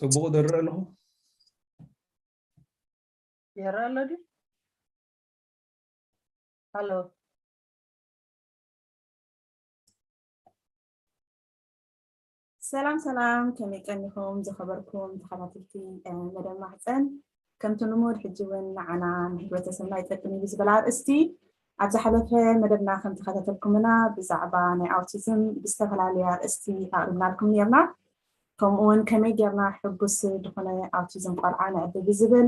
ጽቡቕ ዝረአ ኣለኹ? ይረአ ኣሎ ድዩ? ሃሎ። ሰላም ሰላም፣ ከመይ ቀኒኹም ዝኸበርኩም ተኸታተልቲ፣ እ፣ መደብ ማሕፀን? ከምቲ ልሙድ ሕጂ እውን ንዓና ንሕብረተሰብና ይጠቅም እዩ ብዝብል ኣርእስቲ ኣብ ዝሓለፈ መደብና ከም ተኸታተልኩምና ብዛዕባ ናይ ኣውቲዝም ብዝተፈላለየ ኣርእስቲ ኣቕሪብናልኩም ነርና። ከምኡ እውን ከመይ ጌርና ሕጉስ ዝኾነ ኣውቲዝም ቆልዓ ነዕቢ ብዝብል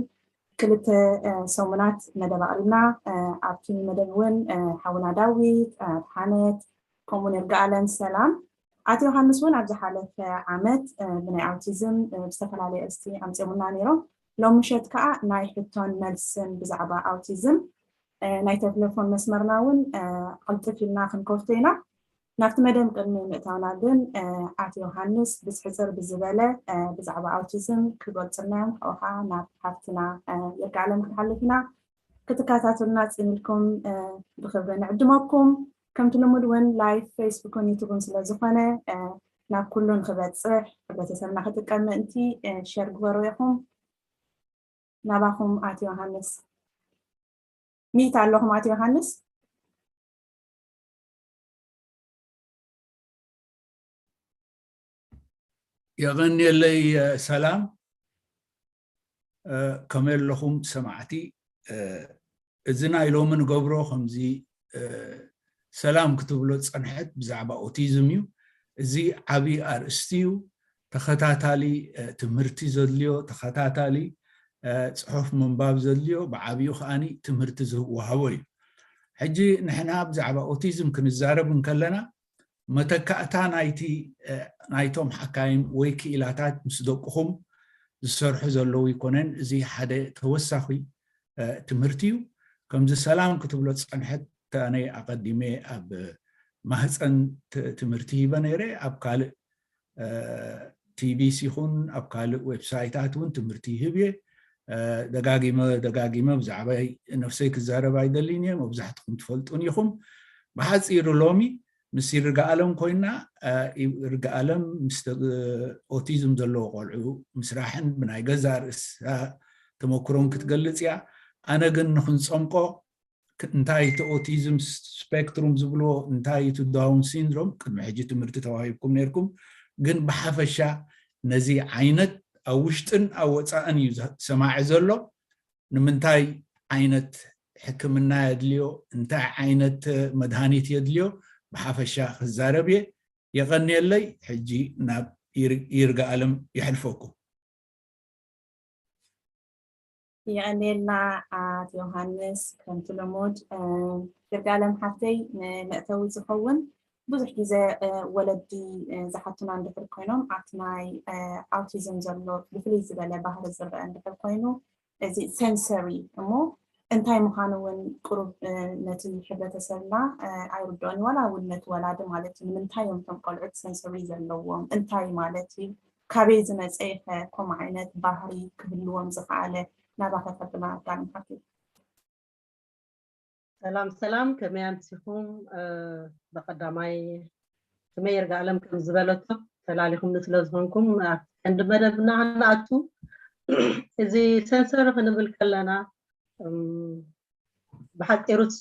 ክልተ፣ እ፣ ሰሙናት መደብ ኣቕሪብና። እ፣ ኣብቲ መደብ እውን፣ እ፣ ሓውና ዳዊት፣ እ፣ ሓነት፣ ከምኡ እውን ይርጋኣለን ሰላም። ኣቶ ዮሃንስ እውን ኣብ ዝሓለፈ ዓመት፣ እ፣ ብናይ ኣውቲዝም፣ እ፣ ብዝተፈላለየ ኣርእስቲ ኣምፂኦምና ነይሮም። ሎም ምሸት ከዓ ናይ ሕቶን መልስን ብዛዕባ ኣውቲዝም፣ እ፣ ናይ ቴሌፎን መስመርና እውን፣ እ፣ ቅልጥፍ ኢልና ክንከፍቶ ኢና። ናብቲ መደብ ቅድሚ ምእታውና ግን፣ እ፣ ኣቶ ዮሃንስ ብዝሕፅር ብዝበለ፣ እ፣ ብዛዕባ ኣውቲዝም ክገልፁልና እዮም። ካብኡ ከዓ ናብ ሓፍትና፣ እ፣ ይርጋኣለም ክንሓልፍ ኢና። ክትከታተሉና ፅን ኢልኩም፣ እ፣ ብክብሪ ንዕድመኩም። ከምቲ ልሙድ እውን ላይቭ ፌስቡክን ዩቱብን ስለ ዝኾነ፣ እ፣ ናብ ኩሉ ንክበፅሕ ሕብረተሰብና ክጥቀም ምእንቲ፣ እ፣ ሸር ግበሩ ኢኹም። ናባኹም ኣቶ ዮሃንስ። ሚት ኣለኹም ኣቶ ዮሃንስ? የቐንየለይ፣ እ፣ ሰላም። እ፣ ከመይ ኣለኹም ሰማዕቲ? እ፣ እዚ ናይ ሎሚ ንገብሮ ከምዚ፣ እ፣ ሰላም ክትብሎ ዝጸንሐት ብዛዕባ ኦቲዝም እዩ። እዚ ዓቢ ኣርእስቲ እዩ። ተኸታታሊ፣ እ፣ ትምህርቲ ዘድልዮ፣ ተኸታታሊ፣ እ፣ ጽሑፍ ምንባብ ዘድልዮ፣ ብዓቢኡ ከኣኒ ትምህርቲ ዝወሃቦ እዩ። ሕጂ ንሕና ብዛዕባ ኦቲዝም ክንዛረብ እንከለና፣ መተካእታ ናይቲ፣ እ፣ ናይቶም ሓካይም ወይ ክኢላታት ምስ ደቅኹም ዝሰርሑ ዘለዉ ይኮነን። እዚ ሓደ ተወሳኺ፣ እ፣ ትምህርቲ እዩ። ከምዚ ሰላም ክትብሎ ዝጸንሐት፣ ኣነ ኣቐዲመ ኣብ ማህፀን ት-፣ ትምህርቲ ሂበ ነይረ። ኣብ ካልእ፣ እ፣ ቲቢሲ ይኹን ኣብ ካልእ ዌብሳይታት እውን ትምህርቲ ይህብ እየ። እ፣ ደጋጊመ፣ ደጋጊመ ብዛዕባይ ነፍሰይ ክዛረብ ኣይደልን እየ። መብዛሕትኹም ትፈልጡን ኢኹም። ብሓፂሩ ሎሚ ምስ ይርጋኣለም ኮይና፣ እ፣ ይርጋኣለም ምስ ተ-፣ ኦቲዝም ዘለዎ ቆልዑ ምስራሕን ብናይ ገዛእ ርእሳ ተመክሮን ክትገልጽ እያ። ኣነ ግን ንክንጸምቆ ክ-፣ እንታይ እቲ ኦቲዝም ስፔክትሩም ዝብልዎ፣ እንታይ እቲ ዳውን ሲንድሮም፣ ቅድሚ ሕጂ ትምህርቲ ተዋሂብኩም ነይርኩም፣ ግን ብሓፈሻ ነዚ ዓይነት ኣብ ውሽጥን ኣብ ወጻእን እዩ ዘ-፣ ሰማዒ ዘሎ። ንምንታይ ዓይነት ሕክምና የድልዮ፣ እንታይ ዓይነት መድሃኒት የድልዮ፣ ብሓፈሻ ክዛረብ እየ። የቐንየለይ። ሕጂ ናብ ይር-፣ ይርጋኣለም የሕልፈኩም። የቐንየልና ኣቶ ዮሃንስ። ከምቲ ልሙድ፣ እ፣ ይርጋለም ሓፍተይ፣ ንመእተዊ ዝኸውን ብዙሕ ግዜ፣ እ፣ ወለዲ፣ እ፣ ዝሓቱና እንድሕር ኮይኖም፣ ኣብቲ ናይ፣ እ፣ ኣውቲዝም ዘሎ ብፍልይ ዝበለ ባህሪ ዝረአ እንድሕር ኮይኑ፣ እዚ ሴንሰሪ እሞ እንታይ ምዃኑ እውን ቁሩብ፣ እ፣ ነቲ ሕብረተሰብና፣ እ፣ ኣይርድኦን እዩ፣ ዋላ እውን ነቲ ወላዲ ማለት እዩ። ንምንታይ እዮም እቶም ቆልዑት ሴንሰሪ ዘለዎም? እንታይ ማለት እዩ? ካበይ ዝመፀ ይኸ ከምኡ ዓይነት ባህሪ ክህልዎም ዝኸኣለ? ናባኻ ከብላ ጋር ንሓፍተይ። ሰላም ሰላም፣ ከመይ ኣምሲኹም? እ፣ ብቐዳማይ ስመይ ይርጋለም ከም ዝበለቶ፣ ተላሊኹምኒ ስለ ዝኾንኩም ኣብቲ ቀንዲ መደብና ክንኣቱ። እዚ ሴንሰሪ ክንብል ከለና፣ እም፣ ብሓፂሩስ፣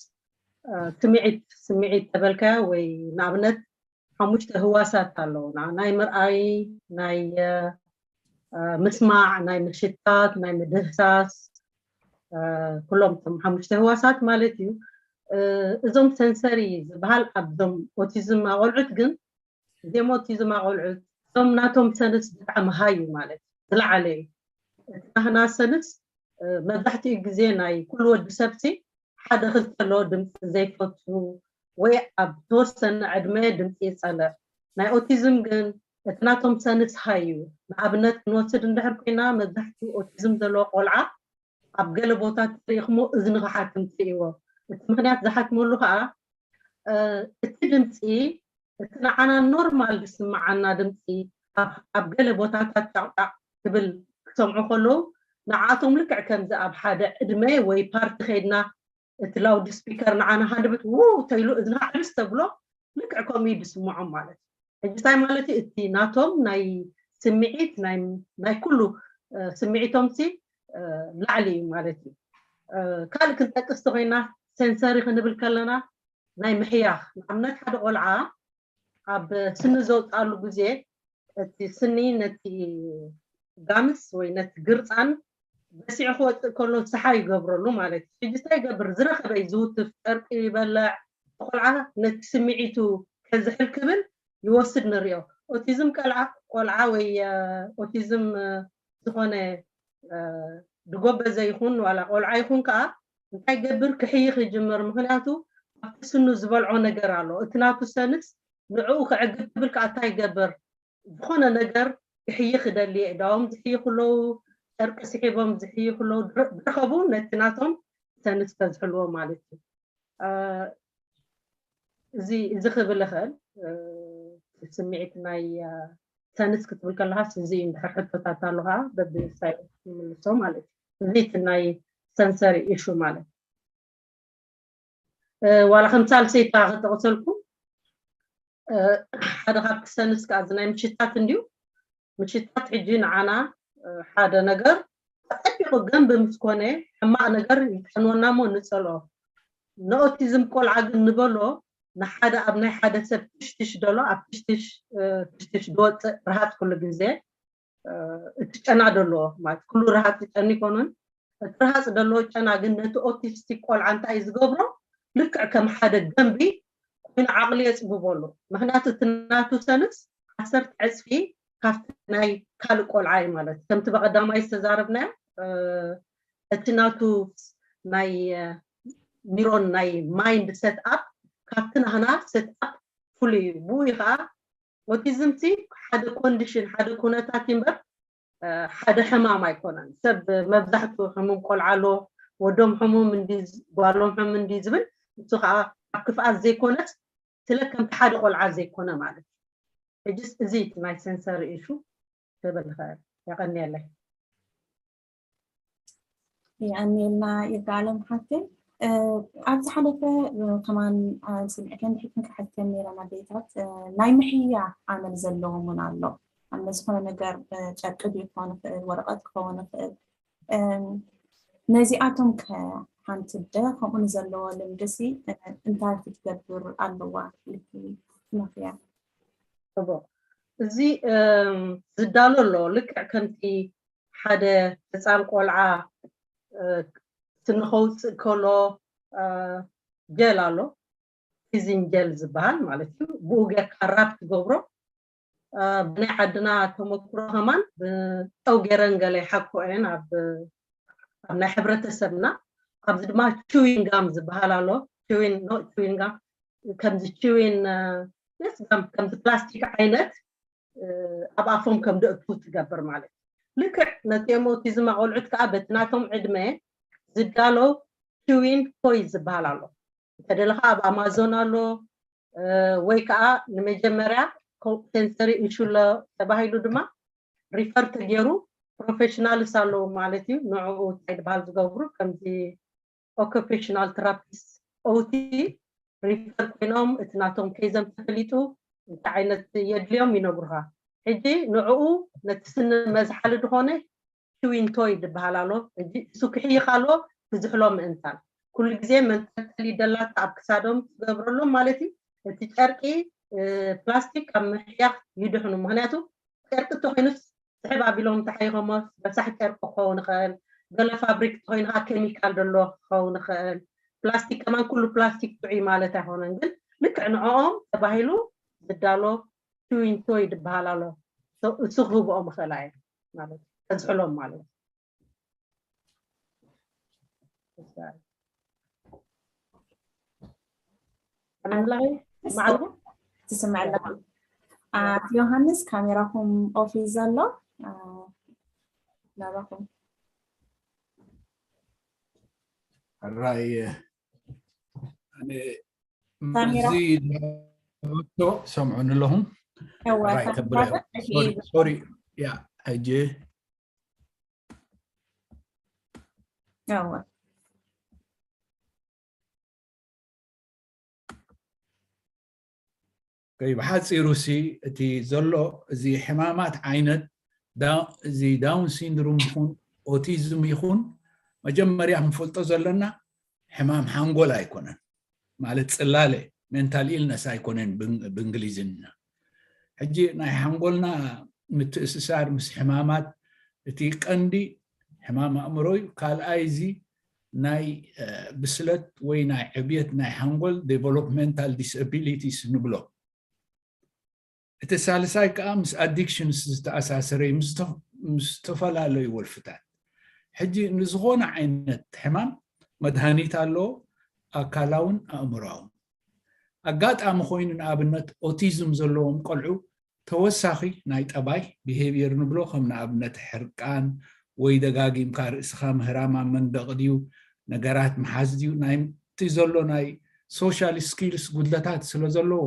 እ፣ ስምዒት፣ ስምዒት ተበልካዮ ወይ ንኣብነት ሓሙሽተ ህዋሳት ኣለዉና። ናይ ምርኣይ፣ ናይ፣ እ፣ እ፣ ምስማዕ፣ ናይ ምሽታት፣ ናይ ምድህሳስ፣ እ፣ ኩሎም እቶም ሓሙሽተ ህዋሳት ማለት እዩ። እ፣ እዞም ሴንሰሪ ዝበሃል ኣብዞም ኦቲዝም ኣቆልዑት ግን፣ እዚኦም ኦቲዝም ኣቆልዑት እዞም ናቶም ሰንስ ብጣዕሚ ሃይ እዩ ማለት እዩ፣ ዝለዓለ እዩ። እቲ ናህና ሰንስ፣ እ፣ መብዛሕትኡ ግዜ ናይ ኩሉ ወዲ ሰብሲ ሓደ ክልተ ኣለዎ፣ ድምፂ ዘይፈቱ ወይ ኣብ ተወሰነ ዕድመ ድምፂ ይፀልእ። ናይ ኦቲዝም ግን እቲ ናቶም ሰንስ ሃይ እዩ። ንኣብነት ክንወስድ እንድሕር ኮይና፣ መብዛሕትኡ ኦቲዝም ዘለዎ ቆልዓ ኣብ ገለ ቦታ ትሪኢኹሞ እዝኒ ክሓክም ትሪእዎ። እቲ ምኽንያት ዝሓክመሉ ከዓ፣ እ፣ እቲ ድምፂ፣ እቲ ንዓና ኖርማል ዝስምዓና ድምፂ ኣብ፣ ኣብ ገለ ቦታታት ጫቕጫቕ ክብል ክሰምዑ ከለዉ፣ ንዓቶም ልክዕ ከምዚ ኣብ ሓደ ዕድመ ወይ ፓርቲ ከይድና እቲ ላውድ ስፒከር ንዓና ሃንደበት ው ተይሉ እዝንኻ ዕብስ ተብሎ፣ ልክዕ ከምኡ እዩ ዝስምዖም ማለት እዩ። ሕጂ እንታይ ማለት እዩ? እቲ ናቶም ናይ ስምዒት ናይ ናይ ኩሉ ስምዒቶም ሲ ላዕሊ እዩ ማለት እዩ። ካልእ ክንጠቅስ ተኮይና፣ ሴንሰሪ ክንብል ከለና ናይ ምሕያኽ፣ ንኣብነት ሓደ ቆልዓ ኣብ ስኒ ዘውፅኣሉ ግዜ እቲ ስኒ ነቲ ጋምስ ወይ ነቲ ግርፃን በሲዑ ክወፅእ ከሎ ሰሓ ይገብረሉ ማለት እዩ። ሕጂ እንታይ ይገብር? ዝረኸበ እዩ ዝውትፍ፣ ጨርቂ ይበልዕ። ቆልዓ ነቲ ስምዒቱ ከዝሕል ክብል ይወስድ ንሪኦ። ኦቲዝም ቀልዓ ቆልዓ ወይ ኦቲዝም ዝኾነ ድጎበዘ ይኹን ዋላ ቆልዓ ይኹን ከዓ እንታይ ገብር? ክሕይኽ ይጅምር። ምክንያቱ ኣብቲ ስኑ ዝበልዖ ነገር ኣሎ። እቲ ናቱ ሰንስ ንዕኡ ክዕግብ ክብል ከዓ እንታይ ይገብር? ዝኾነ ነገር ክሕይኽ ይደሊ። ኣእዳዎም ዝሕይኹ ኣለዉ፣ ጨርቂ ስሒቦም ዝሕይኹ ኣለዉ። ዝረኸቡ ነቲ ናቶም ሰንስ ከዝሕልዎ ማለት እዩ። እዚ እዚ ክብል እኽእል። ስምዒት ናይ ሰንስ ክትብል ከለኻስ እዚ እዩ። እንድሕር ሕቶታት ኣሎ ከዓ በብሳይ ይምልሶ ማለት እዩ። እዚ እቲ ናይ ሰንሰሪ ኢሹ ማለት። ዋላ ከም ሳልሰይታ ክጠቕሰልኩም፣ ሓደ ካብቲ ሰንስ ከዓ እዚ ናይ ምሽታት እንድዩ። ምሽታት ሕጂ ንዓና ሓደ ነገር ኣጸቢቑ ገንቢ ምስ ኮነ፣ ሕማቕ ነገር ይጠንወና እሞ ንጸልኦ። ንኦቲዝም ቆልዓ ግን ንበሎ፣ ንሓደ ኣብ ናይ ሓደ ሰብ ትሽትሽ ደሎ፣ ኣብ ትሽትሽ ትሽትሽ ዝወፅእ ርሃፅ ኩሉ ግዜ እቲ ጨና ደሎ ማለት ኩሉ ርሃፅ ጨኒ ይኮኑን። እቲ ርሃፅ ደሎ ጨና ግን ነቲ ኦቲስቲክ ቆልዓ እንታይ እዩ ዝገብሮ? ልክዕ ከም ሓደ ገንቢ ኮይኑ ዓቕሊ የፅብበሉ። ምክንያቱ እቲ ናቱ ሰንስ ዓሰርተ ዕፅፊ ካብቲ ናይ ካልእ ቆልዓ እዩ ማለት እዩ። ከምቲ በቀዳማይ ዝተዛረብናዮ እቲ ናቱ ናይ ኒሮን ናይ ማይንድ ሴት ኣፕ ካብቲ ናህና ሴት ኣፕ ፍሉይ እዩ። ብኡ ከዓ ኦቲዝም ሲ ሓደ ኮንዲሽን ሓደ ኩነታት እምበር ሓደ ሕማም ኣይኮነን። ሰብ መብዛሕትኡ ሕሙም ቆልዓ ኣሎ፣ ወዶም ሕሙም እንዲ ጓሎም ሕሙም እንዲ ዝብል፣ እሱ ከዓ ኣብ ክፍኣት ዘይኮነስ ስለ ከምቲ ሓደ ቆልዓ ዘይኮነ ማለት እዩ። ሕጅስ እዚ ናይ ሴንሰሪ ኢሹ ክብል ይኽእል። የቐንየለይ። የቐንየልና ይርጋለም ሓፍተይ። ኣብ ዝሓለፈ ከማን ስምዕተን ድሕትን ክሓተን ነይረን ኣዴታት ናይ ምሕያ ኣመል ዘለዎም እውን ኣሎ። ኣብ ዝኾነ ነገር ጨርቂ ክኸውን ይኽእል፣ ወረቐት ክኸውን ይኽእል። ነዚኣቶም ከ ሓንቲ ኣደ ከምኡ ንዘለዎ ልምድሲ እንታይ ክትገብር ኣለዋ ኢልኪ ትመኽርያ? ጽቡቕ። እዚ ዝዳሎ ኣሎ ልክዕ ከምቲ ሓደ ህፃን ቆልዓ ስኒ ከውፅእ ከሎ ጀል ኣሎ፣ ፊዚን ጀል ዝበሃል ማለት እዩ። ብኡ ጌርካ ራፕ ትገብሮ። ብናይ ዓድና ተመክሮ ከማን ብጨው ገይረን ገለ ይሓኮ እየን ኣብ ኣብ ናይ ሕብረተሰብና። ኣብዚ ድማ ችዊንጋም ዝበሃል ኣሎ። ችዊን ኖ ችዊንጋም ከምዚ ችዊን ነስጋም ከምዚ ፕላስቲክ ዓይነት ኣብ ኣፎም ከም ደእቱ ትገብር ማለት እዩ። ልክዕ ነቲኦም ኦቲዝም ኣቆልዑት ከዓ በቲ ናቶም ዕድመ ዝዳሎ ችዊን ቶይ ዝበሃል ኣሎ። እንተደለኻ ኣብ ኣማዞን ኣሎ ወይ ከዓ ንመጀመርያ ሴንሰሪ ኢሹ ኣሎ ተባሂሉ ድማ ሪፈር ተገይሩ ፕሮፌሽናልስ ኣለዉ ማለት እዩ። ንዕኡ እንታይ ዝበሃል ዝገብሩ ከምዚ ኦኩፔሽናል ተራፒስት ኦቲ ሪፈር ኮይኖም እቲ ናቶም ኬዞም ተፈሊጡ እንታይ ዓይነት የድልዮም ይነግሩኻ። ሕጂ ንዕኡ ነቲ ስኒ መዝሓሊ ዝኾነ ችዊን ቶይ ዝበሃል ኣሎ። ሕጂ እሱ ክሕይኽ ኣለዎ ክዝሕሎ ምእንታን ኩሉ ግዜ መንጠልጠሊ ደላታ ኣብ ክሳዶም ትገብረሎም ማለት እዩ። እቲ ጨርቂ ፕላስቲክ ካብ ምሕያኽ ይድሕኑ። ምክንያቱ ጨርቂ እንተኮይኑስ ስሕብ ኣቢሎም ተሓይኸሞ ረሳሕ ጨርቂ ክኸውን ይኽእል። ገለ ፋብሪክ እንተኮይኑ ከዓ ኬሚካል ደሎ ክኸውን ይኽእል። ፕላስቲክ ከማን ኩሉ ፕላስቲክ ጥዑይ ማለት ኣይኮነን፣ ግን ልክዕ ንዕኦም ተባሂሉ ዝዳሎ ችዊን ቶይ ዝበሃል ኣሎ። እሱ ክህብኦም ይኽእላ እየ ማለት እዩ፣ ከዝሕሎም ማለት እዩ። ትስምዕ ኣለኻ? ኣቲ ዮሃንስ ካሜራኹም ኦፍ እዩ ዘሎ። ናባኹም ሕራይ ኣነ እዚ ቶ ሰምዑኒ ኣለኹም። ሕራይ ከብረ ሶሪ ያ ሕጂ እወ ከይ ብሓፂሩ ሲ እቲ ዘሎ እዚ ሕማማት ዓይነት እዚ ዳውን ሲንድሮም ይኹን ኦቲዝም ይኹን መጀመርያ ክንፈልጦ ዘለና ሕማም ሓንጎል ኣይኮነን፣ ማለት ጽላለ ሜንታል ኢልነስ ኣይኮነን ብእንግሊዝኛ። ሕጂ ናይ ሓንጎልና ምትእስሳር ምስ ሕማማት እቲ ቀንዲ ሕማም ኣእምሮ እዩ። ካልኣይ እዚ ናይ ብስለት ወይ ናይ ዕብየት ናይ ሓንጎል ዴቨሎፕመንታል ዲስኣቢሊቲስ ንብሎ። እቲ ሳልሳይ ከዓ ምስ ኣዲክሽንስ ዝተኣሳሰረ እዩ፣ ምስ ዝተፈላለዩ ወልፍታት። ሕጂ ንዝኾነ ዓይነት ሕማም መድሃኒት ኣለዎ፣ ኣካላውን ኣእምሮኣውን። ኣጋጣሚ ኮይኑ ንኣብነት ኦቲዝም ዘለዎም ቆልዑ ተወሳኺ ናይ ጠባይ ቢሄቪየር ንብሎ፣ ከም ንኣብነት ሕርቃን ወይ ደጋጊምካ ርእስኻ ምህራም ኣብ መንደቕ ድዩ፣ ነገራት ምሓዝ ድዩ፣ ናይቲ ዘሎ ናይ ሶሻል ስኪልስ ጉድለታት ስለ ዘለዎ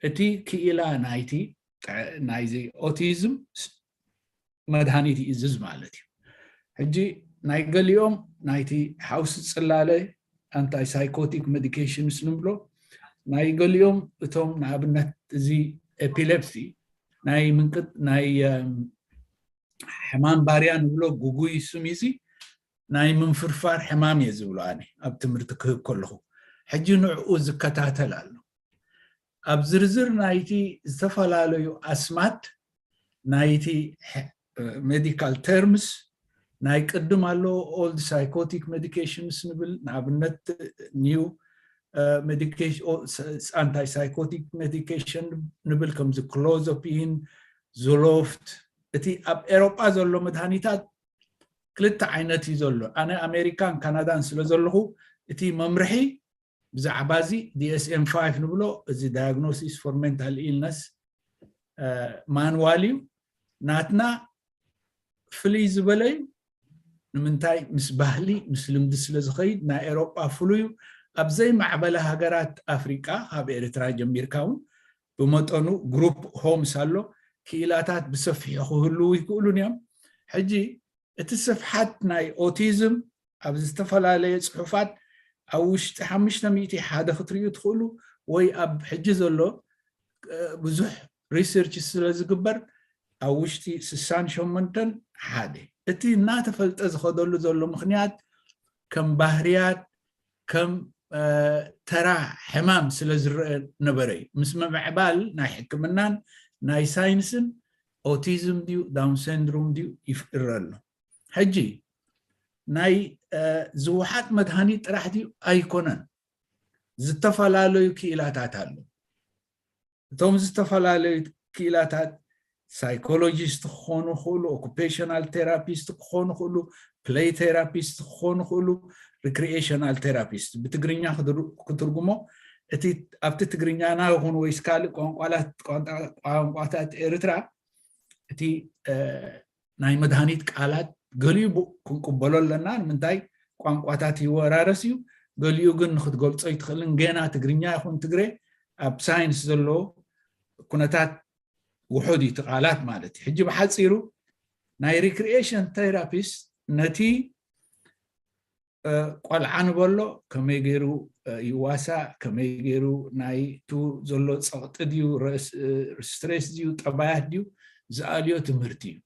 እቲ ክኢላ ናይቲ ናይዚ ኦቲዝም መድሃኒት ይእዝዝ ማለት እዩ። ሕጂ ናይ ገሊኦም ናይቲ ሓውሲ ጽላለ ኣንታይ ሳይኮቲክ ሜዲኬሽንስ ንብሎ፣ ናይ ገሊኦም እቶም ንኣብነት እዚ ኤፒሌፕሲ ናይ ምንቅጥ ናይ ሕማም ባርያ ንብሎ ግጉይ ስም እዚ ናይ ምንፍርፋር ሕማም እየ ዝብሎ ኣነ ኣብ ትምህርቲ ክህብ ከለኹ። ሕጂ ንዕኡ ዝከታተል ኣሎ። ኣብ ዝርዝር ናይቲ ዝተፈላለዩ ኣስማት ናይቲ ሜዲካል ተርምስ ናይ ቅድም ኣሎ ኦልድ ሳይኮቲክ ሜዲኬሽንስ ንብል፣ ንኣብነት ኒው ኣንታይሳይኮቲክ ሜዲኬሽን ንብል፣ ከምዚ ክሎዞፒን፣ ዞሎፍት። እቲ ኣብ ኤሮጳ ዘሎ መድሃኒታት ክልተ ዓይነት እዩ ዘሎ። ኣነ ኣሜሪካን ካናዳን ስለ ዘለኹ እቲ መምርሒ ብዛዕባ እዚ ዲኤስኤም ፋይቭ ንብሎ፣ እዚ ዳያግኖሲስ ፎር ሜንታል ኢልነስ ማንዋል እዩ። ናትና ፍልይ ዝበለ እዩ። ንምንታይ? ምስ ባህሊ ምስ ልምዲ ስለ ዝኸይድ። ናይ ኤሮጳ ፍሉዩ ኣብ ዘይማዕበለ ሃገራት ኣፍሪቃ ካብ ኤርትራ ጀሚርካ እውን ብመጠኑ ግሩፕ ሆምስ ኣሎ። ክኢላታት ብሰፊሑ ክህልዉ ይክእሉን እዮም። ሕጂ እቲ ስፍሓት ናይ ኦቲዝም ኣብ ዝተፈላለየ ጽሑፋት ኣብ ውሽጢ ሓሙሽተ ሚእቲ ሓደ ክትርእዩ ትኽእሉ፣ ወይ ኣብ ሕጂ ዘሎ ብዙሕ ሪሰርች ስለ ዝግበር ኣብ ውሽጢ ስሳን ሸሞንተን ሓደ። እቲ እናተፈልጠ ዝኸደሉ ዘሎ ምኽንያት ከም ባህርያት ከም ተራ ሕማም ስለ ዝረአ ነበረ እዩ። ምስ ምምዕባል ናይ ሕክምናን ናይ ሳይንስን ኦቲዝም ድዩ ዳውን ሲንድሮም ድዩ ይፍረ ኣሎ። ሕጂ ናይ ዝውሓጥ መድሃኒት ጥራሕ ድዩ ኣይኮነን፣ ዝተፈላለዩ ክኢላታት ኣሎ። እቶም ዝተፈላለዩ ክኢላታት ሳይኮሎጂስት ክኾኑ ይኽእሉ፣ ኦኩፔሽናል ቴራፒስት ክኾኑ ይኽእሉ፣ ፕሌይ ቴራፒስት ክኾኑ ይኽእሉ፣ ሪክሪኤሽናል ቴራፒስት ብትግርኛ ክትርጉሞ፣ እቲ ኣብቲ ትግርኛና ይኹን ወይስ ካልእ ቋንቋታት ኤርትራ እቲ ናይ መድሃኒት ቃላት ገሊኡ ክንቅበሎ ኣለና። ንምንታይ? ቋንቋታት ይወራረስ እዩ። ገሊኡ ግን ንክትገልጾ ይትኽእልን። ገና ትግርኛ ይኹን ትግረ ኣብ ሳይንስ ዘለዎ ኩነታት ውሑድ እዩ እቲ ቃላት ማለት እዩ። ሕጂ ብሓጺሩ ናይ ሪክሪኤሽን ቴራፒስት ነቲ ቆልዓ ንበሎ ከመይ ገይሩ ይዋሳእ፣ ከመይ ገይሩ ናይቱ ዘሎ ጸቕጢ ድዩ፣ ስትሬስ ድዩ፣ ጠባያት ድዩ ዝኣልዮ ትምህርቲ እዩ።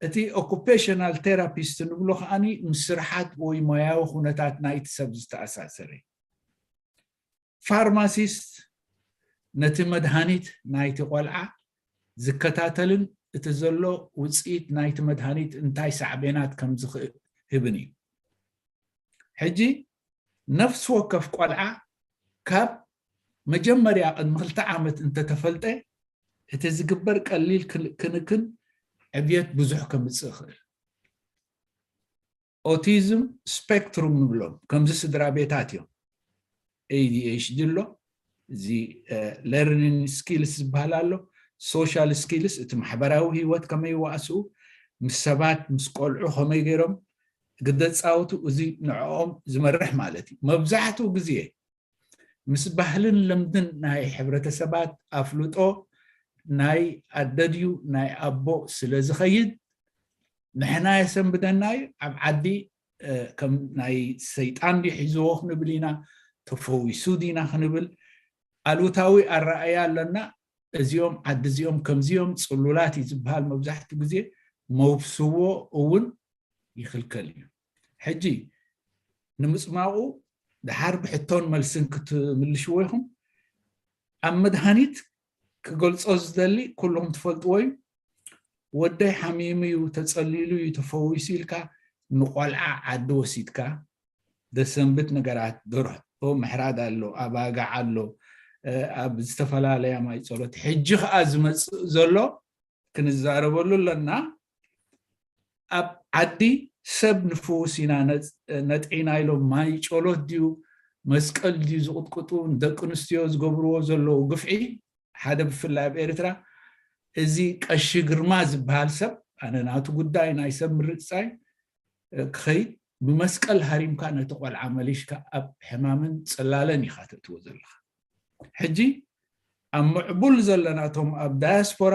እቲ ኦኩፔሽናል ቴራፒስት ንብሎ ከዓኒ ምስ ስርሓት ወይ ሞያዊ ኩነታት ናይቲ ሰብ ዝተኣሳሰረ እዩ። ፋርማሲስት ነቲ መድሃኒት ናይቲ ቆልዓ ዝከታተልን እቲ ዘሎ ውፅኢት ናይቲ መድሃኒት እንታይ ሳዕቤናት ከም ዝህብን እዩ። ሕጂ ነፍሲ ወከፍ ቆልዓ ካብ መጀመርያ ቅድሚ ክልተ ዓመት እንተተፈልጠ እቲ ዝግበር ቀሊል ክንክን ዕብየት ብዙሕ ከምፅእ ይኽእል። ኦቲዝም ስፔክትሩም ንብሎም ከምዚ ስድራ ቤታት እዮም። ኤ ዲ ኤች ዲ ኣሎ፣ እዚ ለርኒንግ ስኪልስ ዝበሃል ኣሎ፣ ሶሻል ስኪልስ እቲ ማሕበራዊ ህይወት ከመይ ይዋእስኡ፣ ምስ ሰባት ምስ ቆልዑ ከመይ ገይሮም ግደ ፃወቱ፣ እዚ ንዕኦም ዝመርሕ ማለት እዩ። መብዛሕትኡ ግዜ ምስ ባህልን ልምድን ናይ ሕብረተሰባት ኣፍልጦ ናይ ኣደ ድዩ ናይ ኣቦ ስለ ዝኸይድ ንሕና የሰንብደና እዩ። ኣብ ዓዲ ከም ናይ ሰይጣን ድዩ ሒዝዎ ክንብል ኢና፣ ተፈዊሱ ዲና ክንብል ኣሉታዊ ኣረኣያ ኣለና። እዚኦም ዓዲ እዚኦም ከምዚኦም ጽሉላት እዩ ዝበሃል መብዛሕትኡ ግዜ መውስቦ እውን ይኽልከል እዩ። ሕጂ ንምጽማቑ ድሓር ብሕቶን መልስን ክትምልሽዎ ኢኹም። ኣብ መድሃኒት ክገልጾ ዝደሊ ኩልኹም ትፈልጥዎ እዩ። ወደይ ሓሚሙ እዩ፣ ተጸሊሉ እዩ፣ ተፈዊሱ ኢልካ ንቆልዓ ዓዲ ወሲድካ ደሰንብት ነገራት፣ ደርሆ ምሕራድ ኣሎ፣ ኣባጋዕ ኣሎ፣ ኣብ ዝተፈላለያ ማይ ጸሎት። ሕጂ ከኣ ዝመጽእ ዘሎ ክንዛረበሉ ኣለና። ኣብ ዓዲ ሰብ ንፍውስ ኢና ነጥ- ነጥዒና ኢሎም ማይ ጸሎት ድዩ መስቀል ድዩ ዝቕጥቅጡ፣ ንደቂ ኣንስትዮ ዝገብርዎ ዘለዉ ግፍዒ፣ ሓደ ብፍላይ ኣብ ኤርትራ፣ እዚ ቀሺ ግርማ ዝበሃል ሰብ፣ ኣነ ናቱ ጉዳይ ናይ ሰብ ምርጽጻይ ክኸይድ፣ ብመስቀል ሃሪምካ ነቲ ቆልዓ መሊሽካ ኣብ ሕማምን ጽላለን ኢኻ ተእትዎ ዘለኻ። ሕጂ ኣብ ምዕቡል ዘለናቶም ኣብ ዳያስፖራ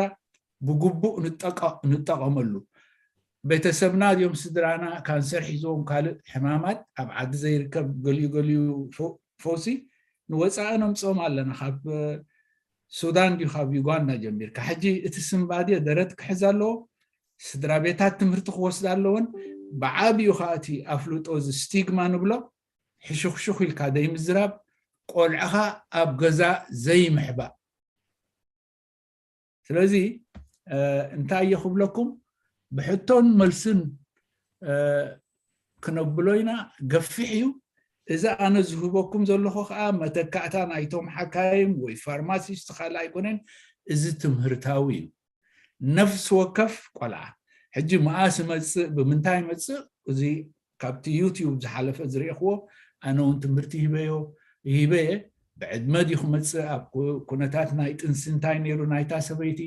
ብግቡእ ንጠቀ- ንጠቐመሉ። ቤተሰብና ድዮም ስድራና ካንሰር ሒዝዎም ካልእ ሕማማት ኣብ ዓዲ ዘይርከብ ገሊኡ ገሊኡ ፈ- ፈውሲ ንወፃኢ ነምፅኦም ኣለና። ካብ ሱዳን ድዩ ካብ ዩጋንዳ ጀሚርካ? ሕጂ እቲ ስንባዴ ደረት ክሕዝ ኣለዎ። ስድራ ቤታት ትምህርቲ ክወስዳ ኣለወን። ብዓብዩ ከዓ እቲ ኣፍልጦ እዚ ስቲግማ ንብሎ ሕሹኽሹኽ ኢልካ ዘይምዝራብ፣ ቆልዕኻ ኣብ ገዛ ዘይምሕባእ። ስለዚ እንታይ እየ ክብለኩም፣ ብሕቶን መልስን ክነብሎ ኢና። ገፊሕ እዩ። እዚ ኣነ ዝህበኩም ዘለኹ ከዓ መተካእታ ናይቶም ሓካይም ወይ ፋርማሲስት ካልእ ኣይኮነን። እዚ ትምህርታዊ እዩ። ነፍሲ ወከፍ ቆልዓ ሕጂ መኣስ መፅእ ብምንታይ መፅእ፣ እዚ ካብቲ ዩቲዩብ ዝሓለፈ ዝረእኽዎ፣ ኣነ እውን ትምህርቲ ሂበዮ ሂበየ። ብዕድመ ድዩ ክመፅእ፣ ኣብ ኩ- ኩነታት ናይ ጥንሲ እንታይ ነይሩ ናይታ ሰበይቲ፣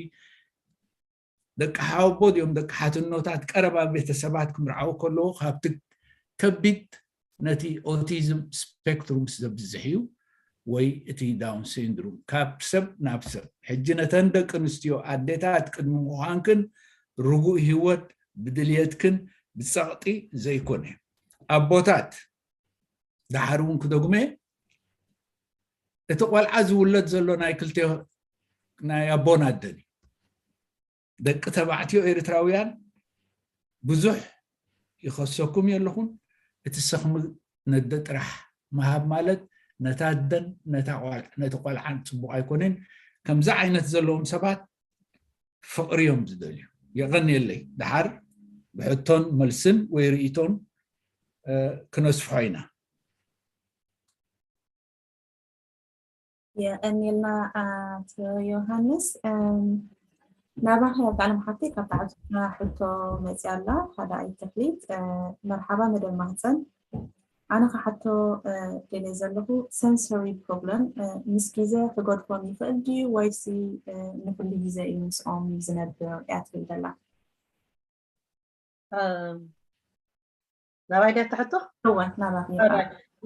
ደቂ ሓወቦ ድዮም ደቂ ሓትኖታት፣ ቀረባ ቤተሰባት ክምርዓው ከለዉ ካብቲ ከቢድ ነቲ ኦቲዝም ስፔክትሩም ዘብዝሕ እዩ፣ ወይ እቲ ዳውን ሲንድሩም ካብ ሰብ ናብ ሰብ። ሕጂ ነተን ደቂ ኣንስትዮ ኣዴታት ቅድሚ ምዃንክን ርጉእ ህይወት ብድልየትክን ብጸቕጢ ዘይኮነ፣ ኣቦታት፣ ደሓር እውን ክደግመ፣ እቲ ቆልዓ ዝውለድ ዘሎ ናይ ክልተ ናይ ኣቦን ኣደን እዩ። ደቂ ተባዕትዮ ኤርትራውያን ብዙሕ ይኸሰኩም የለኹን። እቲ ሰኽሚ ነደ ጥራሕ ምሃብ ማለት ነታ ኣደን ነታ ቆል- ነቲ ቆልዓን ጽቡቕ ኣይኮነን። ከምዚ ዓይነት ዘለዎም ሰባት ፍቕሪ እዮም ዝደልዩ። የቐንየለይ። ደሓር ብሕቶን መልስን ወይ ርእይቶን ክነስፍሖ ኢና። የቐንየልና ኣቶ ዮሃንስ። ናባኺ ኣጋዕለም ሓፍተይ ካብ ተዓዘብትና ሕቶ መፅያ ኣላ። ሓደ ኣይተኽሊት። መርሓባ መደብ ማህፀን። ኣነ ክሓቶ ደልየ ዘለኹ፣ ሰንሰሪ ፕሮብለም ምስ ግዜ ክገድፎም ይኽእል ድዩ ወይሲ ንኹሉ ግዜ እዩ ምስኦም ዝነብር እያ ትብል ዘላ? ናባይ ድያ ትሕቶ? እወ ናባኺ።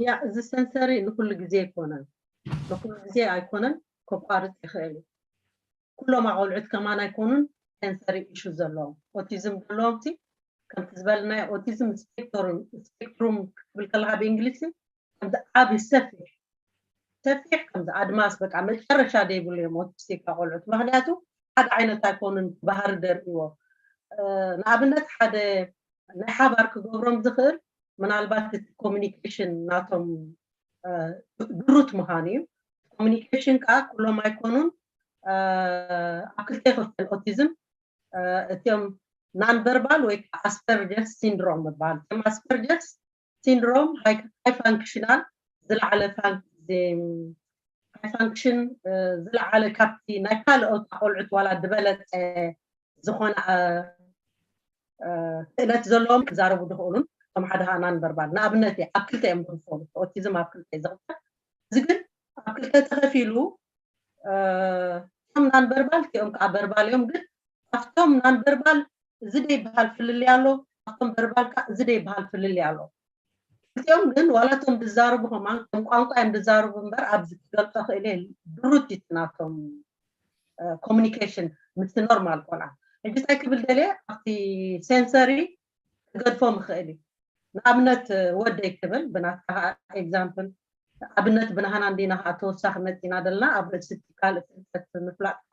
ያ፣ እዚ ሰንሰሪ ንኩሉ ግዜ ኣይኮነን፣ ንኩሉ ግዜ ኣይኮነን፣ ከቋርፅ ይኽእል እዩ። ኩሎም ኣቆልዑት ከማን ኣይኮኑን ሰንሰሪ ኢሹ ዘለዎም። ኦቲዝም ዘለዎም ሲ ከምቲ ዝበልናዮ ኦቲዝም ስፔክትሩም፣ ስፔክትሩም ክትብል ከለካ ብእንግሊዝሲ ከምዚ ዓብይ ሰፊሕ ሰፊሕ ከምዚ ኣድማስ በቃ መጨረሻ ዘይብሉ እዮም ኦቲስቲክ ኣቆልዑት። ምክንያቱ ሓደ ዓይነት ኣይኮኑን ባህሪ ደርእዎ። ንኣብነት ሓደ ናይ ሓባር ክገብሮም ዝኽእል ምናልባት እቲ ኮሚኒኬሽን ናቶም ድሩት ምዃኑ እዩ። ኮሚኒኬሽን ከዓ ኩሎም ኣይኮኑን ኣብ ክልተ ይኽፈል ኦቲዝም። እቲኦም ናን ቨርባል ወይ ከዓ ኣስፐርጀርስ ሲንድሮም ይበሃል። እቲኦም ኣስፐርጀርስ ሲንድሮም ሃይ ፋንክሽናል ዝለዓለ ሃይ ፋንክሽን ዝለዓለ ካብቲ ናይ ካልኦት ኣቆልዑት ዋላ ዝበለፀ ዝኾነ ክእለት ዘለዎም ክዛረቡ ዝኽእሉን እቶም ሓደ ከዓ ናን ቨርባል ንኣብነት ኣብ ክልተ እዮም ዝኽፈሉ። ኦቲዝም ኣብ ክልተ እዩ ዝኽፈል። እዚ ግን ኣብ ክልተ ተኸፊሉ እቶም ናን ቨርባል እቲኦም ከዓ ቨርባል እዮም። ግን ኣብቶም ናን ቨርባል እዚ ደይበሃል ፍልልይ ኣሎ፣ ኣብቶም ቨርባል ከዓ እዚ ደይበሃል ፍልልይ ኣሎ። እቲኦም ግን ዋላ እቶም ዝዛረቡ ከማን ከም ቋንቋ እዮም ዝዛረቡ እምበር ኣብዚ ክገልፆ ክእል እየ ድሩት እዩ ናቶም ኮሚኒኬሽን ምስቲ ኖርማል ቆልዓ። ሕጂ እንታይ ክብል ደልየ ኣብቲ ሴንሰሪ ክገድፎም ይኽእል እዩ። ንኣብነት ወደይ ክብል ብናትካ ከዓ ኤግዛምፕል ኣብነት ብናህና እንዲና ከዓ ተወሳኺ መፂና ዘለና ኣብ ርእሲ እቲ ካልእ ፍልጠት ምፍላጥካ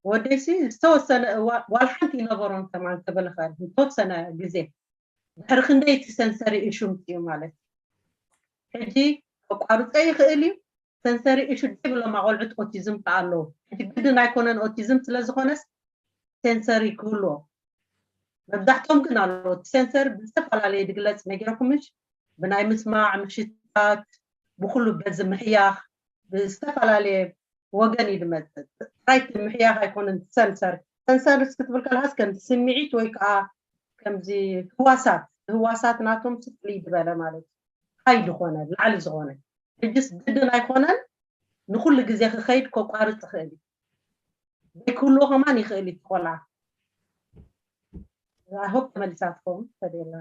ወደይሲ ዝተወሰነ እዋ-፣ ዋላ ሓንቲ ይነበሮም ከማን ክብል ይኽእል፣ ዝተወሰነ ግዜ። ድሕሪ ክንደይ እቲ ሰንሰሪ ኢሹ ምፅኡ ማለት እዩ። ሕጂ ከቋርፀ ይኽእል እዩ። ሰንሰሪ ኢሹ ዘይብሎም ኣቆልዑት ኦቲዝም ከኣ ኣለዉ። ሕጂ ግድን ኣይኮነን ኦቲዝም ስለ ዝኾነስ ሴንሰሪ ክህልዎ። መብዛሕትኦም ግን ኣለዎ። እቲ ሴንሰሪ ብዝተፈላለየ ድግለጽ ነጊረኩምሽ፣ ብናይ ምስማዕ፣ ምሽታት፣ ብኹሉ በዚ ምሕያኽ፣ ብዝተፈላለየ ወገን እዩ ዝመጽእ። ጥራይ እቲ ምሕያኽ ኣይኮነን፣ ሰንሰር። ሰንሰር እስኪ ክትብል ከለኻስ ከምዚ ስምዒት ወይ ከዓ ከምዚ ህዋሳት፣ ህዋሳት ናቶም ፍልይ ዝበለ ማለት እዩ። ሃይ ዝኾነ፣ ላዕሊ ዝኾነ። ሕጅስ ግድን ኣይኮነን፣ ንኹሉ ግዜ ክኸይድ ከቋርጽ ይኽእል እዩ። ዘይክህልዎ ከማን ይኽእል እዩ እቲ ቆልዓ። I hope ተመሊሳ ትኸውን፣ ተደላ።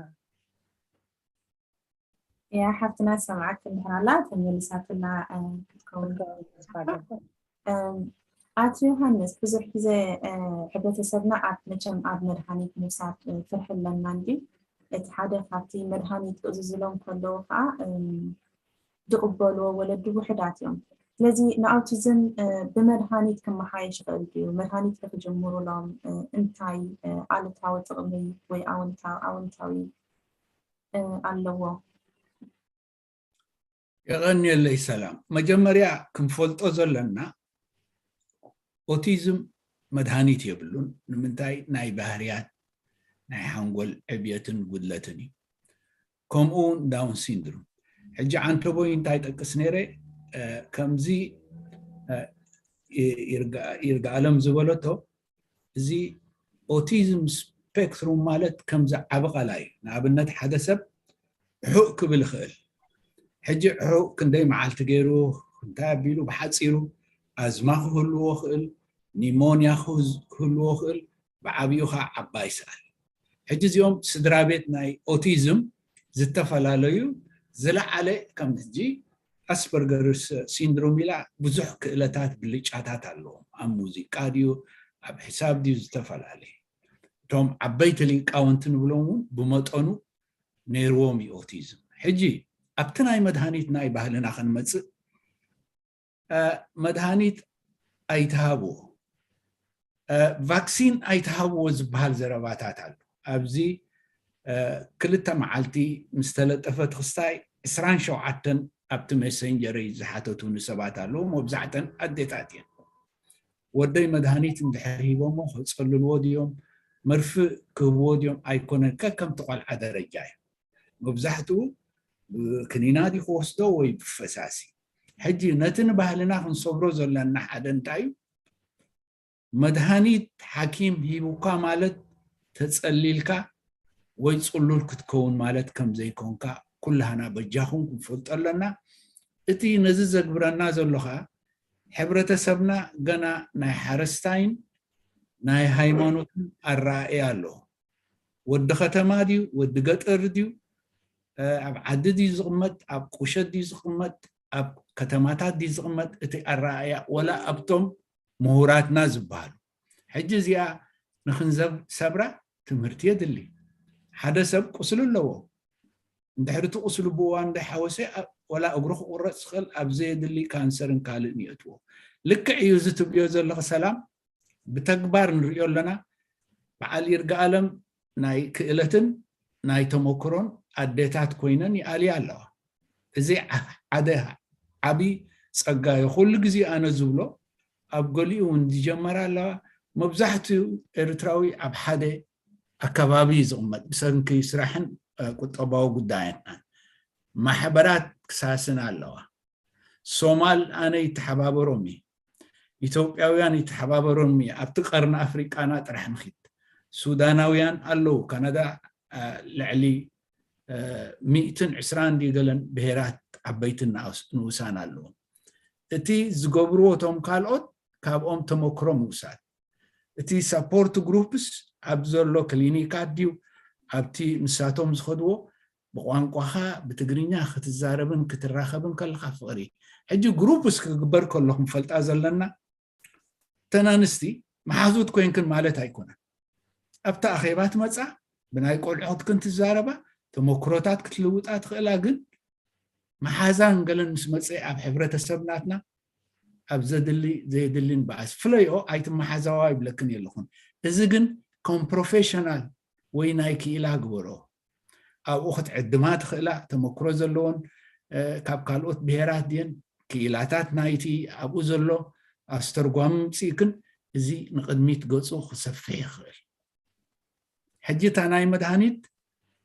ያ ሓፍትና ሰማዕክ እንድሕር ኣላ ተመሊሳትና፣ እ፣ ክትከውን። ክትከውን ተስፋ እገብር። እም፣ ኣቶ ዮሃንስ፣ ብዙሕ ግዜ፣ እ፣ ሕብረተሰብና ኣብ፣ መቸም ኣብ መድሃኒት ምውሳድ፣ እ፣ ፍርሒ ኣለና እንድዩ። እቲ ሓደ ካብቲ መድሃኒት ክእዝዝሎም ከለዉ ከዓ፣ እም፣ ዝቕበልዎ ወለዲ ውሑዳት እዮም። ስለዚ ንኣውቲዝም፣ እ፣ ብመድሃኒት ክመሓየሽ ይኽእል ድዩ? መድሃኒት ንክጅምሩሎም፣ እ፣ እንታይ፣ እ፣ ኣሉታዊ ጥቕሚ ወይ ኣወንታ-፣ ኣወንታዊ፣ እ፣ ኣለዎ? የቐንየለይ ሰላም። መጀመርያ ክንፈልጦ ዘለና ኦቲዝም መድሃኒት የብሉን። ንምንታይ? ናይ ባህርያት ናይ ሓንጎል ዕብየትን ጉድለትን እዩ። ከምኡ እውን ዳውን ሲንድሮም። ሕጂ ዓንተቦይ እንታይ ጠቅስ ነይረ፣ እ፣ ከምዚ፣ እ፣ ይርጋ-፣ ይርጋኣለም ዝበለቶ፣ እዚ ኦቲዝም ስፔክትሩም ማለት ከምዚ ዓቢ ቃላ እዩ። ንኣብነት ሓደ ሰብ ዕሑቕ ክብል ይኽእል። ሕጂ ዕሑቕ ክንደይ መዓልቲ ገይሩ፣ እንታይ ኣቢሉ፣ ብሓጺሩ ኣዝማ ክህልዎ ይኽእል፣ ኒሞንያ ክህዝ-፣ ክህልዎ ይኽእል፣ ብዓብዩ ከዓ ዓባይ ሰኣል። ሕጂ እዚኦም ስድራ ቤት ናይ ኦቲዝም ዝተፈላለዩ ዝለዓለ ከም ሕጂ ኣስፐርገርስ ሲንድሮም ኢላ ብዙሕ ክእለታት ብልጫታት ኣለዎም። ኣብ ሙዚቃ ድዩ ኣብ ሕሳብ ድዩ ዝተፈላለየ። እቶም ዓበይቲ ሊቃውንቲ ንብሎም እውን ብመጠኑ ነይርዎም እዩ ኦቲዝም። ሕጂ ኣብቲ ናይ መድሃኒት ናይ ባህልና ክንመጽእ እ፣ መድሃኒት ኣይትሃብዎ፣ እ፣ ቫክሲን ኣይትሃብዎ ዝበሃል ዘረባታት ኣሎ። ኣብዚ፣ እ፣ ክልተ መዓልቲ ምስ ተለጠፈት ክስታይ ዕስራን ሸውዓተን ኣብቲ ሜሰንጀረይ ዝሓተቱኒ ሰባት ኣለዉ። መብዛሕተን ኣዴታት እየን። ወደይ መድሃኒት እንድሕር ሂቦሞ ከጸልልዎ ድዮም፣ መርፍእ ክህብዎ ድዮም ኣይኮነን፣ ከከምቲ ቆልዓ ደረጃ እዩ። መብዛሕትኡ ክኒና ድዩ ክወስዶ ወይ ብፈሳሲ። ሕጂ ነቲ ንባህልና ክንሰብሮ ዘለና ሓደ እንታይ እዩ? መድሃኒት ሓኪም ሂቡካ ማለት ተጸሊልካ ወይ ጽሉል ክትከውን ማለት ከም ዘይኮንካ ኩላህና በጃኹም ክንፈልጦ ኣለና። እቲ ነዚ ዘግብረና ዘሎ ኸኣ ሕብረተሰብና ገና ናይ ሓረስታይን ናይ ሃይማኖትን ኣረኣእያ ኣለዎ። ወዲ ከተማ ድዩ ወዲ ገጠር ድዩ፣ እ፣ ኣብ ዓዲ ድዩ ዝቕመጥ፣ ኣብ ቁሸት ድዩ ዝቕመጥ፣ ኣብ ከተማታት ድዩ ዝቕመጥ፣ እቲ ኣረኣእያ ወላ ኣብቶም ምሁራትና ዝበሃሉ። ሕጂ እዚኣ ንክንዘብ ሰብራ ትምህርቲ የድሊ። ሓደ ሰብ ቁስሊ ኣለዎ። እንድሕሪ እቲ ቁስሊ ብእዋን እንዳሓወሰ ኣ-፣ ወላ እግሩ ክቁረፅ ዝኽእል ኣብ ዘየድሊ ካንሰርን ካልእን የእትዎ። ልክዕ እዩ እዚ ትብልዮ ዘለኺ ሰላም፣ ብተግባር ንሪኦ ኣለና። በዓል ይርጋኣለም ናይ ክእለትን ናይ ተመክሮን ኣዴታት ኮይነን ይኣልያ ኣለዋ። እዚ ዓ-፣ ሓደ ዓቢ ጸጋ እዩ። ኩሉ ግዜ ኣነ ዝብሎ ኣብ ገሊኡ እውን ዝጀመራ ኣለዋ። መብዛሕትኡ ኤርትራዊ ኣብ ሓደ ኣከባቢ እዩ ዝቕመጥ ብሰንኪ ስራሕን፣ እ፣ ቁጠባዊ ጉዳያትን። ማሕበራት ክሳስን ኣለዋ። ሶማል ኣነ ይተሓባበሮም እዩ። ኢትዮጵያውያን ይተሓባበሮም እዩ። ኣብቲ ቀርኒ ኣፍሪቃና ጥራሕ ንኺድ። ሱዳናውያን ኣለዉ። ካናዳ፣ እ፣ ልዕሊ፣ እ፣ ሚእትን ዕስራን ድዩ ገለን ብሄራት ዓበይትን ንኣስ-፣ ንኡሳን ኣለዉ። እቲ ዝገብርዎ እቶም ካልኦት ካብኦም ተመክሮ ምውሳድ። እቲ ሳፖርት ግሩፕስ ኣብ ዘሎ ክሊኒካት ድዩ ኣብቲ ንሳቶም ዝኸድዎ ብቋንቋኻ ብትግርኛ ክትዛረብን ክትራኸብን ከለኻ ፍቕሪ። ሕጂ ግሩፕስ ክግበር ከሎ ክንፈልጣ ዘለና እተን ኣንስቲ መሓዙት ኮይንክን ማለት ኣይኮነን። ኣብቲ ኣኼባ ትመጻ፣ ብናይ ቆልዑትክን ትዛረባ፣ ተመክሮታት ክትልውጣ ትኽእላ፣ ግን መሓዛን ገለን ምስ መጸ ኣብ ሕብረተሰብ ናትና ኣብ ዘድሊ ዘየድሊ ንበኣስ ፍለይኦ ኣይትመሓዛዋ ይብለክን የለኹን። እዚ ግን ከም ፕሮፌሽናል ወይ ናይ ክኢላ ግበሮ። ኣብኡ ክትዕድማ ትኽእላ፣ ተመክሮ ዘለዎን ካብ ካልኦት ብሄራት ድየን ክኢላታት ናይቲ ኣብኡ ዘሎ ኣስተርጓሚ ምፅእክን፣ እዚ ንቕድሚት ገፁ ክሰፍሕ ይኽእል። ሕጂ እታ ናይ መድሃኒት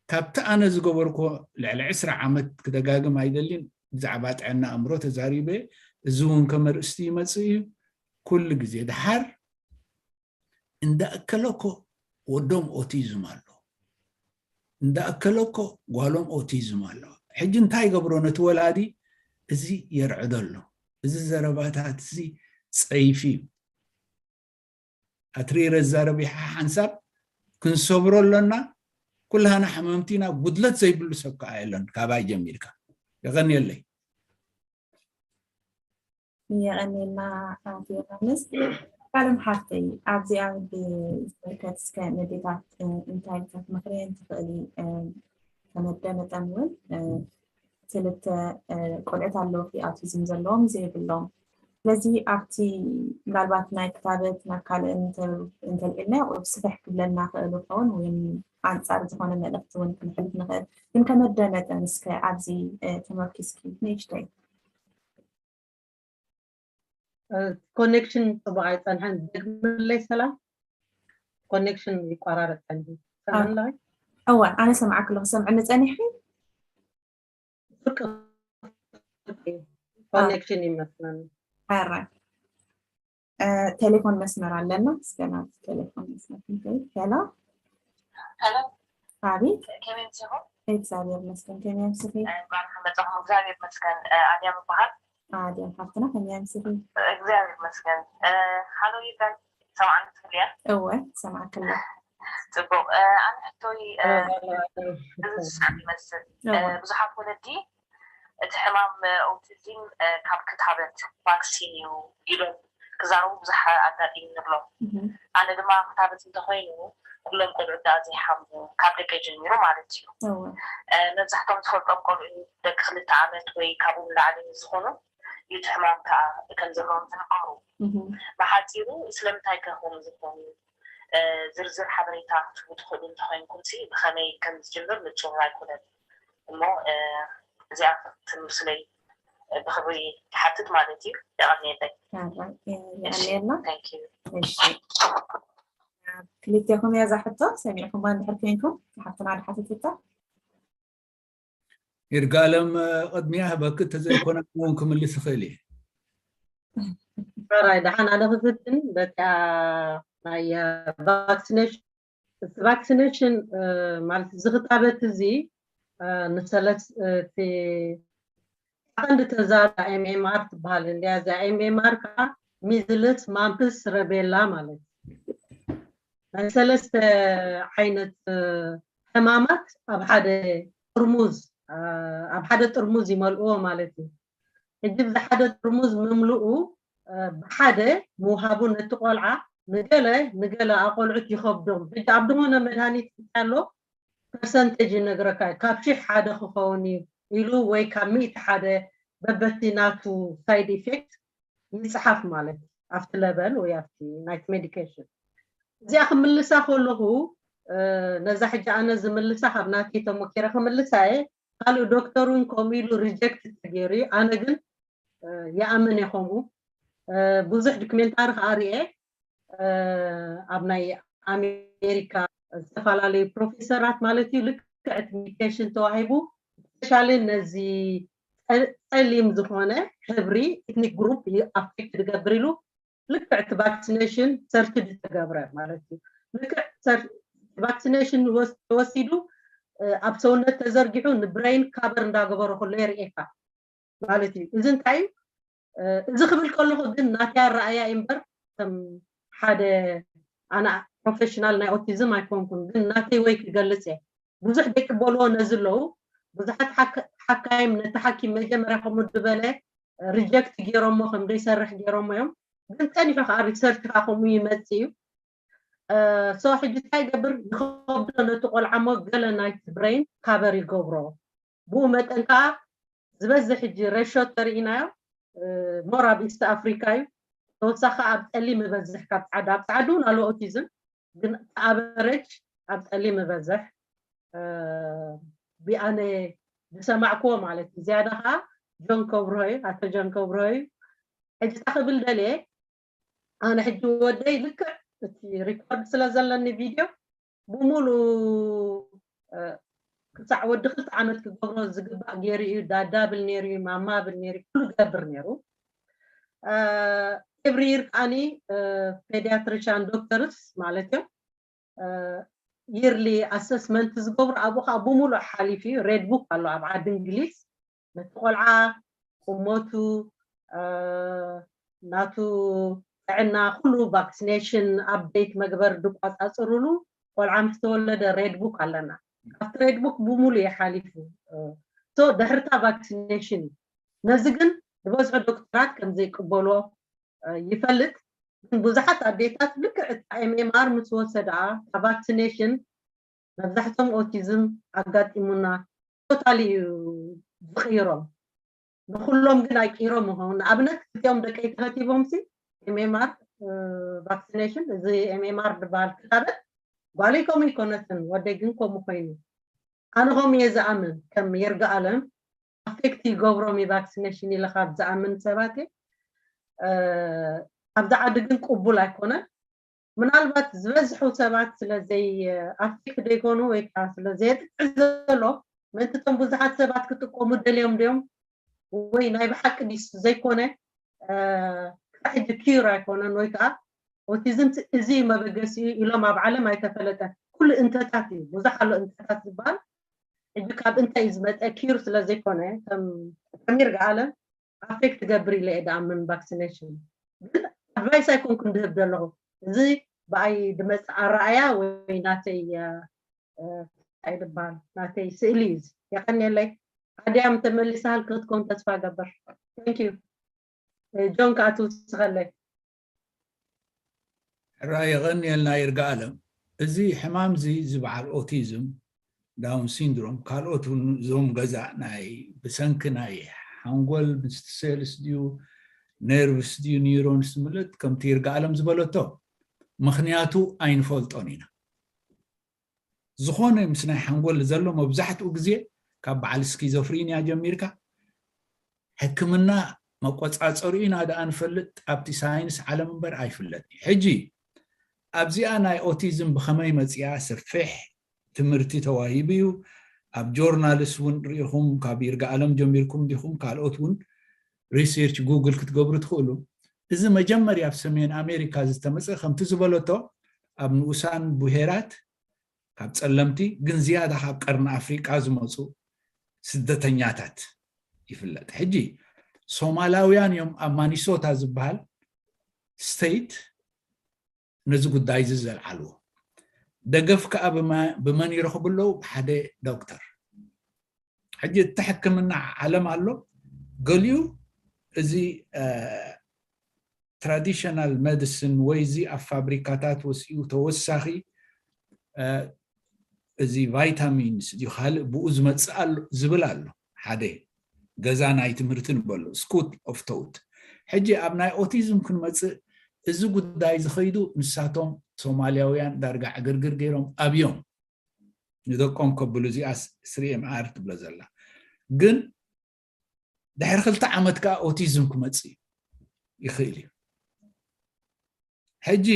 ካብቲ ኣነ ዝገበርኮ ልዕሊ ዕስራ ዓመት ክደጋግም ኣይደልን። ብዛዕባ ጥዕና ኣእምሮ ተዛሪበ፣ እዚ እውን ከመርእስቲ ይመፅእ እዩ። ኩሉ ግዜ ድሓር እንዳእከለኮ ወዶም ኦቲዝም ኣሎ፣ እንዳእከለኮ ጓሎም ኦቲዝም ኣሎ። ሕጂ እንታይ ይገብሮ ነቲ ወላዲ? እዚ የርዕዶ ኣሎ። እዚ ዘረባታት እዚ ፀይፊ እዩ። ኣትሪረ ዝዛረብ ይሓ ሓንሳብ ክንሰብሮ ኣሎና። ኩላህና ሓመምቲና፣ ጉድለት ዘይብሉ ሰብ ከዓ የለን። ካባይ ጀሚርካ የቐንየለይ። የቐንየልና ኣቶ ዮሃንስ። ካለም ሓፍተይ፣ ኣብዚኣ ብዝምልከት እስከ ነዴታት እንታይ ክትመኽርየን ትኽእሊ? ከመደመጠን እውን ክልተ ቆልዑት ኣለውኪ፣ ኣውቲዝም ዘለዎም፣ ዘይብሎም። ስለዚ ኣብቲ ምናልባት ናይ ክታበት ናብ ካልእ እንተልዕልና ስፍሕ ክብለና ክእል ይኸውን ወይ ኣንፃር ዝኾነ መልእክቲ እውን ክንሕልፍ ንኽእል። ግን ከመደመጠን እስከ ኣብዚ ተመርኪስኪ ንእሽተይ ኮኔክሽን ፅቡቅ ኣይፀንሐን። ደግምለይ ሰላም። ኮኔክሽን ይቋራረፅ ፀንሑ። ሰምዕለይ? እወ፣ ኣነ ሰምዓክ ኣለኹ። ሰምዕኒ ፀኒሕኪ? ፍርቂ ኮኔክሽን ይመስለኒ። ሕራይ። ቴሌፎን መስመር ኣለና። እስከ ናብ ቴሌፎን መስመር ክንከይድ። ሄሎ። ሄሎ። ኣቤት። ከመይ ኣምሲኹም? እግዚኣብሔር ይመስገን። ከመይ ኣምሲኺ? እንኳን መጻኹም። እግዚኣብሔር ይመስገን። ኣድያም እበሃል። ኣድያም ሓፍትና ከመይ ኣምሲኺ? እግዚኣብሔር ይመስገን። ሃሎ ይጋይ ሰማዕኒ ትኽእል እያ? እወ ሰማዕክላ። ጽቡቕ። ኣነ ሕቶይ እዚ ዝስዕብ ይመስል። ብዙሓት ወለዲ እቲ ሕማም ኦቲዝም ካብ ክታበት ቫክሲን እዩ ኢሎም ክዛረቡ ብዙሕ ኣጋጢሙ ንብሎም። ኣነ ድማ ክታበት እንተኾይኑ ኩሎም ቆልዑ ደኣ ዘይሓሙ ካብ ደቀይ ጀሚሩ ማለት እዩ። መብዛሕቶም ዝፈልጦም ቆልዑ ደቂ ክልተ ዓመት ወይ ካብኡ ንላዕሊ ንዝኾኑ እዩ እቲ ሕማም ከዓ ከም ዘለዎም ዝንገሩ። ብሓፂሩ ስለምንታይ ከ ከምኡ ዝኾኑ ዝርዝር ሓበሬታ ክትህቡ ትኽእሉ እንተኾይንኩም ሲ ብኸመይ ከም ዝጅምር ንጹር ኣይኮነን እሞ እዚኣ ክትምልሱለይ ብኽብሪ ይሓትት ማለት እዩ። የቐንየለይ። የቐንየልና። Thank you። እሺ ክልቴኹም እያ እዛ ሕቶ ሰሚዕኩማ እንድሕር ኮይንኩም ሓፍትና ድሓተተታ ይርጋለም ቅድሚያ ህበክ እንተዘይኮነ እውን ክምልስ ይኽእል እየ። ሕራይ ደሓን ኣነ ክፍትን በቃ ናይ ቫክሲኔሽን እቲ ቫክሲኔሽን ማለት እዚ ክታበት እዚ ንሰለስ እቲ ቀንዲ ተዛራ ኤምኤምኣር ትበሃል እንዲያ። እዛ ኤምኤምኣር ከዓ ሚዝልስ፣ ማምፕስ፣ ረቤላ ማለት እዩ። ናይ ሰለስተ ዓይነት ሕማማት ኣብ ሓደ ጥርሙዝ ኣብ ሓደ ጥርሙዝ ይመልእዎ ማለት እዩ። ሕጂ እዚ ሓደ ጥርሙዝ ምምልኡ ብሓደ ምውሃቡ ነቲ ቆልዓ ንገለ ንገለ ኣቆልዑት ይኸብዶም። ሕጂ ኣብ ዝኾነ መድሃኒት ኣሎ ፐርሰንቴጅ ይነግረካ እዩ። ካብ ሺሕ ሓደ ክኸውን እዩ ኢሉ ወይ ካብ ሚእቲ ሓደ በበቲ ናቱ ሳይድ ኢፌክት ይፅሓፍ ማለት እዩ ኣብቲ ለበል ወይ ኣብቲ ናይቲ ሜዲኬሽን። እዚኣ ክምልሳ ከለኹ ነዛ ሕጂ ኣነ ዝምልሳ ካብ ናተይ ተሞኪረ ክምልሳ እየ። ካልእ ዶክተር እውን ከምኡ ኢሉ ሪጀክት ተገይሩ እዩ። ኣነ ግን ይኣምን እየ ከምኡ። ብዙሕ ዶክሜንታሪ ከዓ ርኤ ኣብ ናይ ኣሜሪካ ዝተፈላለዩ ፕሮፌሰራት ማለት እዩ ልክዕ እቲ ሜዲኬሽን ተዋሂቡ ስፔሻሊ ነዚ ፀሊም ዝኾነ ሕብሪ ኤትኒክ ግሩፕ እዩ ኣፌክት ዝገብር ኢሉ ልክዕ እቲ ቫክሲኔሽን ሰርች ዝተገብረ ማለት እዩ። ልክዕ ቫክሲኔሽን ተወሲዱ ኣብ ሰውነት ተዘርጊሑ ንብሬን ካቨር እንዳገበረ ከሎ የርእየካ ማለት እዩ። እዚ እንታይ እዩ? እዚ ክብል ከለኹ ግን ናተይ ኣረኣያ እዩ እምበር ከም ሓደ ኣነ ፕሮፌሽናል ናይ ኦቲዝም ኣይኮንኩን፣ ግን ናተይ ወይ ክገልፅ እየ። ብዙሕ ደቂ በልዎ ነዚ ኣለዉ። ብዙሓት ሓካይም ነቲ ሓኪም መጀመርያ ከምኡ ዝበለ ሪጀክት ገይሮሞ ከም ዘይሰርሕ ገይሮሞ እዮም። ግን ፀኒሑ ከዓ ሪሰርች ከዓ ከምኡ ይመፅ እዩ። ሶ ሕጂ እንታይ ይገብር ይኸብዶ ነቲ ቆልዓ ሞ ገለ ናይቲ ብሬን ካቨር ይገብሮ። ብኡ መጠን ከዓ ዝበዝሕ ሕጂ ሬሾ ተርኢናዮ ሞር ኣብ ኢስት ኣፍሪካ እዩ። ተወሳኺ ኣብ ጸሊም ይበዝሕ ካብ ጻዕዳ። ኣብ ጻዕዳ እውን ኣሎ ኦቲዝም፣ ግን ኣቨሬጅ ኣብ ጸሊም ይበዝሕ። ብኣነ ዝሰማዕክዎ ማለት እዩ። ዝያዳ ከዓ ጆን ከብርሆ እዩ፣ ኣቶ ጆን ከብርሆ እዩ። ሕጂ ታ ክብል ደልየ፣ ኣነ ሕጂ ወደይ ልክዕ እቲ ሪኮርድ ስለ ዘለኒ ቪድዮ ብሙሉ ክሳዕ ወዲ ክልተ ዓመት ክገብሮ ዝግባእ ገይሩ እዩ። ዳዳ ብል ነይሩ እዩ፣ ማማ ብል ነይሩ እዩ፣ ኩሉ ገብር ነይሩ። ኤቭሪ ይር ከዓኒ ፔዲያትሪሻን ዶክተርስ ማለት እዮም ይርሊ ኣሰስመንት ዝገብሩ፣ ኣብኡ ከዓ ብሙሉእ ሓሊፉ እዩ። ሬድ ቡክ ኣሎ ኣብ ዓዲ እንግሊዝ፣ ነቲ ቆልዓ ቁመቱ፣ ናቱ ጥዕና፣ ኩሉ ቫክሲኔሽን ኣፕዴት መግበር ድቋፃፅሩሉ። ቆልዓ ምስ ተወለደ ሬድ ቡክ ኣለና። ኣብቲ ሬድ ቡክ ብሙሉ እዩ ሓሊፉ። ሶ ድሕርታ ቫክሲኔሽን እዩ። ነዚ ግን ዝበዝሑ ዶክተራት ከም ዘይቅበልዎ ይፈልጥ። ግን ብዙሓት ኣዴታት ልክዕ እታ ኤምኤምኣር ምስ ወሰዳ፣ እታ ቫክሲኔሽን፣ መብዛሕቶም ኦቲዝም ኣጋጢሙና ቶታሊ እዩ ዝቕይሮም። ንኩሎም ግን ኣይቅይሮም ይኸውን። ንኣብነት ክልቲኦም ደቀይ ተኸቲቦም ሲ ኤምኤምኣር ቫክሲኔሽን፣ እዚ ኤምኤምኣር ዝበሃል ክታበት፣ ጓለይ ከምኡ ይኮነትን፣ ወደይ ግን ከምኡ ኮይኑ። ኣነ ከምኡ እየ ዝኣምን። ከም ይርጋ ኣለም ኣፌክት ይገብሮም ዩ ቫክሲኔሽን ኢለ ካብ ዝኣምን ሰባት እየ። ኣብዚ ዓዲ ግን ቅቡል ኣይኮነን። ምናልባት ዝበዝሑ ሰባት ስለዘይ ኣፌክት ዘይኮኑ ወይ ከዓ ስለዘየጥቅዕ ዘሎ፣ ምእንቲ እቶም ብዙሓት ሰባት ክጥቀሙ ደልዮም ድዮም ወይ ናይ ብሓቂ ድዩ ዘይኮነ፣ ክሳብ ሕጂ ኪዩር ኣይኮነን። ወይ ከዓ ኦቲዝም እዚ መበገሲኡ ኢሎም ኣብ ዓለም ኣይተፈለጠን። ኩሉ እንተታት እዩ፣ ብዙሕ ኣሎ እንተታት ዝበሃል። ሕጂ ካብ እንታይ እዩ ዝመፀ? ኪዩር ስለዘይኮነ ከም ከም ይርጋ ኣለም ኣፌክት ትገብር ኢለ እየ ድኣምን ቫክሲኔሽን። ግን ኣድቫይስ ኣይኮንኩን ድህብ ዘለኹ። እዚ ብኣይ ድመፅእ ኣረኣያ ወይ ናተይ እንታይ ይበሃል፣ ናተይ ስእሊ እዩ። የቐንየለይ። ኣድያም ተመሊሳ ሃልኪ ክትከውን ተስፋ እገብር። ቴንክ ዩ። ጆን ከዓ ትውስኸለይ። ሕራ የቐንየልና ይርጋ ኣለም። እዚ ሕማም እዚ ዝበዓል ኦቲዝም፣ ዳውን ሲንድሮም፣ ካልኦት እውን እዞም ገዛ ናይ ብሰንኪ ናይ ሓንጎል ምስቲ ሴልስ ድዩ ነርቭስ ድዩ ኒውሮንስ ዝምልጥ፣ ከምቲ ይርጋ ኣለም ዝበለቶ ምኽንያቱ ኣይንፈልጦን ኢና። ዝኾነ ምስ ናይ ሓንጎል ዘሎ መብዛሕትኡ ግዜ ካብ በዓል ስኪዞፍሪንያ ጀሚርካ ሕክምና መቆፃፀሪኡ ኢና ደኣ ንፈልጥ፣ ኣብቲ ሳይንስ ዓለም እምበር ኣይፍለጥን እዩ። ሕጂ ኣብዚኣ ናይ ኦቲዝም ብኸመይ መፂኣ ሰፊሕ ትምህርቲ ተዋሂቡ እዩ። ኣብ ጆርናልስ እውን ርኢኹም ካብ ይርጋ ኣለም ጀሚርኩም ዲኹም ካልኦት እውን ሪሰርች ጉግል ክትገብሩ ትኽእሉ። እዚ መጀመርያ ኣብ ሰሜን ኣሜሪካ ዝተመፀ ከምቲ ዝበለቶ ኣብ ንኡሳን ብሄራት ካብ ፀለምቲ ግን ዝያዳ ካብ ቀርኒ ኣፍሪቃ ዝመፁ ስደተኛታት ይፍለጥ። ሕጂ ሶማላውያን እዮም ኣብ ማኒሶታ ዝበሃል ስቴት ነዚ ጉዳይ እዚ ዘልዓልዎ። ደገፍ ከዓ ብመን ይረኽቡ ኣለዉ? ሓደ ዶክተር። ሕጂ እቲ ሕክምና ዓለም ኣሎ፣ ገሊኡ እዚ ትራዲሽናል ሜዲሲን ወይ እዚ ኣብ ፋብሪካታት ወፂኡ ተወሳኺ እዚ ቫይታሚንስ ድዩ ካልእ ብኡ ዝመፅእ ኣሎ ዝብል ኣሎ። ሓደ ገዛ ናይ ትምህርቲ ንበሎ ስኩል ኦፍ ቶት። ሕጂ ኣብ ናይ ኦቲዝም ክንመፅእ፣ እዚ ጉዳይ ዝኸይዱ ንሳቶም ሶማልያውያን ዳርጋ ዕግርግር ገይሮም ኣብዮም ንደቆም ከብሉ፣ እዚኣ ስሪ ኤምኣር ትብሎ ዘላ። ግን ድሕሪ ክልተ ዓመት ከዓ ኦቲዝም ክመፅእ ይኽእል እዩ። ሕጂ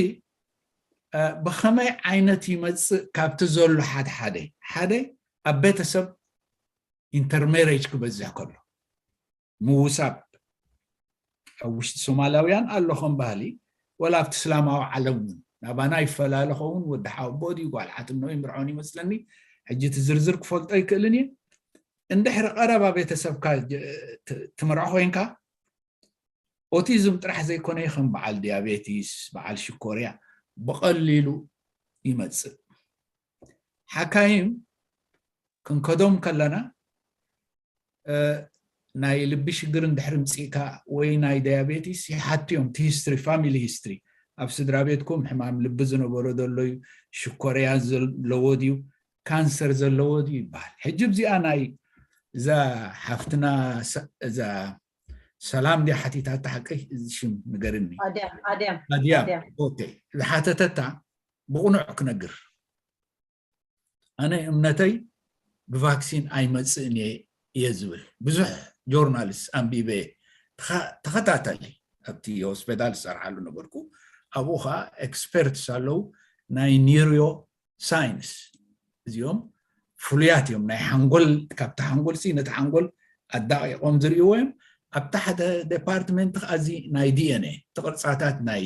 ብኸመይ ዓይነት ይመፅእ? ካብቲ ዘሎ ሓደ ሓደ ሓደ ኣብ ቤተሰብ ኢንተርሜሬጅ ክበዝሕ ከሎ፣ ምውሳብ ኣብ ውሽጢ ሶማላውያን ኣሎ ከም ባህሊ፣ ወላ ኣብቲ እስላማዊ ዓለም እውን ናባና ይፈላለ ኸውን። ወዲ ሓወቦ ድዩ ጓል ሓትኖ ይምርዖን ይመስለኒ። ሕጂ እቲ ዝርዝር ክፈልጦ ይክእልን እየ። እንድሕሪ ቀረባ ቤተሰብካ ትምርዖ ኮይንካ፣ ኦቲዝም ጥራሕ ዘይኮነ ከም በዓል ዲያቤቲስ፣ በዓል ሽኮርያ ብቐሊሉ ይመፅእ። ሓካይም ክንከዶም ከለና ናይ ልቢ ሽግር እንድሕሪ ምፅእካ ወይ ናይ ዲያቤቲስ ይሓቱ እዮም። እቲ ሂስትሪ፣ ፋሚሊ ሂስትሪ፣ ኣብ ስድራ ቤትኩም ሕማም ልቢ ዝነበሮ ዘሎ እዩ፣ ሽኮርያ ዘለዎ ድዩ፣ ካንሰር ዘለዎ ድዩ ይበሃል። ሕጂ እዚኣ ናይ እዛ ሓፍትና እዛ ሰላም ድያ ሓቲታታ ሓቀይ? እዚ ሽም ንገርኒ። ኣድያም ኣድያም ኣድያም ኣድያም። ኦኬ። ዝሓተተታ ብቕኑዕ ክነግር፣ ኣነ እምነተይ ብቫክሲን ኣይመፅእን እየ እየ ዝብል። ብዙሕ ጆርናልስ ኣንቢበ፣ ተኸ- ተኸታተሊ ኣብቲ ሆስፒታል ዝሰርሓሉ ነበርኩ። ኣብኡ ከዓ ኤክስፐርትስ ኣለዉ ናይ ኒውሮ ሳይንስ፣ እዚኦም ፍሉያት እዮም። ናይ ሓንጎል፣ ካብቲ ሓንጎል ሲ ነቲ ሓንጎል ኣዳቂቆም ዝርእይዎ እዮም። ኣብታ ሓደ ዴፓርትመንት ከዓ እዚ ናይ ዲኤንኤ፣ እቲ ቅርፃታት ናይ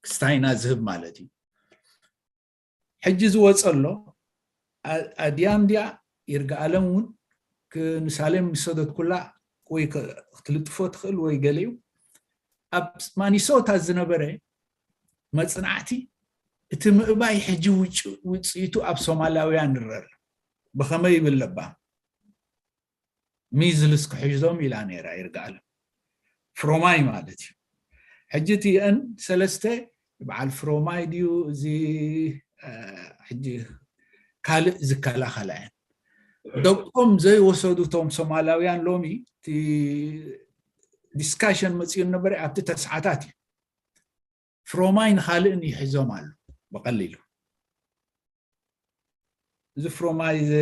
ክስታይና ዝህብ ማለት እዩ። ሕጂ ዝወፀ ኣሎ ኣ- ኣድያም ድያ ይርጋኣለም እውን ክ- ንሳሌም ዝሰደትኩላ ወይ ክ- ክትልጥፎ ትኽእል ወይ ገሊኡ ኣብ ማኒሶታ ዝነበረ መፅናዕቲ፣ እቲ ምእባይ ሕጂ ውጭ- ውፅኢቱ ኣብ ሶማላውያን ይረር። ብኸመይ ይብል ለባ? ሚዝልስ ክሕዞም ኢላ ነይራ ይርጋኣለም። ፍሮማይ ማለት እዩ። ሕጂ እቲአን ሰለስተ በዓል ፍሮማይ ድዩ እዚ እ፣ ሕጂ ካልእ ዝከላኸላ እየን። ደቆም ዘይወሰዱ እቶም ሶማላውያን ሎሚ እቲ ዲስካሽን መፅኡ ነበረ ኣብቲ ተስዓታት እዩ። ፍሮማይ ንኻልእን ይሕዞም ኣሎ ብቐሊሉ። እዚ ፍሮማይ እዚ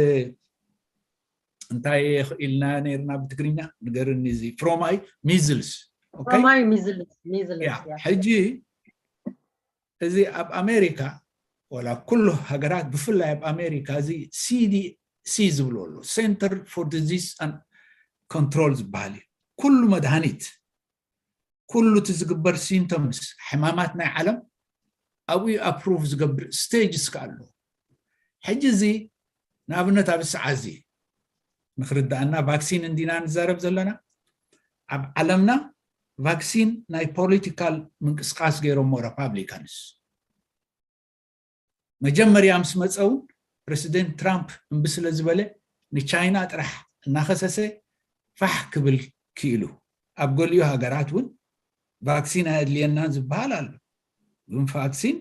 እንታይ ኢልና ነርና ብትግርኛ ንገርኒ? እዚ ፍሮማይ ሚዝልስ። ኦኬ? ፍሮማይ ሚዝልስ ሚዝልስ ያ ያ። ሕጂ እዚ ኣብ ኣሜሪካ ወላ ኩሉ ሃገራት ብፍላይ ኣብ ኣሜሪካ እዚ ሲዲሲ ዝብሎ ኣሎ፣ Center for Disease and Control ዝበሃል እዩ። ኩሉ መድሃኒት፣ ኩሉ እቲ ዝግበር ሲምፕቶምስ፣ ሕማማት ናይ ዓለም ኣብኡ ኣፕሩቭ ዝገብር ስቴጅስ ከ ኣሎ። ሕጂ እዚ ንኣብነት ኣብ ሰዓት እዚ ንክርዳእና ቫክሲን እንዲና ንዛረብ ዘለና። ኣብ ዓለምና ቫክሲን ናይ ፖለቲካል ምንቅስቃስ ገይሮሞ ሪፓብሊካንስ። መጀመርያ ምስ መፀ እውን ፕረሲደንት ትራምፕ እምቢ ስለ ዝበለ ንቻይና ጥራሕ እናኸሰሰ ፋሕ ክብል ክኢሉ። ኣብ ገሊኡ ሃገራት እውን ቫክሲን ኣየድልየናን ዝበሃል ኣሎ። ግን ቫክሲን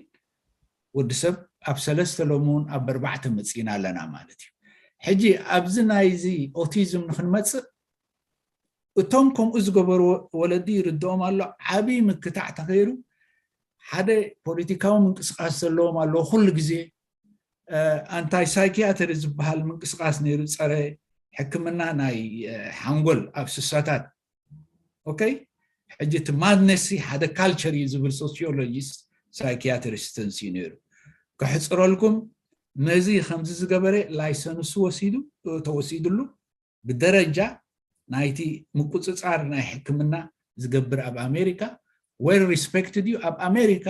ወዲ ሰብ ኣብ ሰለስተ ሎሚ እውን ኣብ ኣርባዕተ መፂእና ኣለና ማለት እዩ። ሕጂ ኣብዚ ናይዚ ኦቲዝም ንክንመፅእ እቶም ከምኡ ዝገበሩ ወለዲ ይርድኦም ኣሎ። ዓብይ ምክታዕ ተኸይሩ ሓደ ፖለቲካዊ ምንቅስቃስ ዘለዎም ኣለዉ። ኩሉ ግዜ ኣንታይ ሳይኪያትሪ ዝበሃል ምንቅስቃስ ነይሩ፣ ፀረ ሕክምና ናይ ሓንጎል ኣብ ስሳታት። ኦኬ፣ ሕጂ እቲ ማድነስ ሓደ ካልቸር እዩ ዝብል ሶሲዮሎጂስት ሳይኪያትሪስትንስ እዩ ነይሩ። ከሕፅረልኩም፣ ነዚ ከምዚ ዝገበረ ላይሰንሱ ወሲዱ ተወሲድሉ ብደረጃ ናይቲ ምቁፅፃር ናይ ሕክምና ዝገብር ኣብ ኣሜሪካ well respected እዩ። ኣብ ኣሜሪካ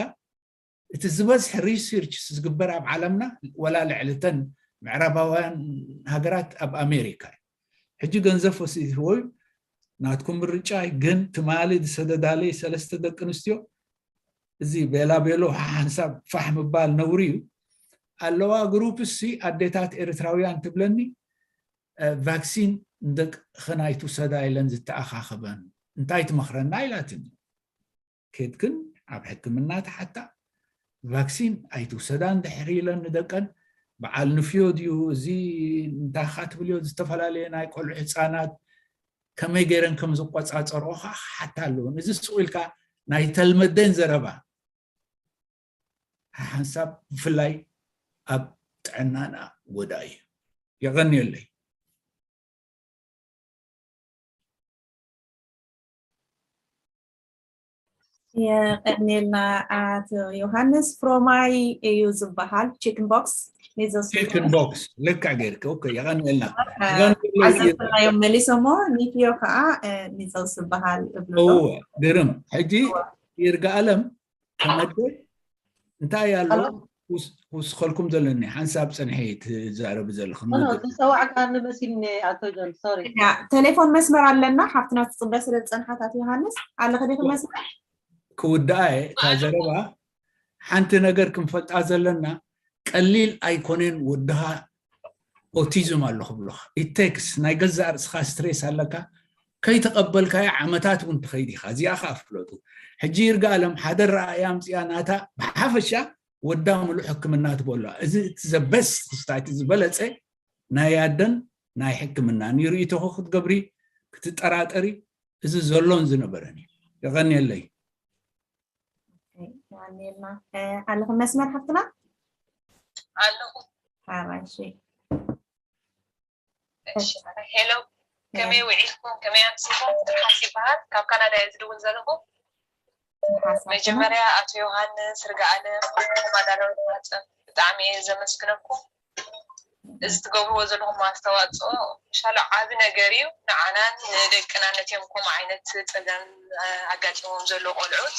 እቲ ዝበዝሐ ሪሰርች ዝግበር ኣብ ዓለምና ወላ ልዕሊ እተን ምዕራባውያን ሃገራት ኣብ ኣሜሪካ እዩ። ሕጂ ገንዘብ ፈሲስዎ እዩ፣ ናትኩም ምርጫ እዩ። ግን ትማሊ ዝሰደዳለይ ሰለስተ ደቂ ኣንስትዮ እዚ ቤላ ቤሎ ሓንሳብ ፋሕ ምባል ነውሪ እዩ ኣለዋ። ግሩፕ ሲ ኣዴታት ኤርትራውያን ትብለኒ ቫክሲን ንደቅኽን ኣይትውሰዳ ኢለን ዝተኣኻኸበን እንታይ ትመኽረና ኢላትኒ። ኬድክን ኣብ ሕክምና ተሓታ ቫክሲን ኣይትውሰዳ እንድሕር ኢለን ንደቀን በዓል ንፍዮ ድዩ እዚ እንታይ ካ ትብልዮ ዝተፈላለየ ናይ ቆልዑ ህፃናት ከመይ ገይረን ከም ዝቆፃፀርኦ ከዓ ክሓታ ኣለዎን። እዚ ስቕ ኢልካ ናይ ተልመደን ዘረባ ሓንሳብ ብፍላይ ኣብ ጥዕናና ጎዳኢ እዩ። የቐንየለይ። የቀንየልና ኣቶ ዮሃንስ። ፍሮማይ እዩ ዝበሃል። ቺክን ቦክስ ቺክን ቦክስ ልክዕ ገይርክ። ኦኬ፣ የቐንየልና። ዓዘብትናዮም መሊሶሞ። ኒፍዮ ከዓ ሚዘውስ ዝበሃል እብሉ። እወ፣ ግርም። ሕጂ ይርጋ ኣለም ተመደ እንታይ ኣሎ ክውስኸልኩም ዘለኒ ሓንሳብ ፅንሒ ትዛረብ ዘለኹም ዝፀዋዕካኒ መሲልኒ ኣቶ ጆን ሶሪ። ቴሌፎን መስመር ኣለና። ሓፍትና ትፅበ ስለ ዝፀንሓት ኣቶ ዮሃንስ ኣለኸ ዲኺ መስመር? ክውድኣ እየ እታ ዘረባ። ሓንቲ ነገር ክንፈልጣ ዘለና ቀሊል ኣይኮነን ወድኻ ኦቲዝም ኣሎ ክብሉኻ ኢቴክስ ናይ ገዛእ ርእስኻ ስትሬስ ኣለካ ከይተቐበልካዮ ዓመታት እውን ትኸይድ ኢኻ። እዚኣ ከዓ ፍለጡ። ሕጂ ይርጋ ኣለም ሓደ ረኣያ ኣምፅኣ ናታ ብሓፈሻ ወዳ ሙሉእ ሕክምና ትበሎ። እዚ ዘበስ ክስታይቲ ዝበለፀ ናይ ኣደን ናይ ሕክምና ንርእይቶኹ ክትገብሪ ክትጠራጠሪ እዚ ዘሎን ዝነበረን እዩ። የቐንየለይ። ኣለኹም መስመር ሓፍትና? ኣለኹ። ሓራይ እሺ። ሄሎ፣ ከመይ ውዒልኩም? ከመይ ኣምሲኹም? ትርሓስ ይበሃል፣ ካብ ካናዳ እየ ዝድውል ዘለኹ። መጀመርያ ኣቶ ዮሃንስ ርግኣለም፣ ማዳላዊ ማህፀን፣ ብጣዕሚ እየ ዘመስግነኩም። እዚ ትገብርዎ ዘለኹም ኣስተዋፅኦ ሻሎ ዓቢ ነገር እዩ። ንዓናን ንደቅና ነቲዮም ከምኡ ዓይነት ፀገም ኣጋጢሞም ዘሎ ቆልዑት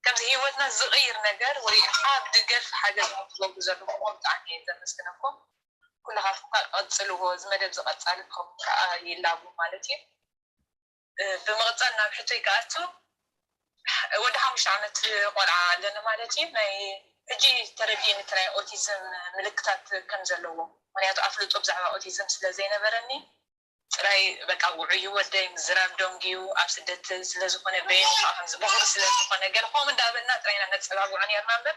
ከምዚ ህይወትና ዝቕይር ነገር ወይ ኣብ ድገፍ ሓገዝ ትገብሩ ዘለኹም ብጣዕሚ እየ ዘመስግነኩም። ኩልኻትኩም ከዓ ቀፅልዎ፣ እዚ መደብ ዝቐፃሊ ክኸውን ከዓ ይላቡ ማለት እዩ። ብምቕፃል ናብ ሕቶይ ክኣቱ፣ ወዲ ሓሙሽተ ዓመት ቆልዓ ኣለኒ ማለት እዩ። ናይ ሕጂ ተረዲእኒ እቲ ናይ ኦቲዝም ምልክታት ከም ዘለዎ፣ ምክንያቱ ኣፍልጦ ብዛዕባ ኦቲዝም ስለ ዘይነበረኒ ጥራይ በቃ ውዑይ እዩ ወደይ፣ ምዝራብ ደንጉዩ፣ ኣብ ስደት ስለ ዝኾነ በይኑ ከዓ ከምዚ በኹሪ ስለ ዝኾነ ገለ ከምኡ እንዳበልና ጥራይ ኢና ነፀባብዖ ነርና እምበር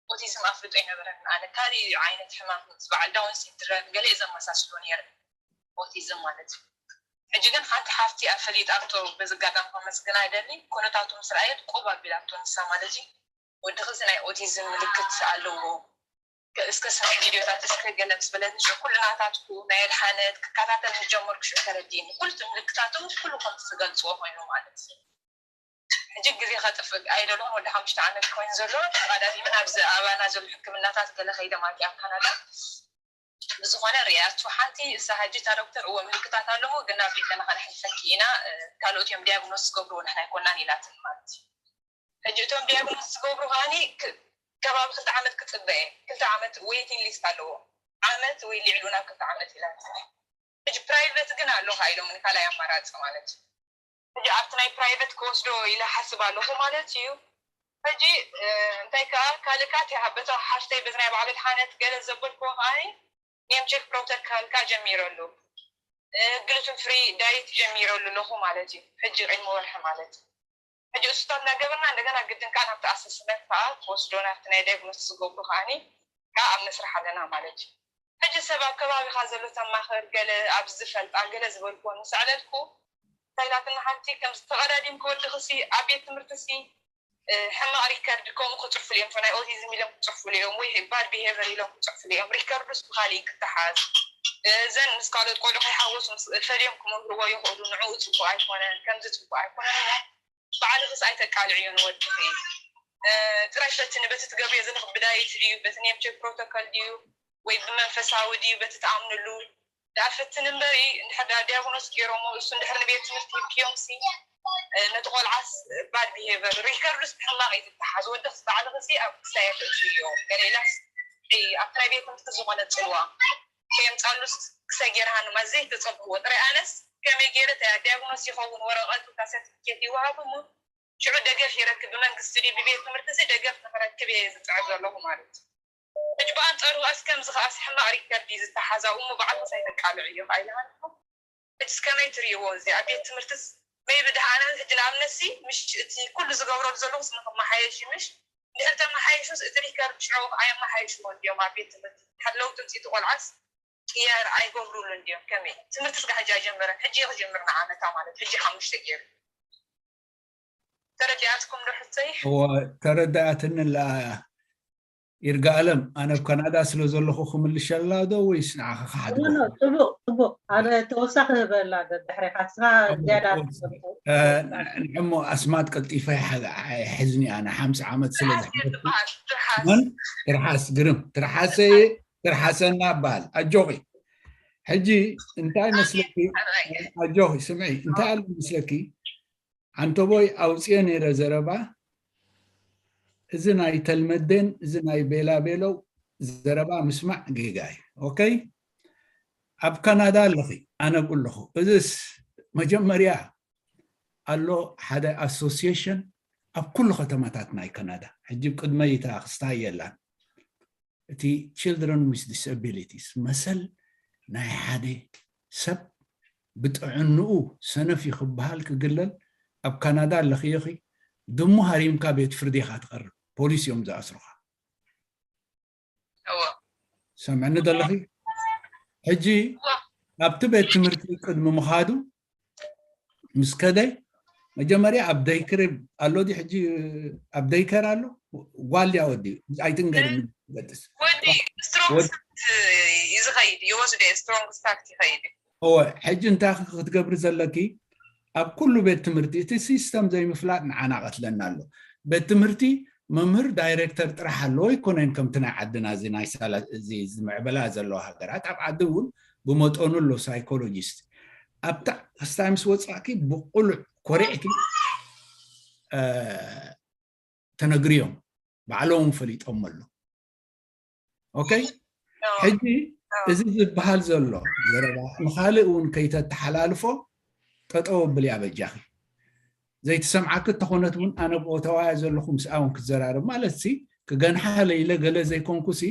ኦቲዝም ኣፍልጦ ኣይነበረን። ኣነ ካሊእ ዓይነት ሕማም ምስ በዓል ዳውን ሲንድረም ገለ እየ ዘመሳስሎ ነይረ ኦቲዝም ማለት እዩ። ሕጂ ግን ሓንቲ ሓፍቲ ኣፈሊጣቶ በዚ ኣጋጣሚ ከመስግና ይደሊ። ኩነታቱ ምስ ረኣየት ቆብ ኣቢላቶ ንሳ ማለት እዩ። ወድኺ እዚ ናይ ኦቲዝም ምልክት ኣለዎ እስከ ስምዒ ቪድዮታት እስከ ገለ ምስ በለትኒ ሽዑ ኩሉ ናታትኩ ናይ ኣድሓነት ክከታተል ምስ ጀመርኩ ሽዑ ተረዲእኒ። ኩሉ እቲ ምልክታቱ ኩሉ ከምቲ ዝገልፅዎ ኮይኑ ማለት እዩ። ሕጂ ግዜ ከጥፍእ ኣይደለኹን። ወዲ ሓሙሽተ ዓመት ኮይኑ ዘሎ ተቐዳዲመ ናብዚ ኣባና ዘሎ ሕክምናታት ገለ ከይደ ማለት ኣብ ካናዳ ብዝኾነ ርእያቱ ሓንቲ እሳ ሕጂ እታ ዶክተር እወ ምልክታት ኣለዎ ግን ናብ ቤተ ንኸነሕልፈኪ ኢና ካልኦት እዮም ዲያግኖስ ዝገብርዎ ንሕና ኣይኮናን ኢላትኒ ማለት እዩ። ሕጂ እቶም ዲያግኖስ ዝገብሩ ከዓኒ ከባቢ ክልተ ዓመት ክፅበ እየ። ክልተ ዓመት ዌይቲንግ ሊስት ኣለዎ። ዓመት ወይ ልዕሉ ናብ ክልተ ዓመት ኢላትኒ። ሕጂ ፕራይቬት ግን ኣሎ ኢሎምኒ ካልኣይ ኣማራፂ ማለት እዩ። ሕጂ ኣብቲ ናይ ፕራይቬት ክወስዶ ኢለ ሓስብ ኣለኹ ማለት እዩ። ሕጂ እንታይ ከዓ ካልእ ከዓ እቲ በታ ሓፍተይ በዚ ናይ በዓል ኣድሓነት ገለ ዘበልክዎ ከዓኒ ኔም ቼክ ፕሮቶኮል ከዓ ጀሚረሉ፣ ግሉትን ፍሪ ዳይት ጀሚረሉ ኣለኹ ማለት እዩ። ሕጂ ቅድሚ ወርሒ ማለት እዩ። ሕጂ እሱታት እናገበርና እንደገና ግድን ከዓ ናብቲ ኣሰስመንት ከዓ ክወስዶ ናብቲ ናይ ዳያግኖስ ዝገብሩ ከዓኒ ከዓ ኣብ መስርሕ ኣለና ማለት እዩ። ሕጂ ሰብ ኣብ ከባቢኻ ዘሎ ተማኸር ገለ ኣብ ዝፈልጣ ገለ ዝበልክዎ ምስ ኣዕለልኩ እንታይ ኢላትና ሓንቲ ከምዚ ተቐዳዲምኪ ወድኽሲ ኣብ ቤት ትምህርትሲ ሕማቕ ሪከርድ ከምኡ ክፅሕፉሉ እዮም ናይ ኦቲዝም ኢሎም ክፅሕፉሉ እዮም ወይ ባድ ቢሄቨር ኢሎም ክፅሕፉሉ እዮም። ሪከርዱስ ብካሊእ ክተሓዝ እዘን ምስ ካልኦት ቆልዑ ከይሓወሱ ፈሊዮም ክመምህርዎ ይኽእሉ። ንዕኡ ፅቡቅ ኣይኮነን ከምዚ ፅቡቅ ኣይኮነን እሞ ባዕልኽስ ኣይተቃልዕዮ ንወድኺ ጥራይ ፈትኒ በቲ ትገብርዮ ዘለኺ ብዳይት ድዩ በቲ ኔምቼክ ፕሮቶኮል ድዩ ወይ ብመንፈሳዊ ድዩ በቲ ትኣምንሉ ደኣ ፈትን እምበሪ እንድሕር ደኣ ዲያግኖስ ገይሮሞ እሱ እንድሕር ንቤት ትምህርቲ ሂብክዮም ሲ ነቲ ቆልዓስ ባድ ቢሄቨር ሪከርዱስ ብሕማቕ እዩ ዝተሓዝ ወድኽስ ባዕልኽሲ ኣብ ክሳየ ተእትውዮ ገለ ኢላስ ኣብቲ ናይ ቤት ትምህርቲ ዝኾነ ፅልዋ ከየምፃሉስ ክሳይ ገይርሃኒ ማለት ዘይተፀብእዎ ጥራይ ኣነስ ከመይ ገይረ ተያ ዲያግኖስ ይኸውን ወረቐቱ እታ ሰርቲፊኬት ይወሃብ እሞ ሽዑ ደገፍ ይረክብ ብመንግስቲ ድዩ ብቤት ትምህርቲ እዚ ደገፍ ንክረክብ እየ ዝፅዕር ዘለኹ ማለት እዩ። ሕጂ ብኣንፃሩ ኣስ ከምዚ ከኣስ ሕማቕ ሪከርድ እዩ ዝተሓዝ ኣብኡ እሞ ባዕልክስ ኣይተቃልዕዮ ከዓ ኢልሃልኩም። ሕጂስ ከመይ ትርእይዎ እዚ ኣብ ቤት ትምህርትስ maybe ደሓነ ሕጂ ንኣብነትሲ ምሽ እቲ ኩሉ ዝገብረሉ ዘለኹስ ንክመሓየሽ እዩ ምሽ እንድሕር ተመሓይሹስ እቲ ሪከርድ ሽዑ ኣየመሓይሽዎ እንድዮም ኣብ ቤት ትምህርቲ እንድሕር ለውጢ ኣምፂኡ እቲ ቆልዓስ ቅያር ኣይገብሩሉ እንድዮም ከመይ ትምህርቲ ስጋ ሕጂ ኣይጀመረን ሕጂ ክጀምር ንዓመታ ማለት ሕጂ ሓሙሽተ ገይሩ ተረዲኣትኩም ዶ ሕቶይ ተረዳኣትኒ ላ ይርጋኣለም ኣነ ኣብ ካናዳ ስለ ዘለኹ ክምልሸላ ዶ ወይስ ንዓኻ ክሓድጎ ፅቡቅ ፅቡቅ ኣነ ተወሳኺ ህበላ ድሕሬኻ ስኻ ዝያዳ ንዕሞ ኣስማት ቀልጢፈ ሕዝኒ ኣነ ሓምሳ ዓመት ስለ ዝሓ ትርሓስ ግርም ትርሓሰ ትርሓሰና በሃል ኣጆኺ ሕጂ እንታይ መስለኪ ኣጆኺ ስምዒ እንታይ ኣሎ መስለኪ ዓንተቦይ ኣውፅኦ ነይረ ዘረባ እዚ ናይ ተልመዴን እዚ ናይ ቤላቤለው ዘረባ ምስማዕ ጌጋ እዩ okay ኣብ ካናዳ ኣለኺ ኣነ ብኡ ኣለኹ እዚስ መጀመርያ ኣሎ ሓደ association ኣብ ኩሉ ከተማታት ናይ ካናዳ ሕጂ ቅድመይ እታ ክስታይ የላን እቲ children with disabilities መሰል ናይ ሓደ ሰብ ብጥዕንኡ ሰነፍ እዩ ክበሃል ክግለል ኣብ ካናዳ ኣለኽዮ ኺ ድሙ ሃሪምካ ቤት ፍርዲ ኢኻ ትቐርብ ፖሊስ እዮም ዝኣስሩኻ ሰምዕኒ ዘለኺ ሕጂ ኣብቲ ቤት ትምህርቲ ቅድሚ ምኻዱ ምስ ከደ መጀመርያ ኣብ ደይክር ኣሎ ድዩ? ሕጂ ኣብ ደይከር ኣሎ? ጓል ድያ ወዲ? ኣይትንገርኒ። ገጥስ ወዲ ስትሮንግ ወዲ- ስታርት እዩ ዝኸይድ፣ ይወስደ ስትሮንግ ስታርት ይኸይድ እዩ። እወ፣ ሕጂ እንታይ ክትገብሪ ዘለኪ? ኣብ ኩሉ ቤት ትምህርቲ እቲ ሲስተም ዘይምፍላጥ ንዓና ቀትለና ኣሎ። ቤት ትምህርቲ መምህር ዳይሬክተር ጥራሕ ኣለዎ ኣይኮነን፣ ከምቲ ናይ ዓድና እዚ ናይ ሳላ እዚ ዝምዕበላ ዘለዋ ሃገራት። ኣብ ዓዲ እውን ብመጠኑ ኣሎ ሳይኮሎጂስት። ኣብታ ክስታይ ምስ ወፃእኪ ብቁሉዕ ኮሪዕኪ እ፣ ተነግርዮም፣ ባዕሎም ፈሊጦም ኣሎ። ኦኬ፣ ሕጂ እዚ ዝበሃል ዘሎ ዘረባ ንኻልእ እውን ከይተተሓላልፎ ጠጠው ኣብልያ በጃኺ። ዘይትሰምዓኪ እንተኾነት እውን ኣነ ብኦተዋያ ዘለኹ ምስኣ እውን ክትዘራረብ ማለት ሲ ክገንሓ ለይለ ገለ ዘይኮንኩ ሲ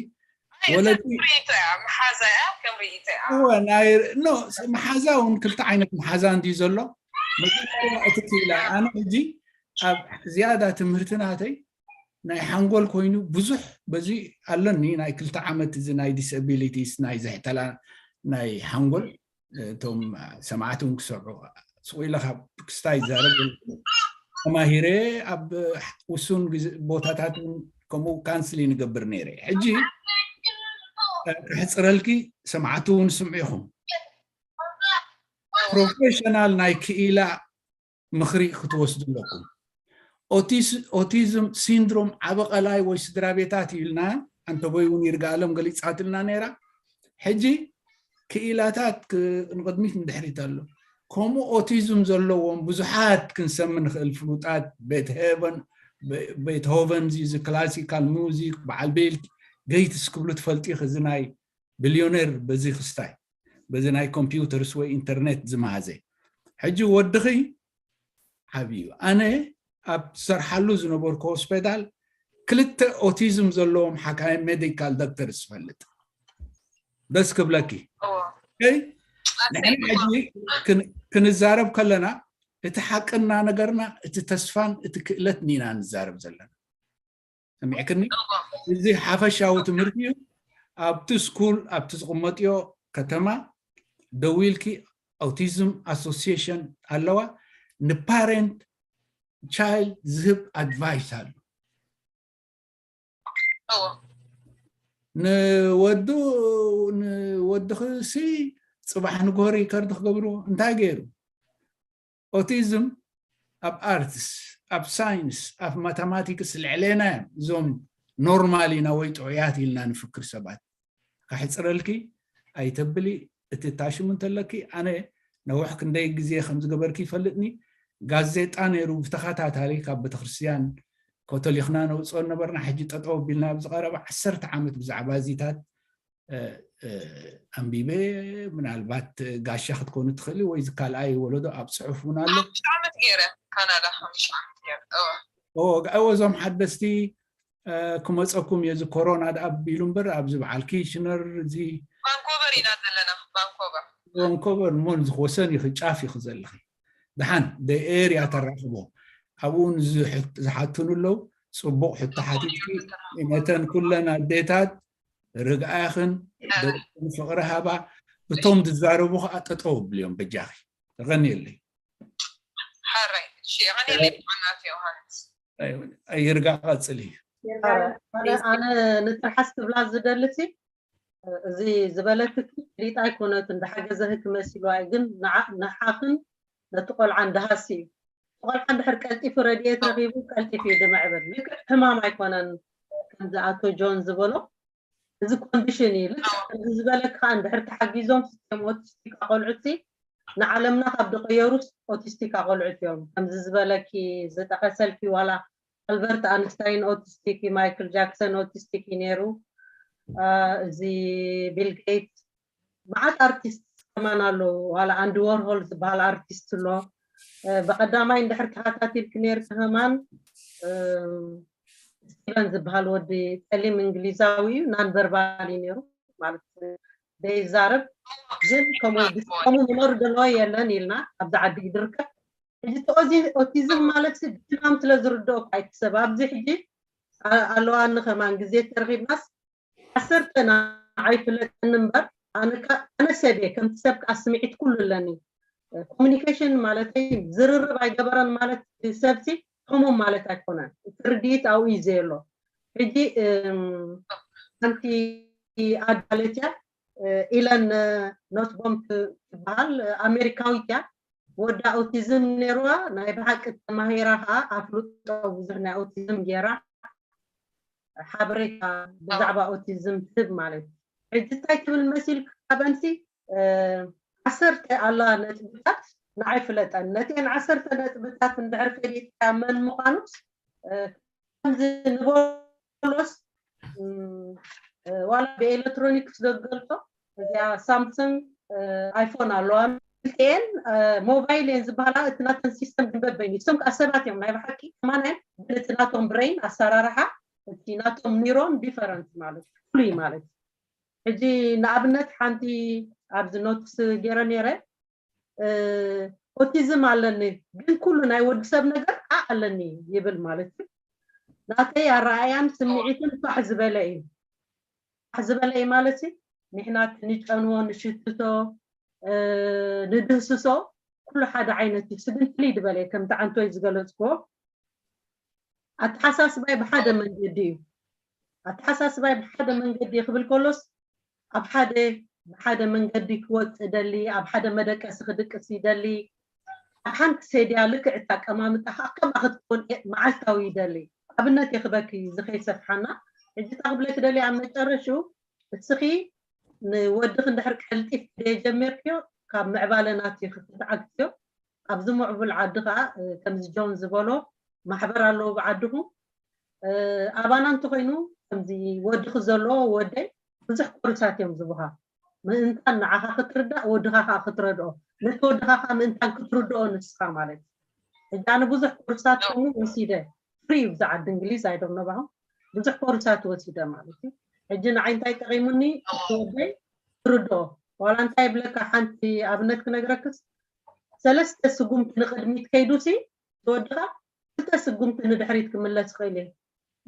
ወለዲ ርእይቶ እያ፣ መሓዛ እያ፣ ከም ርእይቶ እያ። እወ፣ ናይ ኖ መሓዛ እውን ክልተ ዓይነት መሓዛ እንድዩ ዘሎ። መጀመርያ እቲ ክኢላ ኣነ ሕጂ ኣብ ዝያዳ ትምህርቲ ናተይ ናይ ሓንጎል ኮይኑ ብዙሕ በዚ ኣለኒ ናይ ክልተ ዓመት እዚ ናይ ዲስቢሊቲስ ናይ ዝሕተላ ናይ ሓንጎል እቶም ሰማዕቲ እውን ክሰምዑ ስቕ ኢለ ካብ ክስታይ ይዛረብ ተማሂረ ኣብ ውሱን ግዜ ቦታታት እውን ከምኡ ካንስሊ ንገብር ነይረ። ሕጂ ክሕፅረልኪ ሰማዕቲ እውን ስምዑ ኢኹም። ፕሮፌሽናል ናይ ክኢላ ምኽሪ ክትወስዱ ኣለኩም። ኦቲስ- ኦቲዝም ሲንድሮም ዓበቐላይ ወይ ስድራ ቤታት ኢልና ኣንተቦይ እውን ይርጋኣለም ገሊፃትልና ነይራ። ሕጂ ክኢላታት ክ- ንቕድሚት ንድሕሪት ኣሎ። ከምኡ ኦቲዝም ዘለዎም ብዙሓት ክንሰሚ ንኽእል ፍሉጣት ቤትሄቨን ቤትሆቨን እዚ ክላሲካል ሙዚክ በዓል ቤልት ገይትስ ክብሉ ትፈልጢ እዚ ናይ ቢልዮነር በዚ ክስታይ በዚ ናይ ኮምፒውተርስ ወይ ኢንተርኔት ዝመሃዘ ሕጂ ወድኺ ዓብዩ ኣነ ኣብ ዝሰርሓሉ ዝነበርኩ ሆስፒታል ክልተ ኦቲዝም ዘለዎም ሓካይ ሜዲካል ዶክተር ዝፈልጥ ደስ ክብለኪ ንሕና ሕጂ ክንዛረብ ከለና እቲ ሓቅና ነገርና እቲ ተስፋን እቲ ክእለት ኒና ንዛረብ ዘለና ሰሚዕክኒ እዚ ሓፈሻዊ ትምህርቲ እዩ ኣብቲ ስኩል ኣብቲ ዝቕመጥዮ ከተማ ደዊልኪ ኣውቲዝም ኣሶሲሽን ኣለዋ ንፓረንት ቻይልድ ዝህብ ኣድቫይስ ኣሎ ንወዱ ንወድኺ ሲ ፅባሕ ንጎሪ ከርዲ ክገብርዎ እንታይ ገይሩ ኦቲዝም ኣብ ኣርትስ ኣብ ሳይንስ ኣብ ማታማቲክስ ልዕሌና እዮም እዞም ኖርማል ኢና ወይ ጥዑያት ኢልና ንፍክር ሰባት ከሕፅረልኪ ኣይተብሊ እቲ ታሽሙ እንተለኪ ኣነ ነውሕ ክንደይ ግዜ ከም ዝገበርኪ ይፈልጥኒ ጋዜጣ ነይሩ ብተኸታታሊ ካብ ቤተክርስትያን ኮተሊኽና ነውፅኦ ነበርና ሕጂ ጠጠው ኣቢልና ኣብዚ ቀረባ ዓሰርተ ዓመት ብዛዕባ እዚታት ኣንቢበ ምናልባት ጋሻ ክትኮኑ ትኽእሊ ወይ ካልኣይ ወለዶ ኣብ ፅሑፍ እውን ኣሎ ዓመት ገይረ ካናዳ ሓሙሽተ ዓመት ገይረ እወ እዞም ሓደስቲ ክመፀኩም እየ እዚ ኮሮና ደኣ ቢሉ እምበር ኣብዚ በዓል ኪሽነር እዚ ቫንኮቨር ኢና ዘለና ቫንኮቨር ቫንኮቨር እሞ ወሰን ኢኺ ጫፍ ኢኺ ዘለኺ ደሓን ኤርያ ተራኽቦ ኣብኡ ዝሓትኑ ኣለዉ ፅቡቕ ሕቶ ሓቲትኪ ነተን ኩለን ኣዴታት ርግኣኽን ደቅን ፍቕሪ ሃባ እቶም ዝዛረቡ ከዓ ጠጠው ኣብልዮም በጃኺ ተቐንየለይ ሓራይ እሺ የቐንየለይ ብዓናት ዮሃንስ ይርጋ ቀፅሊ ኣነ ንትርሓስ ክብላ ዝደልሲ እዚ ዝበለትኪ ፍሊጣ ኣይኮነትን ዝሓገዘህኪ መሲልዋ እዩ ግን ንዓኽን ነቲ ቆልዓ እንዳሃሲ እዩ ቆልዓ እንድሕር ቀልጢፉ ረድኤት ረኺቡ ቀልጢፉ እዩ ዝምዕብል ልክዕ ሕማም ኣይኮነን ከምዚ ኣቶ ጆን ዝበሎ እዚ ኮንዲሽን እዩ ልክዕ ከምዚ ዝበለኪ ከዓ እንድሕር ተሓጊዞም ስቴም ኦቲስቲክ ቆልዑት ንዓለምና ካብ ዝቀየሩስ ኦቲስቲክ ቆልዑት እዮም ከምዚ ዝበለኪ ዝጠቀሰልኪ ዋላ ኣልበርት ኣንስታይን ኦቲስቲክ እዩ ማይክል ጃክሰን ኦቲስቲክ እዩ ነይሩ እዚ ቢል ጌትስ መዓት ኣርቲስት ከማን ኣሎ ዋላ ኣንዲ ዎርሆል ዝበሃል ኣርቲስት ኣሎ ብቀዳማይ እንድሕር ተኸታቲልክ ነርክ ከማን ስቲቨን ዝበሃል ወዲ ፀሊም እንግሊዛዊ እዩ ናን ቨርባል እዩ ነይሩ ማለት ዘይዛረብ ግን ከምኡ ምኖር ዘለዎ የለን ኢልና ኣብዚ ዓዲ ዝርከብ ሕጂ ኦቲዝም ማለት ሕማም ስለ ዝርድኦ ኣይትሰብ ኣብዚ ሕጂ ኣለዋኒ ከማን ግዜ ተረኺብናስ ዓሰርተ ንዓይ ፍለጠኒ እምበር ኣነ ሰብ እየ ከምቲ ሰብ ከዓ ስምዒት ኩሉ ኣለኒ ኮሚኒኬሽን ማለተይ ዝርርብ ኣይገበረን ማለት ሰብሲ ሕሙም ማለት ኣይኮነን። እቲ ርድኢት ኣብኡ እዩ ዘየሎ። ሕጂ ሓንቲ ኣዳለትያ ኢለን ኖትቦም ትበሃል ኣሜሪካዊት እያ። ወዳ ኦቲዝም ነይርዋ ናይ ብሓቂ ተማሂራ ከዓ ኣፍልጦ ብዙሕ ናይ ኦቲዝም ገይራ ሓበሬታ ብዛዕባ ኦቲዝም ትህብ ማለት እዩ። ሕጂ እንታይ ትብል መሲል ካበንሲ ዓሰርተ ኣላ ነጥብታት ንዓይ ፍለጠን ነቲን ዓሰርተ ነጥብታት እንድሕር ፈሊጥካ መን ምዃኑስ ከምዚ ንበሎስ ዋላ ብኤሌክትሮኒክስ ዘገልጾ እዚኣ ሳምሰንግ ኣይፎን ኣለዋ ክልቲኤን ሞባይል እየን ዝበሃላ እቲ ናተን ሲስተም ግን በበይኑ እሶም ከዓ ሰባት እዮም ናይ ብሓቂ ከማን ግን እቲ ናቶም ብሬን ኣሰራርሓ እቲ ናቶም ኒሮን ዲፈረንት ማለት ፍሉይ ማለት ሕጂ ንኣብነት ሓንቲ ኣብዚ ኖትስ ገይረ ነይረ ኦቲዝም ኣለኒ ግን ኩሉ ናይ ወዲ ሰብ ነገር ከዓ ኣለኒ ይብል ማለት እዩ ናተይ ኣረኣያን ስምዒትን ፋሕ ዝበለ እዩ ፋሕ ዝበለ እዩ ማለት እዩ ንሕና ንጨንዎ ንሽትቶ ንድህስሶ ኩሉ ሓደ ዓይነት እዩ ስግንትሊ ዝበለ ከምቲ ዓንቶይ ዝገለፅክዎ ኣተሓሳስባይ ብሓደ መንገዲ እዩ ኣተሓሳስባይ ብሓደ መንገዲ ክብል ከሎስ ኣብ ሓደ ብሓደ መንገዲ ክወፅ ይደሊ ኣብ ሓደ መደቀሲ ክድቅስ ይደሊ ኣብ ሓንቲ ሴድያ ልክዕ እታ ኣቀማምጣ ከዓ ከምኣ ክትኮን መዓልታዊ ይደሊ ኣብነት የክበኪ ዝኸይሰፍሓና ሕጂ ታ ክብለኪ ደሊ ኣብ መጨረሽኡ እስኺ ንወድኺ እንድሕር ቀልጢፍ ደጀሚርክዮ ካብ ምዕባለ ናትዩ ክትዓግትዮ ኣብዚ ምዕቡል ዓዲ ከዓ ከምዚ ጆን ዝበሎ ማሕበር ኣለዎ ብዓድኹም ኣባና እንተኮይኑ ከምዚ ወድኺ ዘለዎ ወደይ ብዙሕ ኮርሳት እዮም ዝብሃ ምእንታን ንዓኻ ክትርዳእ ወድኻ ከዓ ክትረድኦ ነቲ ወድኻ ከዓ ምእንታን ክትርድኦ ንስኻ ማለት እዩ ሕጂ ኣነ ብዙሕ ኮርሳት ከምኡ ወሲደ ፍሪ እዩ ብዛዓዲ እንግሊዝ ኣይዶም ነባኹም ብዙሕ ኮርሳት ወሲደ ማለት እዩ ሕጂ ንዓይ እንታይ ጠቂሙኒ እቲ ወደይ ትርድኦ ዋላ እንታይ ይብለካ ሓንቲ ኣብነት ክነግረክስ ሰለስተ ስጉምቲ ንቅድሚት ከይዱሲ ዝወድኻ ክልተ ስጉምቲ ንድሕሪት ክምለስ ይኽእል እየ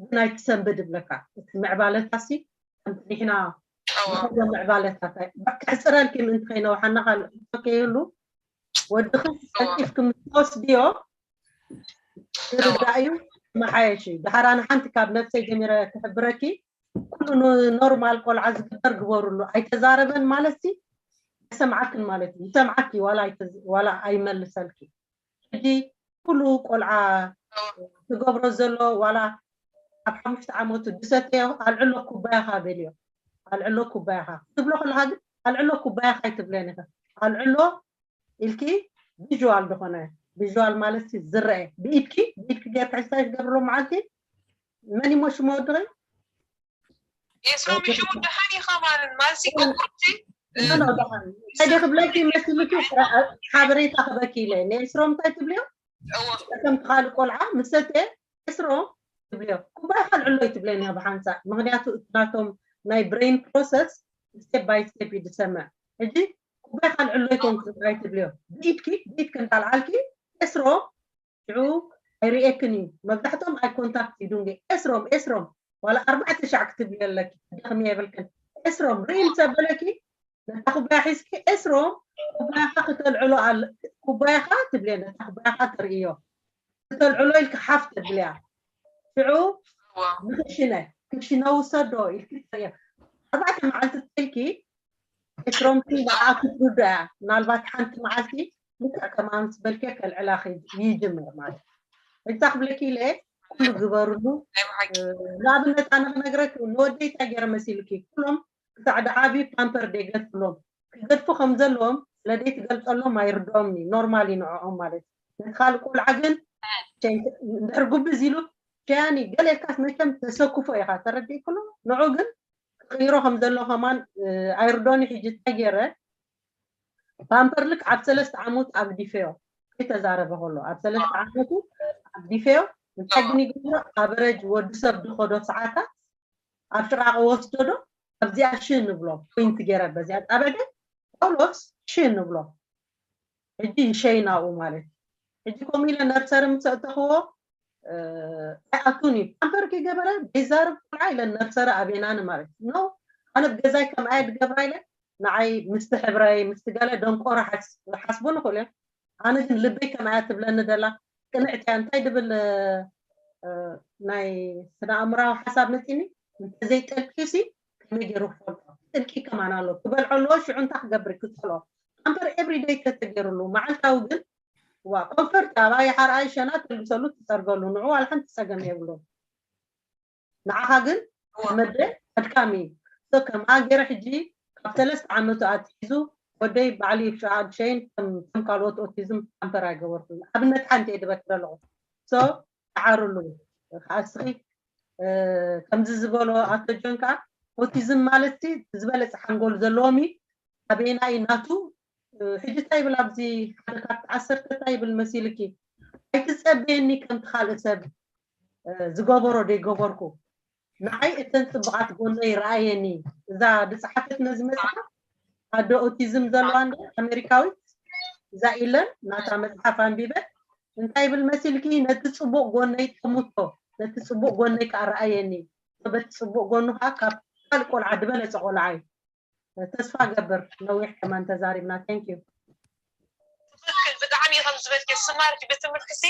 ግን ኣይትሰንብድ ይብለካ እቲ ምዕባለታሲ ከምቲ ንሕና ዝኸዶ ምዕባለታት ክሕፅረልኪ ምእንቲ ከይነውሓና ካልእ ከይህሉ ወድኽን ቀልጢፍኪ ምስ ትወስድዮ ክርዳእ እዩ መሓየሽ እዩ ድሓር ኣነ ሓንቲ ካብ ነብሰይ ጀሚረ ክሕብረኪ ኩሉ ኖርማል ቆልዓ ዝግበር ግበሩሉ ኣይተዛረበን ማለት ሲ ኣይሰምዓክን ማለት እዩ ይሰምዓኪ ዋላ ኣይመልሰልኪ ሕጂ ኩሉ ቆልዓ ዝገብሮ ዘሎ ዋላ ኣብ ሓሙሽተ ዓመቱ ድሰተዮ ኣልዕሎ ኩባያኻ በልዮ ኣልዕሎ ኩባያኻ ትብሎ ከለካ ግን ኣልዕሎ ኩባያኻ ኣይትብለን ኢኻ ኣልዕሎ ኢልኪ ቪዥዋል ዝኾነ ቪዥዋል ማለት ዝረአ ብኢድኪ ብኢድኪ ጌርካ ሕሳይ ትገብርሎ መዓልቲ መን ይሞ ሽሞ ወድኺ የስሮም ሽሙ ደሓን ኢኻ ማለት ማለትሲ ቁርቁርቲ ኖ ደሓን እንታይ ክብለኪ መስልኪ ሓበሬታ ክበኪ ኢለ ንኤስሮም እንታይ ትብልዮ ከም ካልእ ቆልዓ ምሰተ ኤስሮም ትብልዮ ኩባይ ካልዕሎ ይትብለኒ ብሓንሳእ ምክንያቱ እቲ ናቶም ናይ ብሬን ፕሮሰስ ስቴፕ ባይ ስቴፕ እዩ ዝሰምዕ ሕጂ ኩባይ ካልዕሎ ይኮን ትብልዮ ብኢድኪ ብኢድኪ እንዳልዓልኪ ኤስሮም ሽዑ ኣይርእየክን እዩ መብዛሕትኦም ኣይ ኮንታክት ይዱንጌ ኤስሮም ኤስሮም ዋላ ኣርባዕተ ሻዕ ክትብልዮ ኣለኪ ደኽሚ የብልክን ኤስሮም ርኢ ምስ ኣበለኪ ነታ ኩባያ ሒዝኪ ኤስሮም ኩባያኻ ክተልዕሎ ኣለ ኩባያኻ ትብልዮ ነታ ኩባያኻ ተርእዮ ክተልዕሎ ኢልኪ ሓፍ ተብልያ ሽዑ ንክሽነ ክሽነ ውሰዶ ኢልኪ ተርእዮ ኣርባዕተ መዓልቲ ኢልኪ ኤስሮምቲ ንዓ ክትርዶ እያ ምናልባት ሓንቲ መዓልቲ ልክዕ ከማምስ በልከ ከልዕላ ይጅምር ማለት እዛ ክብለኪ ኢለ ኩሉ ግበርሉ ንኣብነት ኣነ ክነግረክ ንወደይ እንታይ ገይረ መሲልኪ ኩሎም ክሳዕ ድዓብዩ ፓምፐር ደይገድፍሎም ክገድፉ ከም ዘለዎም ስለደይ ትገልፀሎም ኣይርድኦም ኖርማል ይንዕኦም ማለት ነቲ ካልእ ቆልዓ ግን እንድሕር ጉብዝ ኢሉ ሸያኒ ገለ ኢልካስ መቸም ተሰክፎ ኢኻ ተረዲእክሎ ንዑ ግን ክቕይሮ ከም ዘሎ ከማን ኣይርዶኒ ሕጂ እንታይ ገይረ ፓምፐር ልክ ኣብ ሰለስተ ዓመቱ ኣብ ዲፌዮ ከይተዛረበ ከሎ ኣብ ሰለስተ ዓመቱ ኣብ ዲፌዮ እንታይ ግን ይገብሮ ኣበረጅ ወዲ ሰብ ዝኸዶ ሰዓታት ኣብ ሽቓቕ ወስዶ ዶ ኣብዚኣ ሽ ንብሎ ፖይንት ገይረ በዚኣ ጣብዕደ ኦሎስ ሽ ንብሎ ሕጂ ይሸይናኡ ማለት ሕጂ ከምኡ ኢለ ነርሰሪ ምስ ኣእተኽዎ ኣይኣቱን እዩ ፓምፐር ከይገበረ ዘይዛረብ ቆልዓ ኢለ ነርሰሪ ኣቤናኒ ማለት ኖ ኣነ ብገዛይ ከም ኣየ ድገብራ ኢለ ንዓይ ምስቲ ሕብረይ ምስቲ ገለ ደንቆሮ ሓስቡን ይኽእሉ እዮም። ኣነ ግን ልበይ ከምኣያ ትብለኒ ደላ ቅንዕቲ እያ። እንታይ ድብል ናይ ስነ ኣእምራዊ ሓሳብ መፂኒ እንተዘይጠልቅዩ ሲ ከመይ ገይሩ ክፈልጦ? ጥልቂ ከማን ኣሎ። ክበልዖ ኣለዎ፣ ሽዑ እንታይ ክገብር? ክፀልኦ። ኣምበር ኤቭሪደይ ተተገይሩሉ መዓልታዊ ግን ዋ ኮንፈርት ኣባይ ሓርኣይ ሸና ተልግሰሉ ትፀርገሉ ንዑ ዋላ ሓንቲ ፀገም የብሉ። ንዓኻ ግን መደ ኣድካሚ እዩ። ከምኣ ገይረ ሕጂ ካብ ሰለስተ ዓመቱ ኣትሒዙ ወደይ ባዕሊ ሸይን ከም ካልኦት ኦቲዝም ሓምፐር ኣይገበርኩን። ኣብነት ሓንቲ እየ ድበክር ኣለኹ። ሶ ተዓርሉ። ከኣስኺ ከምዚ ዝበሎ ኣቶ ጆን ከዓ ኦቲዝም ማለት ዝበለፀ ሓንጎል ዘለዎም እዩ። ኣበየና እዩ ናቱ? ሕጂ እንታይ ይብል ኣብዚ ሓደ ካብቲ ዓሰርተ እንታይ ይብል መሲልኪ? ኣይትፀበየኒ ከምቲ ካልእ ሰብ ዝገበሮ ደይገበርኩ ንዓይ እተን ፅቡቃት ጎነይ ረኣየኒ። እዛ ዝፀሓፈት ነዚ መፅሓፍ ኣደ ኦቲዝም ዘለዋ እንደ ኣሜሪካዊት እዛ ኢለን ናታ መፅሓፍ ኣንቢበ እንታይ ይብል መሲልኪ? ነቲ ፅቡቅ ጎነይ ጠሙቶ፣ ነቲ ፅቡቅ ጎነይ ከዓ ረኣየኒ። በቲ ፅቡቅ ጎኑ ከዓ ካብ ካልእ ቆልዓ ዝበለፀ ቆልዓ እዩ። ተስፋ ገብር ነዊሕ ከማን ተዛሪብና። Thank you። ትኽክል። ብጣዕሚ ከም ዝበልኪ ስማርት ብትምህርቲ ሲ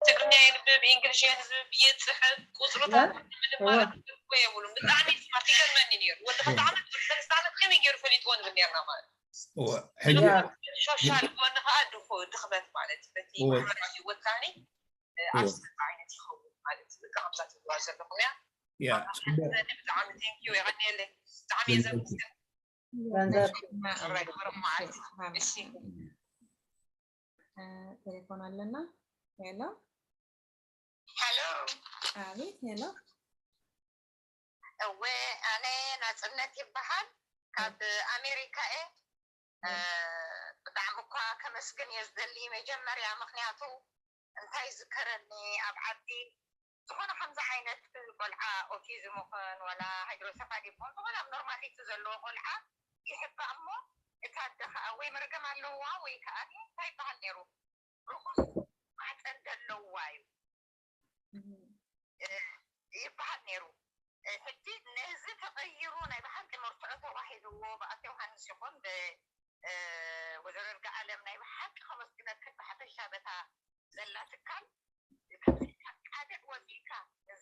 ትግርኛ የንብብ፣ ኢንግሊሽ የንብብ፣ ይፅሕፍ፣ ቁፅርታት ምንማር እኮ የብሉን። ብጣዕሚ ስማርት ይገርመኒ ነይሩ። ወዲ ክልተ ዓመት ወዲ ሰለስተ ዓመት ከመይ ገይሩ ፈሊጥዎ ንብል ነርና ማለት እዩ። ሕጂ ሶሻል ጎኒ ከዓ ድኹ ድኽመት ማለት እዩ። በቲ ማሕበራዊ ህይወት ካኒ ኣብ ዝመጣ ዓይነት ይኸውን ማለት እዩ። በቃ ከምዛ ትብልዋ ዘለኹም እያ። ያ ጽቡቅ። ብጣዕሚ ቴንኪዩ የቐንየለይ። ብጣዕሚ እየ ዘመስግን። ገንዘብ ራይ ክብርም መዓልቲ። እሺ ቴሌፎን ኣለና። ሄሎ ሄሎ ኣቤት። ሄሎ እወ ኣነ ናፅነት ይበሃል ካብ ኣሜሪካ እየ። ብጣዕሚ እኳ ከመስግን እየ ዝደሊ መጀመርያ ምክንያቱ እንታይ ዝከረኒ ኣብ ዓዲ ዝኾነ ከምዚ ዓይነት ቆልዓ ኦቲዝም ይኹን ወላ ሃይድሮሰፋል ይኹን ዝኾነ ኣብ ኖርማሊቲ ዘለዎ ቆልዓ ይሕባእ እሞ እታ ኣደ ከዓ ወይ መርገም ኣለዋ ወይ ከዓ እንታይ ይበሃል ነይሩ ርኩስ ማሕፀን ዘለዋ እዩ ይበሃል ነይሩ። ሕጂ ነዚ ተቐይሩ ናይ ብሓቂ መርትዖ ተዋሂብዎ ብኣቶ ዮሃንስ ይኹን ብወይዘሮ ይርጋኣለም ናይ ብሓቂ ከመስግነክን ብሓፈሻ በታ ዘላ ትካል ካብዚ ጣቢዕ ወፂእካ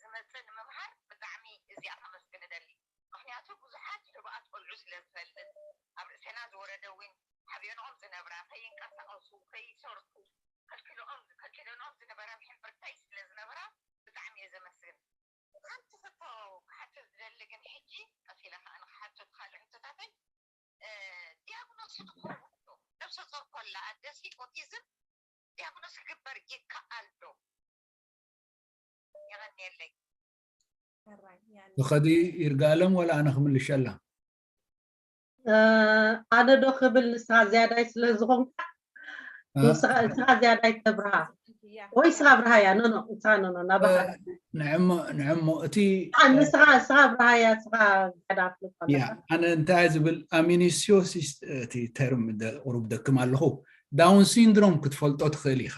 ዝመፅእ ንምምሃር ብጣዕሚ እዚኣ ከመስግን እደሊ። ምክንያቱ ብዙሓት ሕቡኣት ቆልዑ ስለ ዝፈልጥ ኣብ ርእሰና ዝወረደ እውን ሓቢኦንኦም ዝነብራ ከይንቀሳቀሱ ከይሰርሑ ከልኪሎኦም ከልኪሎኦም ዝነበራ ብሕንብርተይ ስለ ዝነበራ ብጣዕሚ እየ ዘመስግን። ሓንቲ ሕቶ ክሓትት ዝደሊ ግን ሕጂ ቀስ ኢለ ከዓ ንክሓትት ካልእ ሕቶታተይ ዲያግኖስ ትኸውን ዶ ነብሰ ፆር ኮላ ኣደሲ ኦቲዝም ዲያግኖስ ክግበር ይከኣል ዶ? የቐንየለይ። ትኸዲ ይርጋለም ወላ ኣነ ክምልሸላ? ኣነ ዶ ክብል ንስኻ ዝያዳይ ስለ ዝኾንካ ንስኻ ዝያዳይ ተብርሃ ወይ ስኻ ብርሃያ ኖ ኖ እሳ ኖ ኖ ናባኻ ንዕሞ ንዕሞ እቲ ንስኻ ስኻ ብርሃያ ስኻ ዝያዳ ኣፍልጦ ያ ኣነ እንታይ ዝብል ኣሚኒስዮሲስ እቲ ተርም ቁሩብ ደክም ኣለኹ ዳውን ሲንድሮም ክትፈልጦ ትኽእል ኢኻ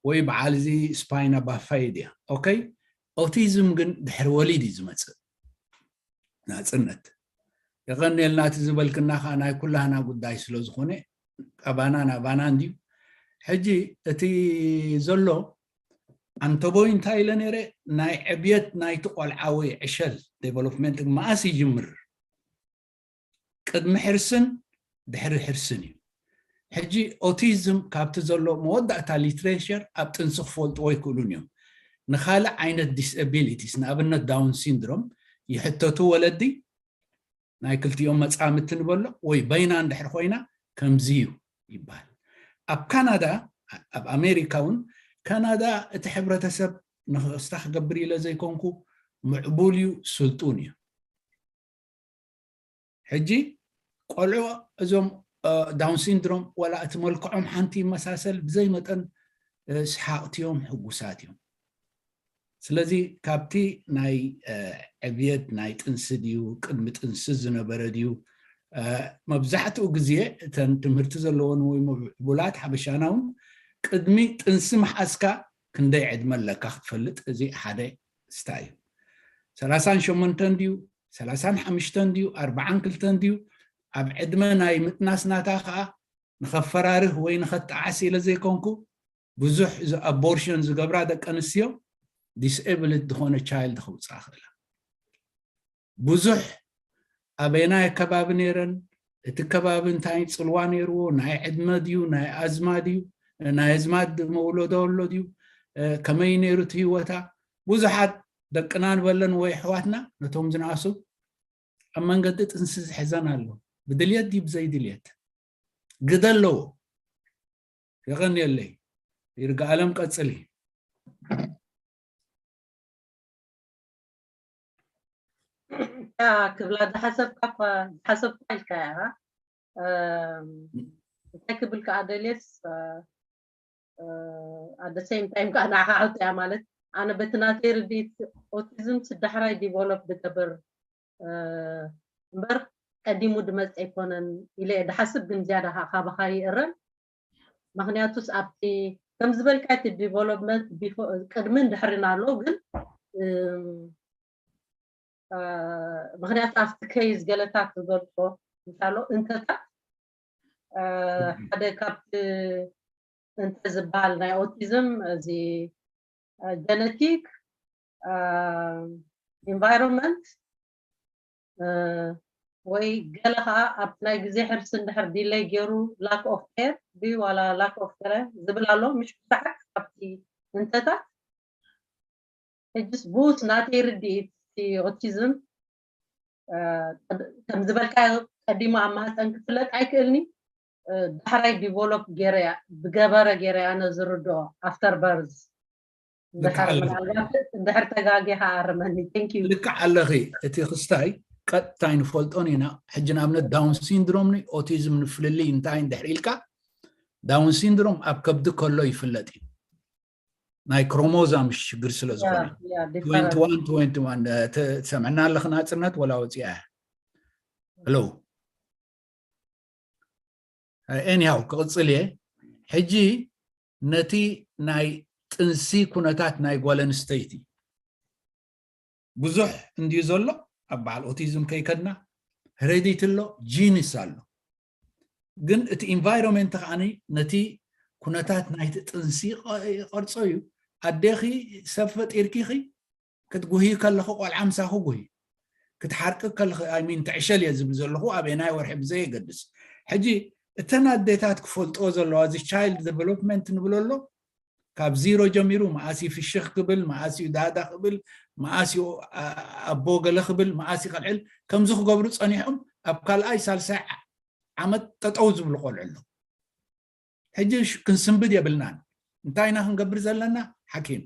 ወይ በዓል እዚ ስፓይና ባፋይድ እያ ኦኬ ኦቲዝም ግን ድሕሪ ወሊድ እዩ ዝመፅእ ናፅነት የቐንየልና እቲ ዝበልክና ከዓ ናይ ኩላህና ጉዳይ ስለ ዝኾነ ኣባና ናባና እንድዩ ሕጂ እቲ ዘሎ ኣንተቦይ እንታይ ኢለ ነይረ ናይ ዕብየት ናይቲ ቆልዓ ወይ ዕሸል ዴቨሎፕመንት መኣስ ይጅምር ቅድሚ ሕርስን ድሕሪ ሕርስን እዩ ሕጂ ኦቲዝም ካብቲ ዘሎ መወዳእታ ሊትሬቸር ኣብ ጥንሲ ክፈልጥዎ ይክእሉን እዮም ንካልእ ዓይነት ዲስቢሊቲስ ንኣብነት ዳውን ሲንድሮም ይሕተቱ ወለዲ ናይ ክልቲኦም መፃምድቲ ንበሎ ወይ በይና እንድሕር ኮይና ከምዚ እዩ ይበሃል ኣብ ካናዳ ኣብ ኣሜሪካ እውን ካናዳ እቲ ሕብረተሰብ ንክስታ ክገብር ኢለ ዘይኮንኩ ምዕቡል እዩ ስልጡን እዩ ሕጂ ቆልዑ እዞም ዳውን ሲንድሮም ወላ እቲ መልክዖም ሓንቲ ይመሳሰል ብዘይ መጠን ሰሓቕቲ እዮም ሕጉሳት እዮም ስለዚ ካብቲ ናይ ዕብየት ናይ ጥንሲ ድዩ ቅድሚ ጥንሲ ዝነበረ ድዩ መብዛሕትኡ ግዜ እተን ትምህርቲ ዘለወን ወይ ምዕቡላት ሓበሻና እውን ቅድሚ ጥንሲ ምሓዝካ ክንደይ ዕድመ ኣለካ ክትፈልጥ እዚ ሓደ ስታ እዩ ሰላሳን ሸሞንተን ድዩ ሰላሳን ሓሙሽተን ድዩ ኣርባዓን ክልተን ድዩ ኣብ ዕድመ ናይ ምጥናስ ናታ ከዓ ንኸፈራርህ ወይ ንኸጣዓስ ኢለ ዘይኮንኩ፣ ብዙሕ እዚ ኣቦርሽን ዝገብራ ደቂ ኣንስትዮ ዲስኤብልድ ዝኾነ ቻይልድ ከውፅኣ ክእላ። ብዙሕ ኣበየናይ ከባቢ ነይረን፣ እቲ ከባቢ እንታይ ፅልዋ ነይርዎ፣ ናይ ዕድመ ድዩ፣ ናይ ኣዝማ ድዩ፣ ናይ ኣዝማድ መውለዶ ኣሎ ድዩ፣ ከመይ ነይሩ እቲ ህይወታ። ብዙሓት ደቅና ንበለን ወይ ኣሕዋትና ነቶም ዝነኣሱ ኣብ መንገዲ ጥንሲ ዝሕዘን ኣሎ። ብድልየት ድዩ ብዘይድልየት ግደ ኣለዎ። የቐንየለይ። ይርጋኣለም ቀጽሊ። ያ ክብላ ዝሓሰብካ እኳ ዝሓሰብካ ኢልካ ያ እንታይ ክብል ከዓ ደልየስ ኣደ ሴም ታይም ከዓ ንዓኻ ሓውቲ እያ ማለት ኣነ በቲ ናተይ ርድኢት ኦቲዝም ስዳሕራይ ዲቨሎፕ ዝገብር እምበር ቀዲሙ ድመፅ ኣይኮነን ኢለ እየ ድሓስብ ግን ዝያዳ ከዓ ካባኻ ይእረም ምክንያቱስ ኣብቲ ከም ዝበልካ እቲ ዲቨሎፕመንት ቅድምን ድሕርን ኣሎ ግን ምክንያቱ ኣብቲ ከይዝ ገለታት ዝገልፆ እንታሎ እንተታት ሓደ ካብቲ እንተ ዝበሃል ናይ ኦቲዝም እዚ ጀነቲክ ኢንቫይሮንመንት ወይ ገለ ከዓ ኣብቲ ናይ ግዜ ሕርሲ እንድሕር ዲለይ ገይሩ ላክ ኦፍ ኬር ድዩ ዋላ ላክ ኦፍ ኬር ዝብል ኣሎ ምሽ ብዙሓት ካብቲ እንተታት ሕጅስ ብኡስ ናተይ ርድኢት እቲ ኦቲዝም ከም ዝበልካዮ ቀዲሙ ኣብ ማህፀን ክፍለጥ ኣይክእልኒ ዳሕራይ ዲቨሎፕ ገይረ ብገበረ ገይረ ኣነ ዝርድኦ ኣፍተር በርዝ እንድሕር ተጋጊኻ ኣርመኒ ቴንክ ዩ ልክዕ ኣለኺ እቲ ክስታይ ቀጥታ ኣይንፈልጦን ኢና ሕጂ ንኣብነት ዳውን ሲንድሮም ኦቲዝም ንፍልልይ እንታይ እንድሕር ኢልካ ዳውን ሲንድሮም ኣብ ከብዲ ከሎ ይፍለጥ እዩ ናይ ክሮሞዛም ሽግር ስለ ዝኾነ ሰምዕና ኣለኽ ናፅነት ወላ ወፂኣ ሄሎ ኤኒሃው ክቕፅል እየ ሕጂ ነቲ ናይ ጥንሲ ኩነታት ናይ ጓል ኣንስተይቲ ብዙሕ እንድዩ ዘሎ ኣብ በዓል ኦቲዝም ከይከድና ሄሬዲቲ ኣሎ ጂንስ ኣሎ ግን እቲ ኢንቫይሮንመንት ከዓ ነቲ ኩነታት ናይቲ ጥንሲ ይቐርፆ እዩ ኣዴኺ ሰብ ፈጢርኪኺ ክትጉሂ ከለኺ ቆልዓ ምሳኺ ጉሂ ክትሓርቂ ከለኺ ኣይሚን ትዕሸል እየ ዝብል ዘለኹ ኣበየናይ ወርሒ ብዘየገድስ ሕጂ እተን ኣዴታት ክፈልጥዎ ዘለዋ እዚ ቻይልድ ዴቨሎፕመንት ንብሎ ኣሎ ካብ ዚሮ ጀሚሩ መኣስ ፍሽኽ ክብል መኣስ ዳዳ ክብል መኣስ ኣቦ ገለ ክብል መኣስ ከልዕል ከምዚ ክገብሩ ፀኒሖም ኣብ ካልኣይ ሳልሳይ ዓመት ጠጠው ዝብሉ ቆልዑ ኣለዉ ሕጂ ክንስንብድ የብልናን እንታይ ኢና ክንገብር ዘለና ሓኪም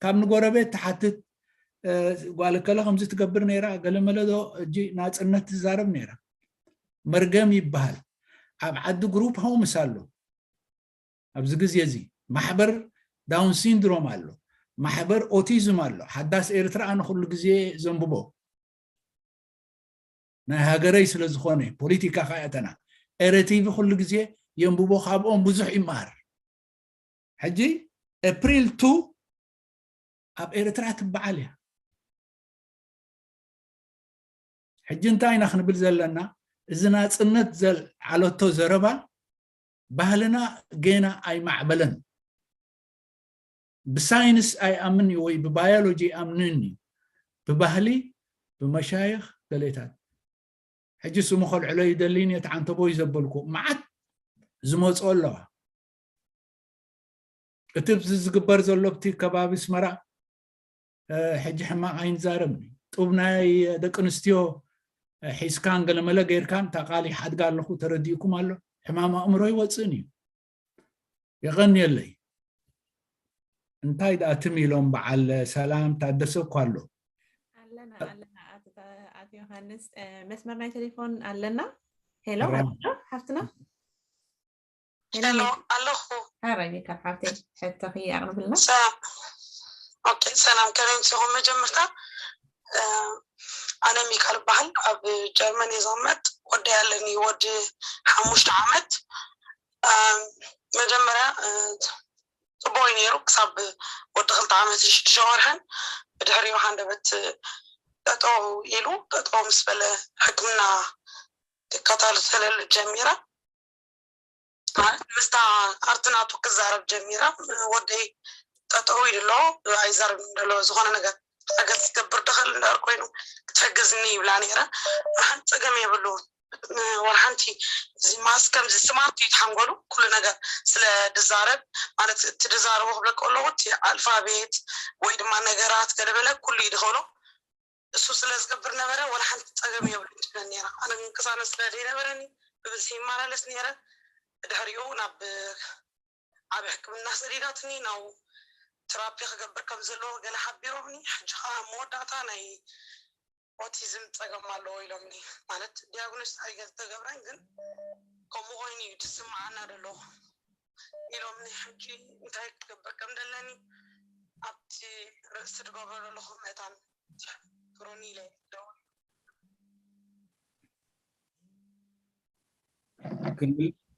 ካብ ንጎረቤት ትሓትት ጓል ከለ ከምዚ ትገብር ነይራ ገለመለ ዶ እጂ ናፅነት ትዛረብ ነይራ መርገም ይበሃል ኣብ ዓዲ ግሩፕ ሆምስ ኣሎ ኣብዚ ግዜ እዚ ማሕበር ዳውን ሲንድሮም ኣሎ ማሕበር ኦቲዝም ኣሎ ሓዳስ ኤርትራ ኣነ ኩሉ ግዜ ዘንብቦ ናይ ሃገረይ ስለ ዝኾነ ፖለቲካ ካያተና ኤረ ቲቪ ኩሉ ግዜ የንብቦ ካብኦም ብዙሕ ይመሃር ሕጂ ኤፕሪል ቱ ኣብ ኤርትራ ትበዓል እያ ሕጂ እንታይ ኢና ክንብል ዘለና እዚ ናፅነት ዘልዓለቶ ዘረባ ባህልና ጌና ኣይማዕበለን ብሳይንስ ኣይኣምን እዩ ወይ ብባዮሎጂ ኣይኣምንን እዩ ብባህሊ ብመሻይኽ ገሌታት ሕጂ ስሙ ከልዕሎ ይደሊን የት ዓንተቦይ ዘበልኩ መዓት ዝመፅኦ ኣለዋ እቲ ዝግበር ዘሎ ብቲ ከባቢ ስመራ ሕጂ ሕማቕ ኣይንዛረብን እዩ ጡብ ናይ ደቂ ኣንስትዮ ሒዝካን ገለመለ ገይርካን እታ ቃል ይሓድጋ ኣለኹ ተረዲእኩም ኣሎ ሕማም ኣእምሮ ይወፅእን እዩ የቐንየለይ እንታይ ደኣ ትም ኢሎም በዓል ሰላም ታደሰ እኳ ኣሎ ኣለና ኣለና ኣቶ ዮሃንስ መስመር ናይ ቴሌፎን ኣለና ሄሎ ሓፍትና ሄሎ ኣለኹ። ሓራይ ሚካል ሓፍተይ ሕቶኺ ኣቕርብልና። ሰላም ኦኬ ሰላም ከመይ ምሲኹም? መጀመርታ ኣነ ሚካል በሃል ኣብ ጀርመን እየ ዝቕመጥ። ወደይ ኣለኒ ወዲ ሓሙሽተ ዓመት። መጀመርያ ፅቡቕ እዩ ነይሩ ክሳብ ወዲ ክልተ ዓመት ሽዱሽተ ወርሕን ብድሕሪኡ ሃንደበት ጠጠው ኢሉ ጠጠው ምስ በለ ሕክምና ክከታተለሉ ጀሚረ። ማለት ምስታ ኣርትናቱ ክዛረብ ጀሚረ። ወደይ ጠጠው ኢሉ ኣሎ፣ ኣይዛረብን ዘሎ። ዝኾነ ነገር ሓገዝ ክገብር ደኸል እንዳር ኮይኑ ክትሕግዝኒ ይብላ ነይረ። ሓንቲ ፀገም የብሉ። ወላ ሓንቲ እዚ ማስ ከምዚ ስማርት እዩ ተሓንጎሉ። ኩሉ ነገር ስለ ድዛረብ፣ ማለት እቲ ድዛረቦ ክብለካ ኣለኹ፣ እቲ ኣልፋቤት ወይ ድማ ነገራት ገለበለ ኩሉ እዩ ድኸሎ። እሱ ስለ ዝገብር ነበረ። ወላ ሓንቲ ፀገም የብሉ ትብለ ነይራ። ኣነ ግን ቅሳነት ስለ ዘይነበረኒ ብብዝሒ ይመላለስ ነይረ። ድሕሪኡ ናብ ዓብ ሕክምና ሰዲዳትኒ፣ ናብ ትራፒ ክገብር ከም ዘለዎ ገለ ሓቢሮምኒ። ሕጂ ከዓ መወዳእታ ናይ ኦቲዝም ፀገም ኣለዎ ኢሎምኒ። ማለት ዲያግኖስ ኣይተገብረን፣ ግን ከምኡ ኮይኑ እዩ ዝስምዓና ዘሎ ኢሎምኒ። ሕጂ እንታይ ክገብር ከም ዘለኒ ኣብቲ ርእሲ ዝገብሮ ዘለኹ መታን ክሮኒ ኢለ ደው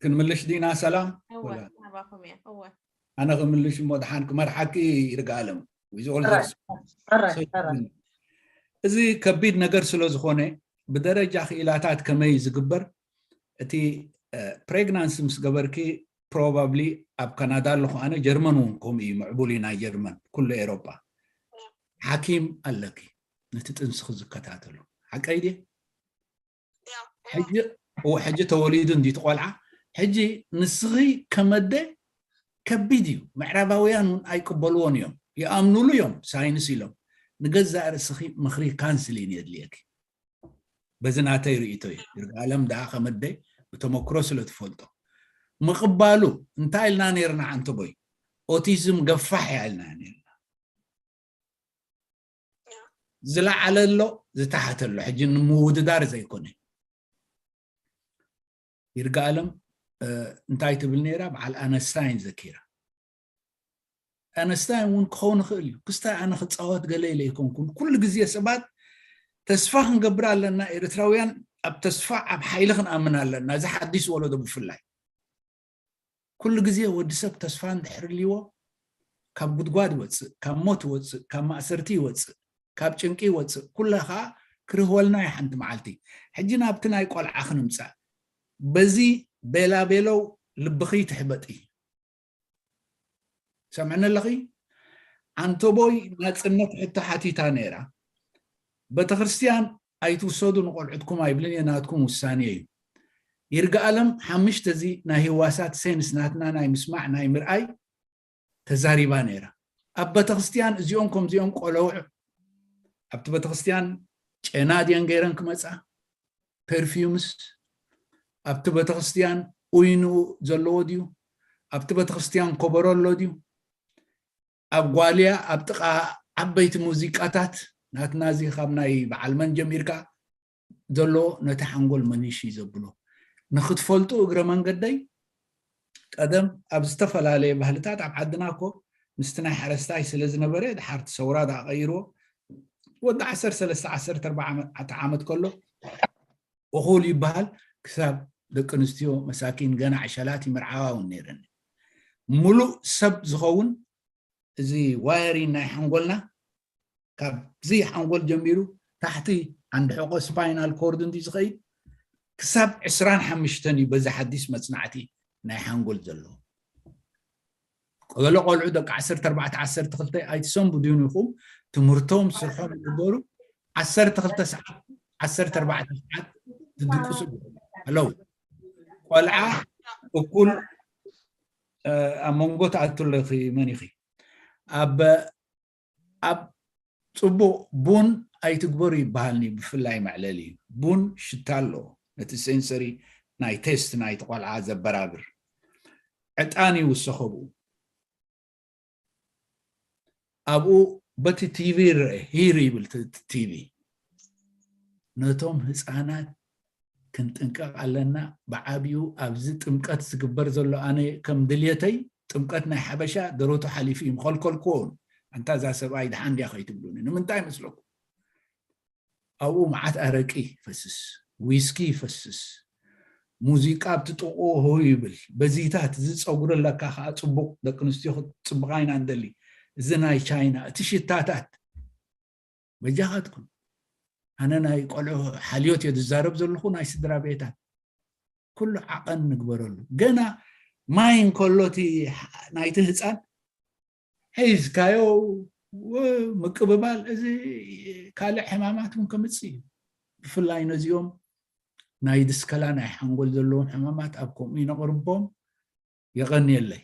ክንምልሽ ዲና ሰላም? እወ፣ ናባኹም እየ። እወ። ኣነ ክምልሽ እሞ ድሓን ክመርሓኪ ይርጋ ኣለም። እዚ ከቢድ ነገር ስለ ዝኾነ ብደረጃ ክኢላታት ከመይ ዝግበር፣ እቲ ፕሬግናንሲ ምስ ገበርኪ ፕሮባብሊ ኣብ ካናዳ ኣለኹ ኣነ፣ ጀርመን እውን ከምኡ እዩ፣ ምዕቡል እዩ ናይ ጀርመን፣ ኩሉ ኤሮጳ ሓኪም ኣለኪ ነቲ ጥንስኺ ዝከታተሉ። ሓቀይ ድየ? ሕጂ ተወሊዱ እንዲ ትቆልዓ። ሕጂ ንስኺ ከመደ ከቢድ እዩ። ምዕራባውያን እውን ኣይቅበልዎን እዮም፣ ይኣምኑሉ እዮም ሳይንስ ኢሎም። ንገዛእ ርእስኺ ምኽሪ ካንስሊን የድልየኪ። በዚ ናተይ ርእቶ እዩ። ይርጋለም ደኣ ከመደ ብተመክሮ ስለ ትፈልጦ ምቕባሉ እንታይ ኢልና ነርና? ዓንተቦይ ኦቲዝም ገፋሕ እያ ኢልና ነርና። ዝለዓለ ኣሎ፣ ዝተሓተ ኣሎ። ሕጂ ንምውድዳር ዘይኮነ። ይርጋለም እንታይ ትብል ነይራ? በዓል ኣነስታይን ዘኪራ። ኣነስታይን እውን ክኸውን ይኽእል እዩ። ክስታይ ኣነ ክፃወት ገለ ኢለ ኣይኮንኩን። ኩሉ ግዜ ሰባት ተስፋ ክንገብር ኣለና። ኤርትራውያን ኣብ ተስፋ ኣብ ሓይሊ ክንኣምን ኣለና። እዚ ሓዲስ ወለዶ ብፍላይ ኩሉ ግዜ ወዲ ሰብ ተስፋ እንድሕር ልዎ ካብ ጉድጓድ ይወፅእ፣ ካብ ሞት ይወፅእ፣ ካብ ማእሰርቲ ይወፅእ፣ ካብ ጭንቂ ይወፅእ። ኩላ ከዓ ክርህወልና እዩ ሓንቲ መዓልቲ። ሕጂ ናብቲ ናይ ቆልዓ ክንምፃእ። በዚ ቤላ ቤለው ልብኺ ትሕበጢ። ሰምዕኒ ኣለኺ? ኣንተቦይ ናፅነት ሕቶ ሓቲታ ነይራ። ቤተክርስትያን ኣይትውሰዱ ንቆልዑትኩም ኣይብልን እየ፣ ናትኩም ውሳኔ እዩ። ይርጋ ኣለም ሓምሽተ እዚ ናይ ህዋሳት ሴንስ ናትና ናይ ምስማዕ ናይ ምርኣይ ተዛሪባ ነይራ። ኣብ ቤተክርስትያን እዚኦም ከምዚኦም ቆለውዕ ኣብቲ ቤተክርስትያን ጨና ድየን ገይረን ክመፃ ፐርፊዩምስ ኣብቲ ቤተክርስትያን ኡይኑ ዘለዎ ድዩ? ኣብቲ ቤተክርስትያን ኮበሮ ኣሎ ድዩ? ኣብ ጓልያ ኣብ ጥቓ ዓበይቲ ሙዚቃታት ናትና እዚ ካብ ናይ በዓል መን ጀሚርካ ዘሎ ነቲ ሓንጎል መኒሽ እዩ ዘብሎ። ንክትፈልጡ እግረ መንገደይ ቀደም ኣብ ዝተፈላለየ ባህልታት ኣብ ዓድና እኮ ምስቲ ናይ ሓረስታይ ስለ ዝነበረ ድሓርቲ ሰውራ ደኣ ቀይርዎ ወዲ ዓሰርተ ሰለስተ ዓሰርተ ኣርባዕተ ዓመት ከሎ እኹል ይበሃል። ክሳብ ደቂ ኣንስትዮ መሳኪን ገና ዕሸላት ይምርዓዋ እውን ነይረን። ሙሉእ ሰብ ዝኸውን እዚ ዋየሪን ናይ ሓንጎልና ካብዚ ሓንጎል ጀሚሩ ታሕቲ ዓንዲ ሕቆ ስፓይናል ኮርድ እንዲ ዝኸይድ ክሳብ ዕስራን ሓሙሽተን እዩ በዚ ሓዲስ መፅናዕቲ ናይ ሓንጎል ዘለዎ። ገለ ቆልዑ ደቂ ዓሰርተ ኣርባዕተ ዓሰርተ ክልተ ኣይትሰንብዱን ኢኹም። ትምህርቶም ስርሖም ይግበሩ። ዓሰርተ ክልተ ሰዓት ዓሰርተ ኣርባዕተ ሰዓት ትድቅሱ ኣለዉ። ቆልዓ እኩል ኣብ መንጎ ትኣቱ ኣለኺ። መን ኢኺ? ኣብ ኣብ ፅቡቕ ቡን ኣይትግበሩ ይበሃልኒ። ብፍላይ መዕለሊ ቡን ሽታ ኣለዎ። ነቲ ሴንሰሪ ናይ ቴስት ናይቲ ቆልዓ ዘበራብር ዕጣን ይውሰኸ ብኡ። ኣብኡ በቲ ቲቪ ይረአ፣ ሂር ይብል እቲ ቲቪ። ነቶም ህፃናት ክንጥንቀቕ ኣለና። ብዓብዩ ኣብዚ ጥምቀት ዝግበር ዘሎ ኣነ ከም ድልየተይ ጥምቀት ናይ ሓበሻ ደረቱ ሓሊፉ እዩ ምኸልከልክዎን ኣንታ እዛ ሰብኣይ ድሓን ድያ ከይትብሉኒ ንምንታይ መስለኩም? ኣብኡ መዓት ኣረቂ ይፈስስ፣ ዊስኪ ይፈስስ፣ ሙዚቃ ኣብቲ ጥቕኡ ህው ይብል። በዚታት እዚ ፀጉሪ ኣለካ ከዓ ፅቡቕ ደቂ ኣንስትዮ ክትፅብቓ ኢና ንደሊ። እዚ ናይ ቻይና እቲ ሽታታት በጃኻትኩም ኣነ ናይ ቆልዑ ሓልዮት እየ ዝዛረብ ዘለኹ፣ ናይ ስድራ ቤታት ኩሉ ዓቐን ንግበረሉ። ገና ማይ እንከሎ እቲ ናይቲ ህፃን ሒዝካዮ ምቅብባል፣ እዚ ካልእ ሕማማት እውን ከምፅእ እዩ። ብፍላይ ነዚኦም ናይ ድስከላ ናይ ሓንጎል ዘለዎም ሕማማት ኣብ ከምኡ ይነቕርቦም። የቐንየለይ።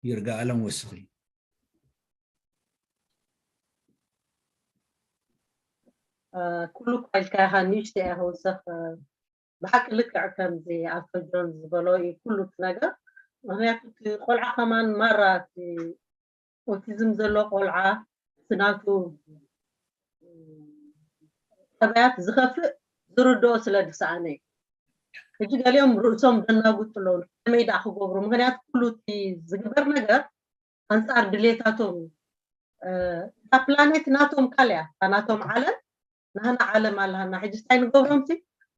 ይርጋ ኣለም ወስኺ። ኩሉ እኳ ኢልካ ኢኻ፣ ንእሽቶ እያ ክውሰኽ። ብሓቂ ልክዕ ከምዚ ኣቶ ጆን ዝበሎ እዩ ኩሉ እቲ ነገር። ምክንያቱ እቲ ቆልዓ ከማን ማራ እቲ ኦቲዝም ዘሎ ቆልዓ እቲ ናቱ ጠባያት ዝኸፍእ ዝርድኦ ስለ ዝሰኣነ እዩ። ሕጂ ገሊኦም ርእሶም ደናጉጡ ኣለዉ፣ ከመይ ደኣ ክገብሩ? ምክንያቱ ኩሉ እቲ ዝግበር ነገር ኣንፃር ድሌታቶም እዩ። እታ ፕላኔት ናቶም ካልያ፣ እታ ናቶም ዓለም ናህና ዓለም ኣለሃና። ሕጂ እንታይ ንገብሮም ሲ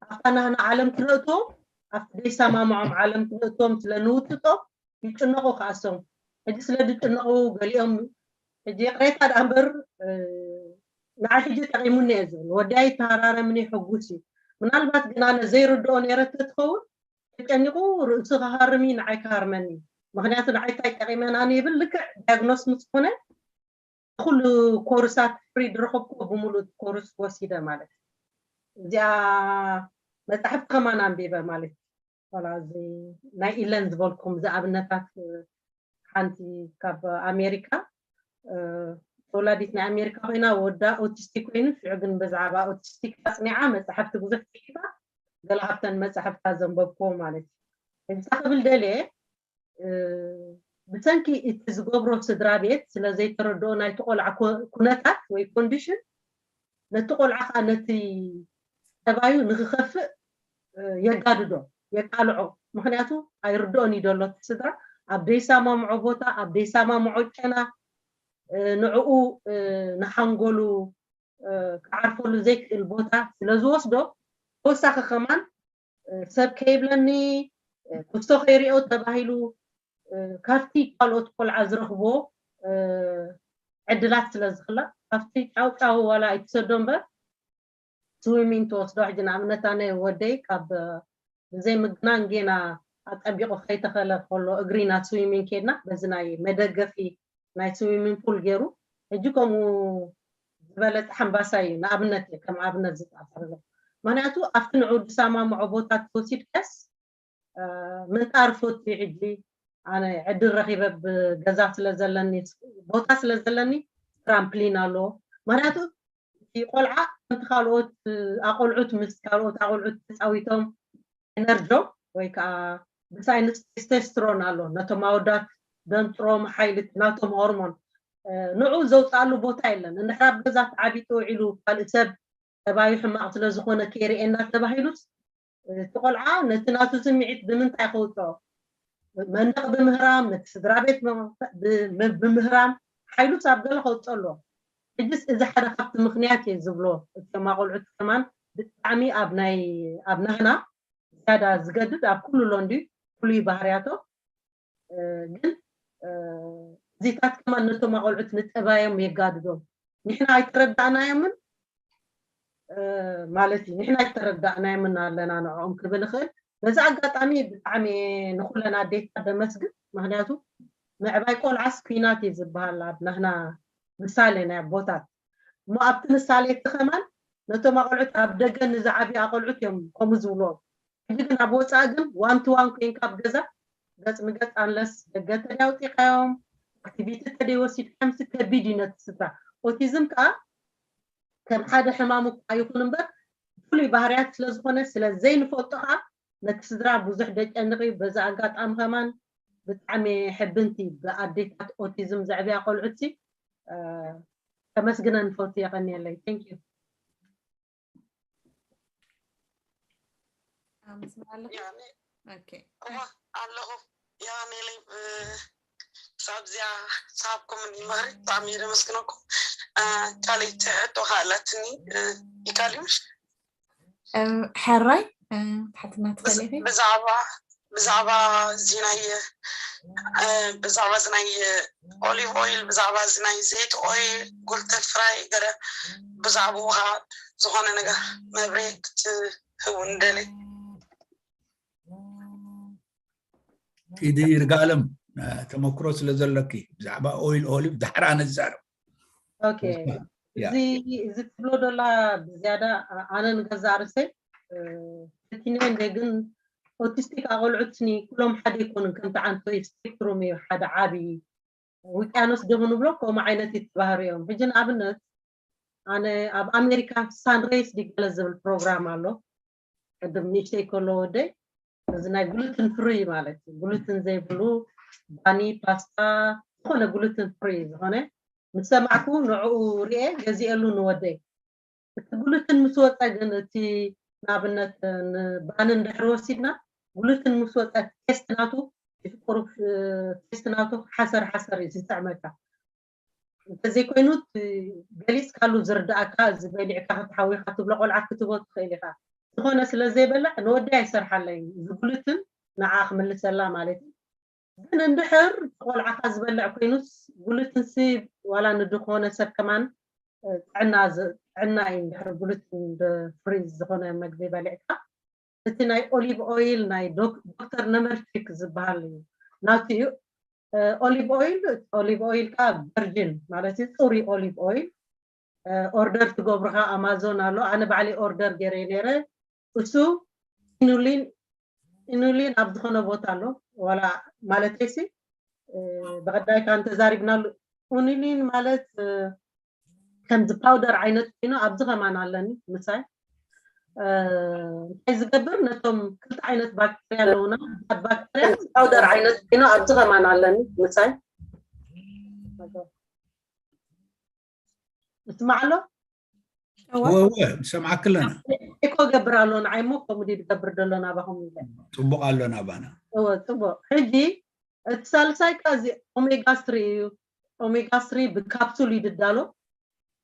ኣብታ ናህና ዓለም ክነእትዎም ኣብቲ ዘይሰማምዖም ዓለም ክነእትዎም ስለ ንውጥጦም ይጭነቑ ከኣሶም። ሕጂ ስለ ዝጭነቑ ገሊኦም ሕጂ ይቕሬታ ደኣ እምበር ንዓይ ሕጂ ጠቒሙኒ እየ ዝብል ወዲ ኣይተሃራረምን እዩ ሕጉስ እዩ። ምናልባት ግን ኣነ ዘይርድኦ ነይረ ተትኸውን ተጨኒቑ ርእሱ ክሃርም እዩ ንዓይ ክሃርመኒ እዩ። ምክንያቱ ንዓይ እንታይ ጠቒመና ይብል ልክዕ ዲያግኖስ ምስ ኮነ ኩሉ ኮርሳት ፍሪ ዝረኸብኩ ብምሉእ ኮርስ ወሲደ ማለት እዩ። እዚኣ መፅሓፍቲ ከማን ኣንቢበ ማለት እዩ። ዋላ እዚ ናይ ኢለን ዝበልኩም ዝኣብነታት ሓንቲ ካብ ኣሜሪካ ተወላዲት ናይ ኣሜሪካ ኮይና ወዳ ኦቲስቲክ ኮይኑ ሽዑ ግን ብዛዕባ ኦቲስቲክ ኣፅኒዓ መፅሓፍቲ ብዙሕ ፅሒፋ ገለ ካብተን መፅሓፍታ ዘንበብክዎ ማለት እዩ። እንታይ ክብል ደልየ ብሰንኪ እቲ ዝገብሮ ስድራ ቤት ስለ ዘይተረድኦ ናይቲ ቆልዓ ኩነታት ወይ ኮንዲሽን ነቲ ቆልዓ ከዓ ነቲ ጠባዩ ንክኸፍእ የጋድዶ የቃልዖ። ምክንያቱ ኣይርድኦን እዩ ዘሎ እቲ ስድራ ኣብ ዘይሰማምዖ ቦታ ኣብ ዘይሰማምዖ ጨና ንዕኡ ንሓንጎሉ ክዓርፈሉ ዘይክእል ቦታ ስለ ዝወስዶ ተወሳኺ ከማን ሰብ ከይብለኒ ክስቶ ከይሪኦ ተባሂሉ ካብቲ ካልኦት ቆልዓ ዝረኽቦ ዕድላት ስለ ዝኽላእ ካብቲ ጫውጫው ዋላ ኣይትሰዶ እምበር ስዊሚንግ ትወስዶ። ሕጂ ንኣብነት ኣነ ወደይ ካብ ብዘይ ምግናን ጌና ኣጠቢቑ ከይተኸለ ከሎ እግሪ ናብ ስዊሚንግ ኬድና በዚ ናይ መደገፊ ናይ ስዊሚንግ ፑል ገይሩ ሕጂ ከምኡ ዝበለፀ ሓምባሳ እዩ ንኣብነት እየ ከም ኣብነት ዝፃፈርሎ። ምክንያቱ ኣብቲ ንዑ ዝሰማምዖ ቦታ ተወሲድከስ ምንጣር ፈትዩ ሕጂ ኣነ ዕድል ረኺበ ብገዛ ስለ ዘለኒ ቦታ ስለ ዘለኒ ትራምፕሊን ኣለዎ። ምክንያቱ እቲ ቆልዓ ከምቲ ካልኦት ኣቆልዑት ምስ ካልኦት ኣቆልዑት ተፃዊቶም ኤነርጆ ወይ ከዓ ብሳይንስ ቴስቴስትሮን ኣሎ ነቶም ኣወዳት ደንጥሮም ሓይሊ ናቶም ሆርሞን ንዑ ዘውፅኣሉ ቦታ የለን። እንድሕር ኣብ ገዛ ተዓቢጡ ውዒሉ ካልእ ሰብ ጠባዩ ሕማቕ ስለ ዝኾነ ከይርእየና ተባሂሉስ እቲ ቆልዓ ነቲ ናቱ ስምዒት ብምንታይ ከውፅኦ? መንደቕ ብምህራም ነቲ ስድራ ቤት ብምህራም ሓይሉስ ኣብ ገለ ከውፅኦ ኣለዎ። ሕጅስ እዚ ሓደ ካብቲ ምኽንያት እየ ዝብሎ እቶም ኣቆልዑት ከማን ብጣዕሚ ኣብ ናይ ኣብ ናህና ዝያዳ ዝገድድ ኣብ ኩሉ ኣሎ እንድዩ ፍሉይ ባህርያቶ ግን እዚታት ከማን ነቶም ኣቆልዑት ንጠባዮም የጋድዶም። ንሕና ኣይተረዳእናዮምን ማለት እዩ። ንሕና ኣይተረዳእናዮምን ኣለና ንዕኦም ክብል እኽእል። በዚ ኣጋጣሚ ብጣዕሚ ንኩለን ኣዴታት ደመስግን። ምክንያቱ ምዕባይ ቆልዓስ ኩናት እዩ ዝበሃል ኣብ ናህና ምሳሌ ናይ ኣቦታት። እሞ ኣብቲ ምሳሌ እቲ ከማን ነቶም ኣቆልዑት ኣብ ደገ ንዝዓብዩ ኣቆልዑት እዮም ከምኡ ዝብልዎም። ሕጂ ግን ኣብ ወፃኢ ግን ዋን ቱ ዋን ኮይንካ ኣብ ገዛ ገፅ ንገፅ ኣንለስ ደገ ተደይ ኣውፂኻዮም ኣክቲቪቲ ተደይ ወሲድካዮም ሲ ከቢድ እዩ ነቲ ስድራ። ኦቲዝም ከዓ ከም ሓደ ሕማም እኳ ይኹን እምበር ፍሉይ ባህርያት ስለዝኾነ ስለ ዘይንፈልጦ ከዓ ነቲ ስድራ ብዙሕ ደጨንቕ እዩ። በዚ ኣጋጣሚ ከማን ብጣዕሚ ሕብንቲ ብኣዴታት ኦቲዝም ዘዕብያ ቆልዑት ሲ ከመስግነን ንፈቱ። የቐንየለይ። Thank you። ኣመስግን ኣለኹ። ያኔ ኦኬ እዋ ኣለኹ። ያኔ ክሳብ እዚኣ ሳብኩም ምኽሪ ብጣዕሚ እየ ዘመስግነኩም። ካልኣይቲ ሕቶ ከኣላትኒ ይካልዩሽ ሕራይ ትሓትና ትኽእል ኢኺ። ብዛዕባ ብዛዕባ እዚ ናይ ብዛዕባ እዚ ናይ ኦሊቭ ኦይል፣ ብዛዕባ እዚ ናይ ዘይት ኦይል፣ ጉልተን ፍራይ ገለ ብዛዕባኡ ከዓ ዝኾነ ነገር መብርሂ ክትህቡ ንደሊ። ኢዲ ይርጋለም፣ ተመክሮ ስለ ዘለኪ ብዛዕባ ኦይል ኦሊቭ ዳሕራ ነዛረብ። ኦኬ፣ እዚ ትብሎ ዶላ ብዝያዳ ኣነ ንገዛእ ርእሰይ ፈቲነ እንደ ግን ኦቲስቲክ ኣቆልዑትኒ ኩሎም ሓደ ኣይኮኑን። ከምቲ ዓንቶ ስፔክትሩም እዩ፣ ሓደ ዓቢ ውቅያኖስ ዶ ክንብሎ ከምኡ ዓይነት ይተባህሩ እዮም። ሕጂ ንኣብነት ኣነ ኣብ ኣሜሪካ ሳንሬስ ዲገለ ዝብል ፕሮግራም ኣሎ። ቅድም ንእሽተይ ከሎ ወደይ እዚ ናይ ግሉትን ፍሪ ማለት እዩ። ግሉትን ዘይብሉ ባኒ፣ ፓስታ፣ ዝኾነ ግሉትን ፍሪ ዝኾነ ምስ ሰማዕኩ ንዕኡ ርኤ ገዚኤሉ ንወደይ። እቲ ግሉትን ምስ ወፀ ግን እቲ ንኣብነት ንባኒ እንድሕር ወሲድና ግሉትን ምስ ወፀ ቴስት ናቱ ይፍቅሩ ቴስት ናቱ ሓሰር ሓሰር እዩ ዝጥዕመካ። እንተዘይኮይኑ ገሊፅካሉ ዝርዳእካ እዚ በሊዕካ ክትሓዊካ ትብሎ ቆልዓ ክትቦ ትኽእል ኢካ። ዝኾነ ስለ ዘይበልዕ ንወደይ ኣይሰርሓለይ ዝጉልትን ንዓ ክምልሰላ ማለት እዩ። ግን እንድሕር ቆልዓካ ዝበልዕ ኮይኑስ ጉልትንሲ ዋላ ንድኾነ ሰብ ከማን ጥዕና እዩ። እንድሕር ጉልትን ፍሪ ዝኾነ መግቢ በሊዕካ እቲ ናይ ኦሊቭ ኦይል ናይ ዶክተር ነመርቲክ ዝበሃል እዩ ናቱ እዩ። ኦሊቭ ኦይል ኦሊቭ ኦይል ከዓ ቨርጂን ማለት እዩ፣ ፅሩይ ኦሊቭ ኦይል ኦርደር ትገብርካ ኣማዞን ኣሎ። ኣነ ባዕሊ ኦርደር ገይረ ነይረ። እሱ ኢኑሊን ኢኑሊን ኣብ ዝኾነ ቦታ ኣሎ ዋላ ማለተይሲ ብቀዳይ ከዓ እንተዛሪብናሉ ኢኑሊን ማለት ከምዚ ፓውደር ዓይነት ኮይኑ ኣብዚ ከማን ኣለኒ ምሳይ እንታይ ዝገብር ነቶም ክልተ ዓይነት ባክተርያ ኣለውና። ባክተርያ ፓውደር ዓይነት ኮይኑ ኣብዚ ከማን ኣለኒ ምሳይ እስማዕ ኣሎ። ወወ ሰምዓክ ኣለና። ኤኮ ገብር ኣሎ ንዓይ እሞ ከምኡ ድዩ ዝገብር ዘሎ ናባኹም ኢለ። ፅቡቅ ኣሎ ናባና። እወ ፅቡቅ። ሕጂ እቲ ሳልሳይ ከ እዚ ኦሜጋ ስሪ እዩ። ኦሜጋ ስሪ ብካፕሱል እዩ ድዳሎ።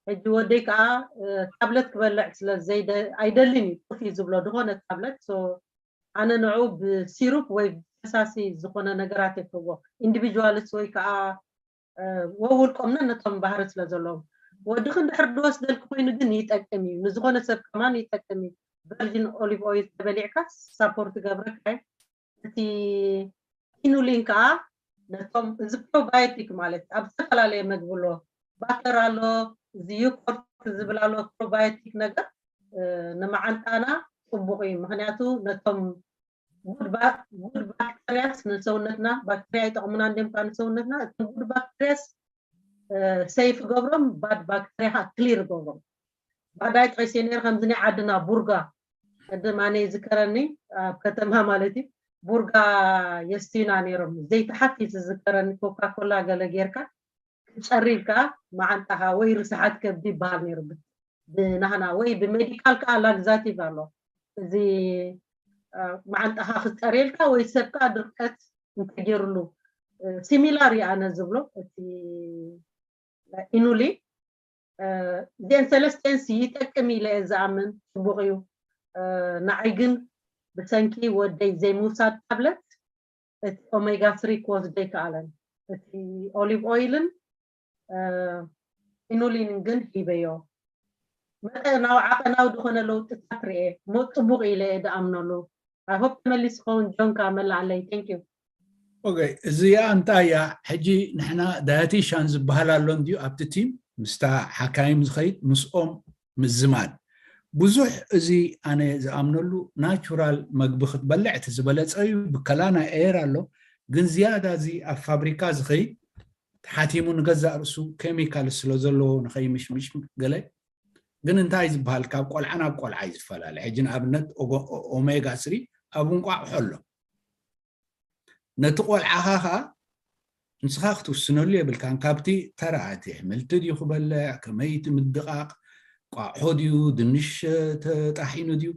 ሕጂ ወደይ ከዓ ታብለት ክበልዕ ስለ ኣይደልን እዩ ጡፍ እዩ ዝብሎ ድኾነ ታብለት። ኣነ ንዑ ብሲሩፕ ወይ ፈሳሲ ዝኾነ ነገራት የፍዎ ኢንዲቪጁዋልስ ወይ ከዓ ወውልቆምና ነቶም ባህሪ ስለ ዘለዎም ወድኺ እንድሕር ድወስደልኪ ኮይኑ ግን ይጠቅም እዩ። ንዝኾነ ሰብ ከማን ይጠቅም እዩ። ቨርጂን ኦሊቭ ኦይል ተበሊዕካ ሳፖርት ገብረካ እዩ። እቲ ኢኑሊን ከዓ ነቶም እዚ ፕሮባዮቲክ ማለት ኣብ ዝተፈላለየ መግቢ ኣሎ። ባተር ኣሎ፣ እዚ ዩኮርት ዝብል ኣሎ፣ ፕሮባዮቲክ ነገር ንመዓንጣና ፅቡቅ እዩ። ምክንያቱ ነቶም ጉድ ባክተሪያስ ንሰውነትና ባክተሪያ ይጠቕሙና እንዲም ካ ንሰውነትና እቶም ጉድ ባክተሪያስ ሰይፍ ገብሮም ባድ ባክተሪያ ከዓ ክሊር ገብሮም። ባዕዳይ ጠቂሰ ነይረ ከምዚ ናይ ዓድና ቡርጋ ቅድም ኣነ ይዝከረኒ ኣብ ከተማ ማለት እዩ ቡርጋ የስትዩና ነይሮም። ዘይተሓት እዩ ዝዝከረኒ ኮካ ኮላ ገለ ጌርካ ክፀሪ ኢልካ መዓንጣኻ ወይ ርስሓት ከብዲ ይበሃል ነይሩ። ብናህና ወይ ብሜዲካል ከዓ ላግዛቲቭ ኣሎ። እዚ መዓንጣኻ ክፀርየልካ ወይ ሰብ ከዓ ድርቀት እንተገይሩሉ ሲሚላር እዩ ኣነ ዝብሎ እቲ ኢኑሊ እዚአን ሰለስተንስ ይጠቅም ኢለ እየ ዝኣምን። ፅቡቅ እዩ። ንዓይ ግን ብሰንኪ ወደይ ዘይምውሳድ ታብለት እቲ ኦሜጋ ስሪ ክወስዶ ይከኣለን። እቲ ኦሊቭ ኦይልን ኢኑሊንን ግን ሂበዮ። መጠናዊ ዓቐናዊ ዝኾነ ለውጥታት ርኤ እሞ ፅቡቅ ኢለ እየ ዝኣምነሉ። ኣይ ሆፕ ተመሊስ ክኸውን ጆን ከዓ መላኣለይ። Thank you። ኦኬ፣ እዚኣ እንታይ እያ? ሕጂ ንሕና ዳያቲሻን ዝበሃል ኣሎ እንድዩ ኣብቲ ቲም ምስታ ሓካይም ዝኸይድ ምስኦም ምዝማድ። ብዙሕ እዚ ኣነ ዝኣምነሉ ናቹራል መግቢ ክትበልዕ እቲ ዝበለፀ እዩ። ብከላ ናይ ኤር ኣሎ፣ ግን ዝያዳ እዚ ኣብ ፋብሪካ ዝኸይድ ተሓቲሙ ንገዛእ ርእሱ ኬሚካል ስለ ዘለዎ ንኸይምሽምሽ ገለ። ግን እንታይ ዝበሃል ካብ ቆልዓ ናብ ቆልዓ እዩ ዝፈላለ። ሕጂ ንኣብነት ኦሜጋ ስሪ ኣብ እንቋቑሖ ኣሎ። ነቲ ቆልዓኻ ኸዓ ንስኻ ክትውስነሉ የብልካን። ካብቲ ተራ እቲ ኣሕምልቲ ድዩ ክበልዕ፣ ከመይ እቲ ምድቓቕ፣ ቋቑሖ ድዩ፣ ድንሽ ተጣሒኑ ድዩ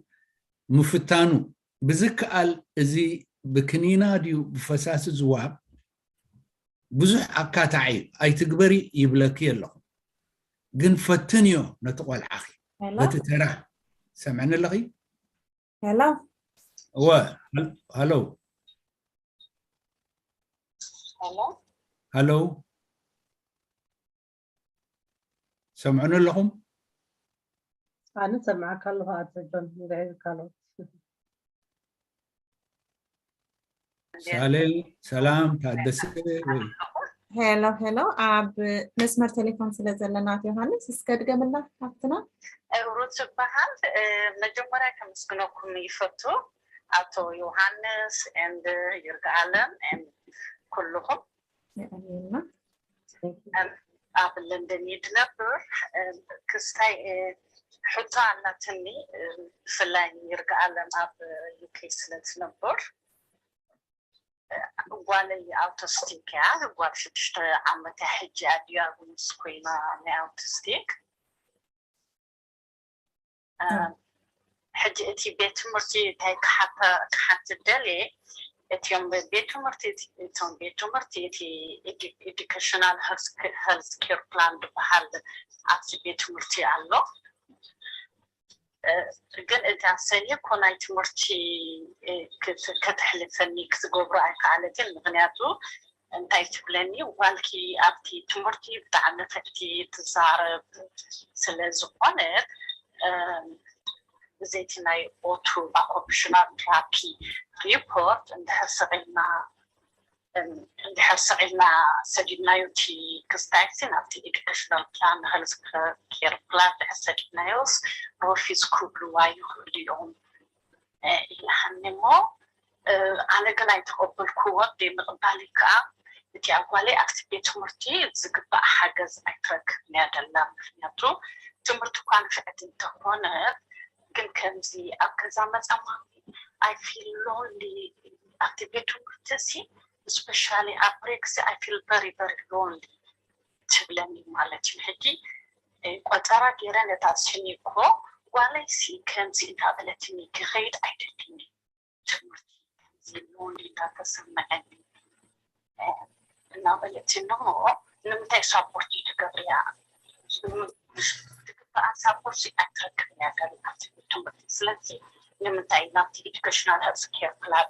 ምፍታኑ ብዝከኣል፣ እዚ ብክኒና ድዩ ብፈሳሲ ዝወሃብ ብዙሕ ኣካታዒ ኣይትግበሪ ይብለኪ ኣለኹ። ግን ፈትንዮ ነቲ ቆልዓኺ በቲ ተራ። ሰምዕኒ ኣለኺ? ሄሎ እወ፣ ሃሎ። ሄሎ። ሃሎ፣ ሰምዑኒ ኣለኹም? ኣነ ሰምዓካ ኣለኹ ኣቶ ጆን፣ እንታይ ኢልካ ኣሎ? ሳሌ፣ ሰላም። ታደሰ ወይ? ሄሎ ሄሎ፣ ኣብ መስመር ቴሌፎን ስለ ዘለና ኣቶ ዮሃንስ፣ እስከ ድገምልና ሓፍትና። ሩት ዝበሃል። መጀመርያ ከመስግነኩም ይፈቱ፣ ኣቶ ዮሃንስ and ይርጋኣለም and ኩልኹም። የቐንየልና። ኣብ ለንደን እየ ዝነብር። ክስታይ ሕቶ ኣላትኒ፣ ብፍላይ ይርጋኣለም ኣብ ዩኬ ስለ ትነብር። ጓለይ ኣውቲስቲክ እያ። ጓል ሽዱሽተ ዓመት እያ ሕጂ፣ ኣድያ ምስ ኮይና ናይ ኣውቲስቲክ። ሕጂ እቲ ቤት ትምህርቲ እንታይ ክሓተ ክሓትት ደልየ፣ እቲኦም ቤት ትምህርቲ እቶም ቤት ትምህርቲ እቲ ኤዱኬሽናል ሄልዝ ኬር ፕላን ዝበሃል ኣብቲ ቤት ትምህርቲ ኣሎ። ግን እዛ ሰኒ እኮ ናይ ትምህርቲ ከተሕልፈኒ ክትገብሮ ኣይከኣለትን። ምክንያቱ እንታይ ትብለኒ፣ ዋልኪ ኣብቲ ትምህርቲ ብጣዕሚ ፈቲ ትዛረብ ስለ ዝኾነት፣ ብዘይቲ ናይ ኦቱ ኦኩፔሽናል ቴራፒ ሪፖርት እንድሕር ስቒልና እንድሕር ስቒልና ሰዲድናዮ፣ እቲ ክስታይሲ ናብቲ ኤዱኬሽናል ፕላን ሄልዝ ኬር ፕላን ድሕር ሰዲድናዮስ ሮፊዝ ክብልዋ ይኽእሉ እዮም ኢልሃኒ እሞ፣ ኣነ ግን ኣይተቐበልክዎ። ዘይምቕባለይ ከዓ እቲ ኣጓለይ ኣብቲ ቤት ትምህርቲ ዝግባእ ሓገዝ ኣይትረክብን እያ ደላ። ምክንያቱ ትምህርቲ እኳ ንፍዕቲ እንተኾነ፣ ግን ከምዚ ኣብ ገዛ መፃማ I feel lonely ኣብቲ ቤት ትምህርቲ ሲ፣ especially ኣብ break ሲ I feel very very lonely ትብለኒ ማለት እዩ። ሕጂ ቆፀራ ገይረ ነታ ስኒ እኮ ጓለይ ሲ ከምዚ እንዳበለትኒ ክኸይድ ኣይደልን፣ ትምህርቲ ከምዚ lonely እንዳተሰመዐኒ እናበለትኒ እሞ፣ ንምንታይ ሳፖርት ትገብርያ? ትግባኣ ሳፖርት ኣይትረክብን እያ ገለ ኣብቲ ቤት ትምህርቲ። ስለዚ ንምንታይ ናብቲ ኤዱኬሽናል ሄልዝ ኬር ፕላን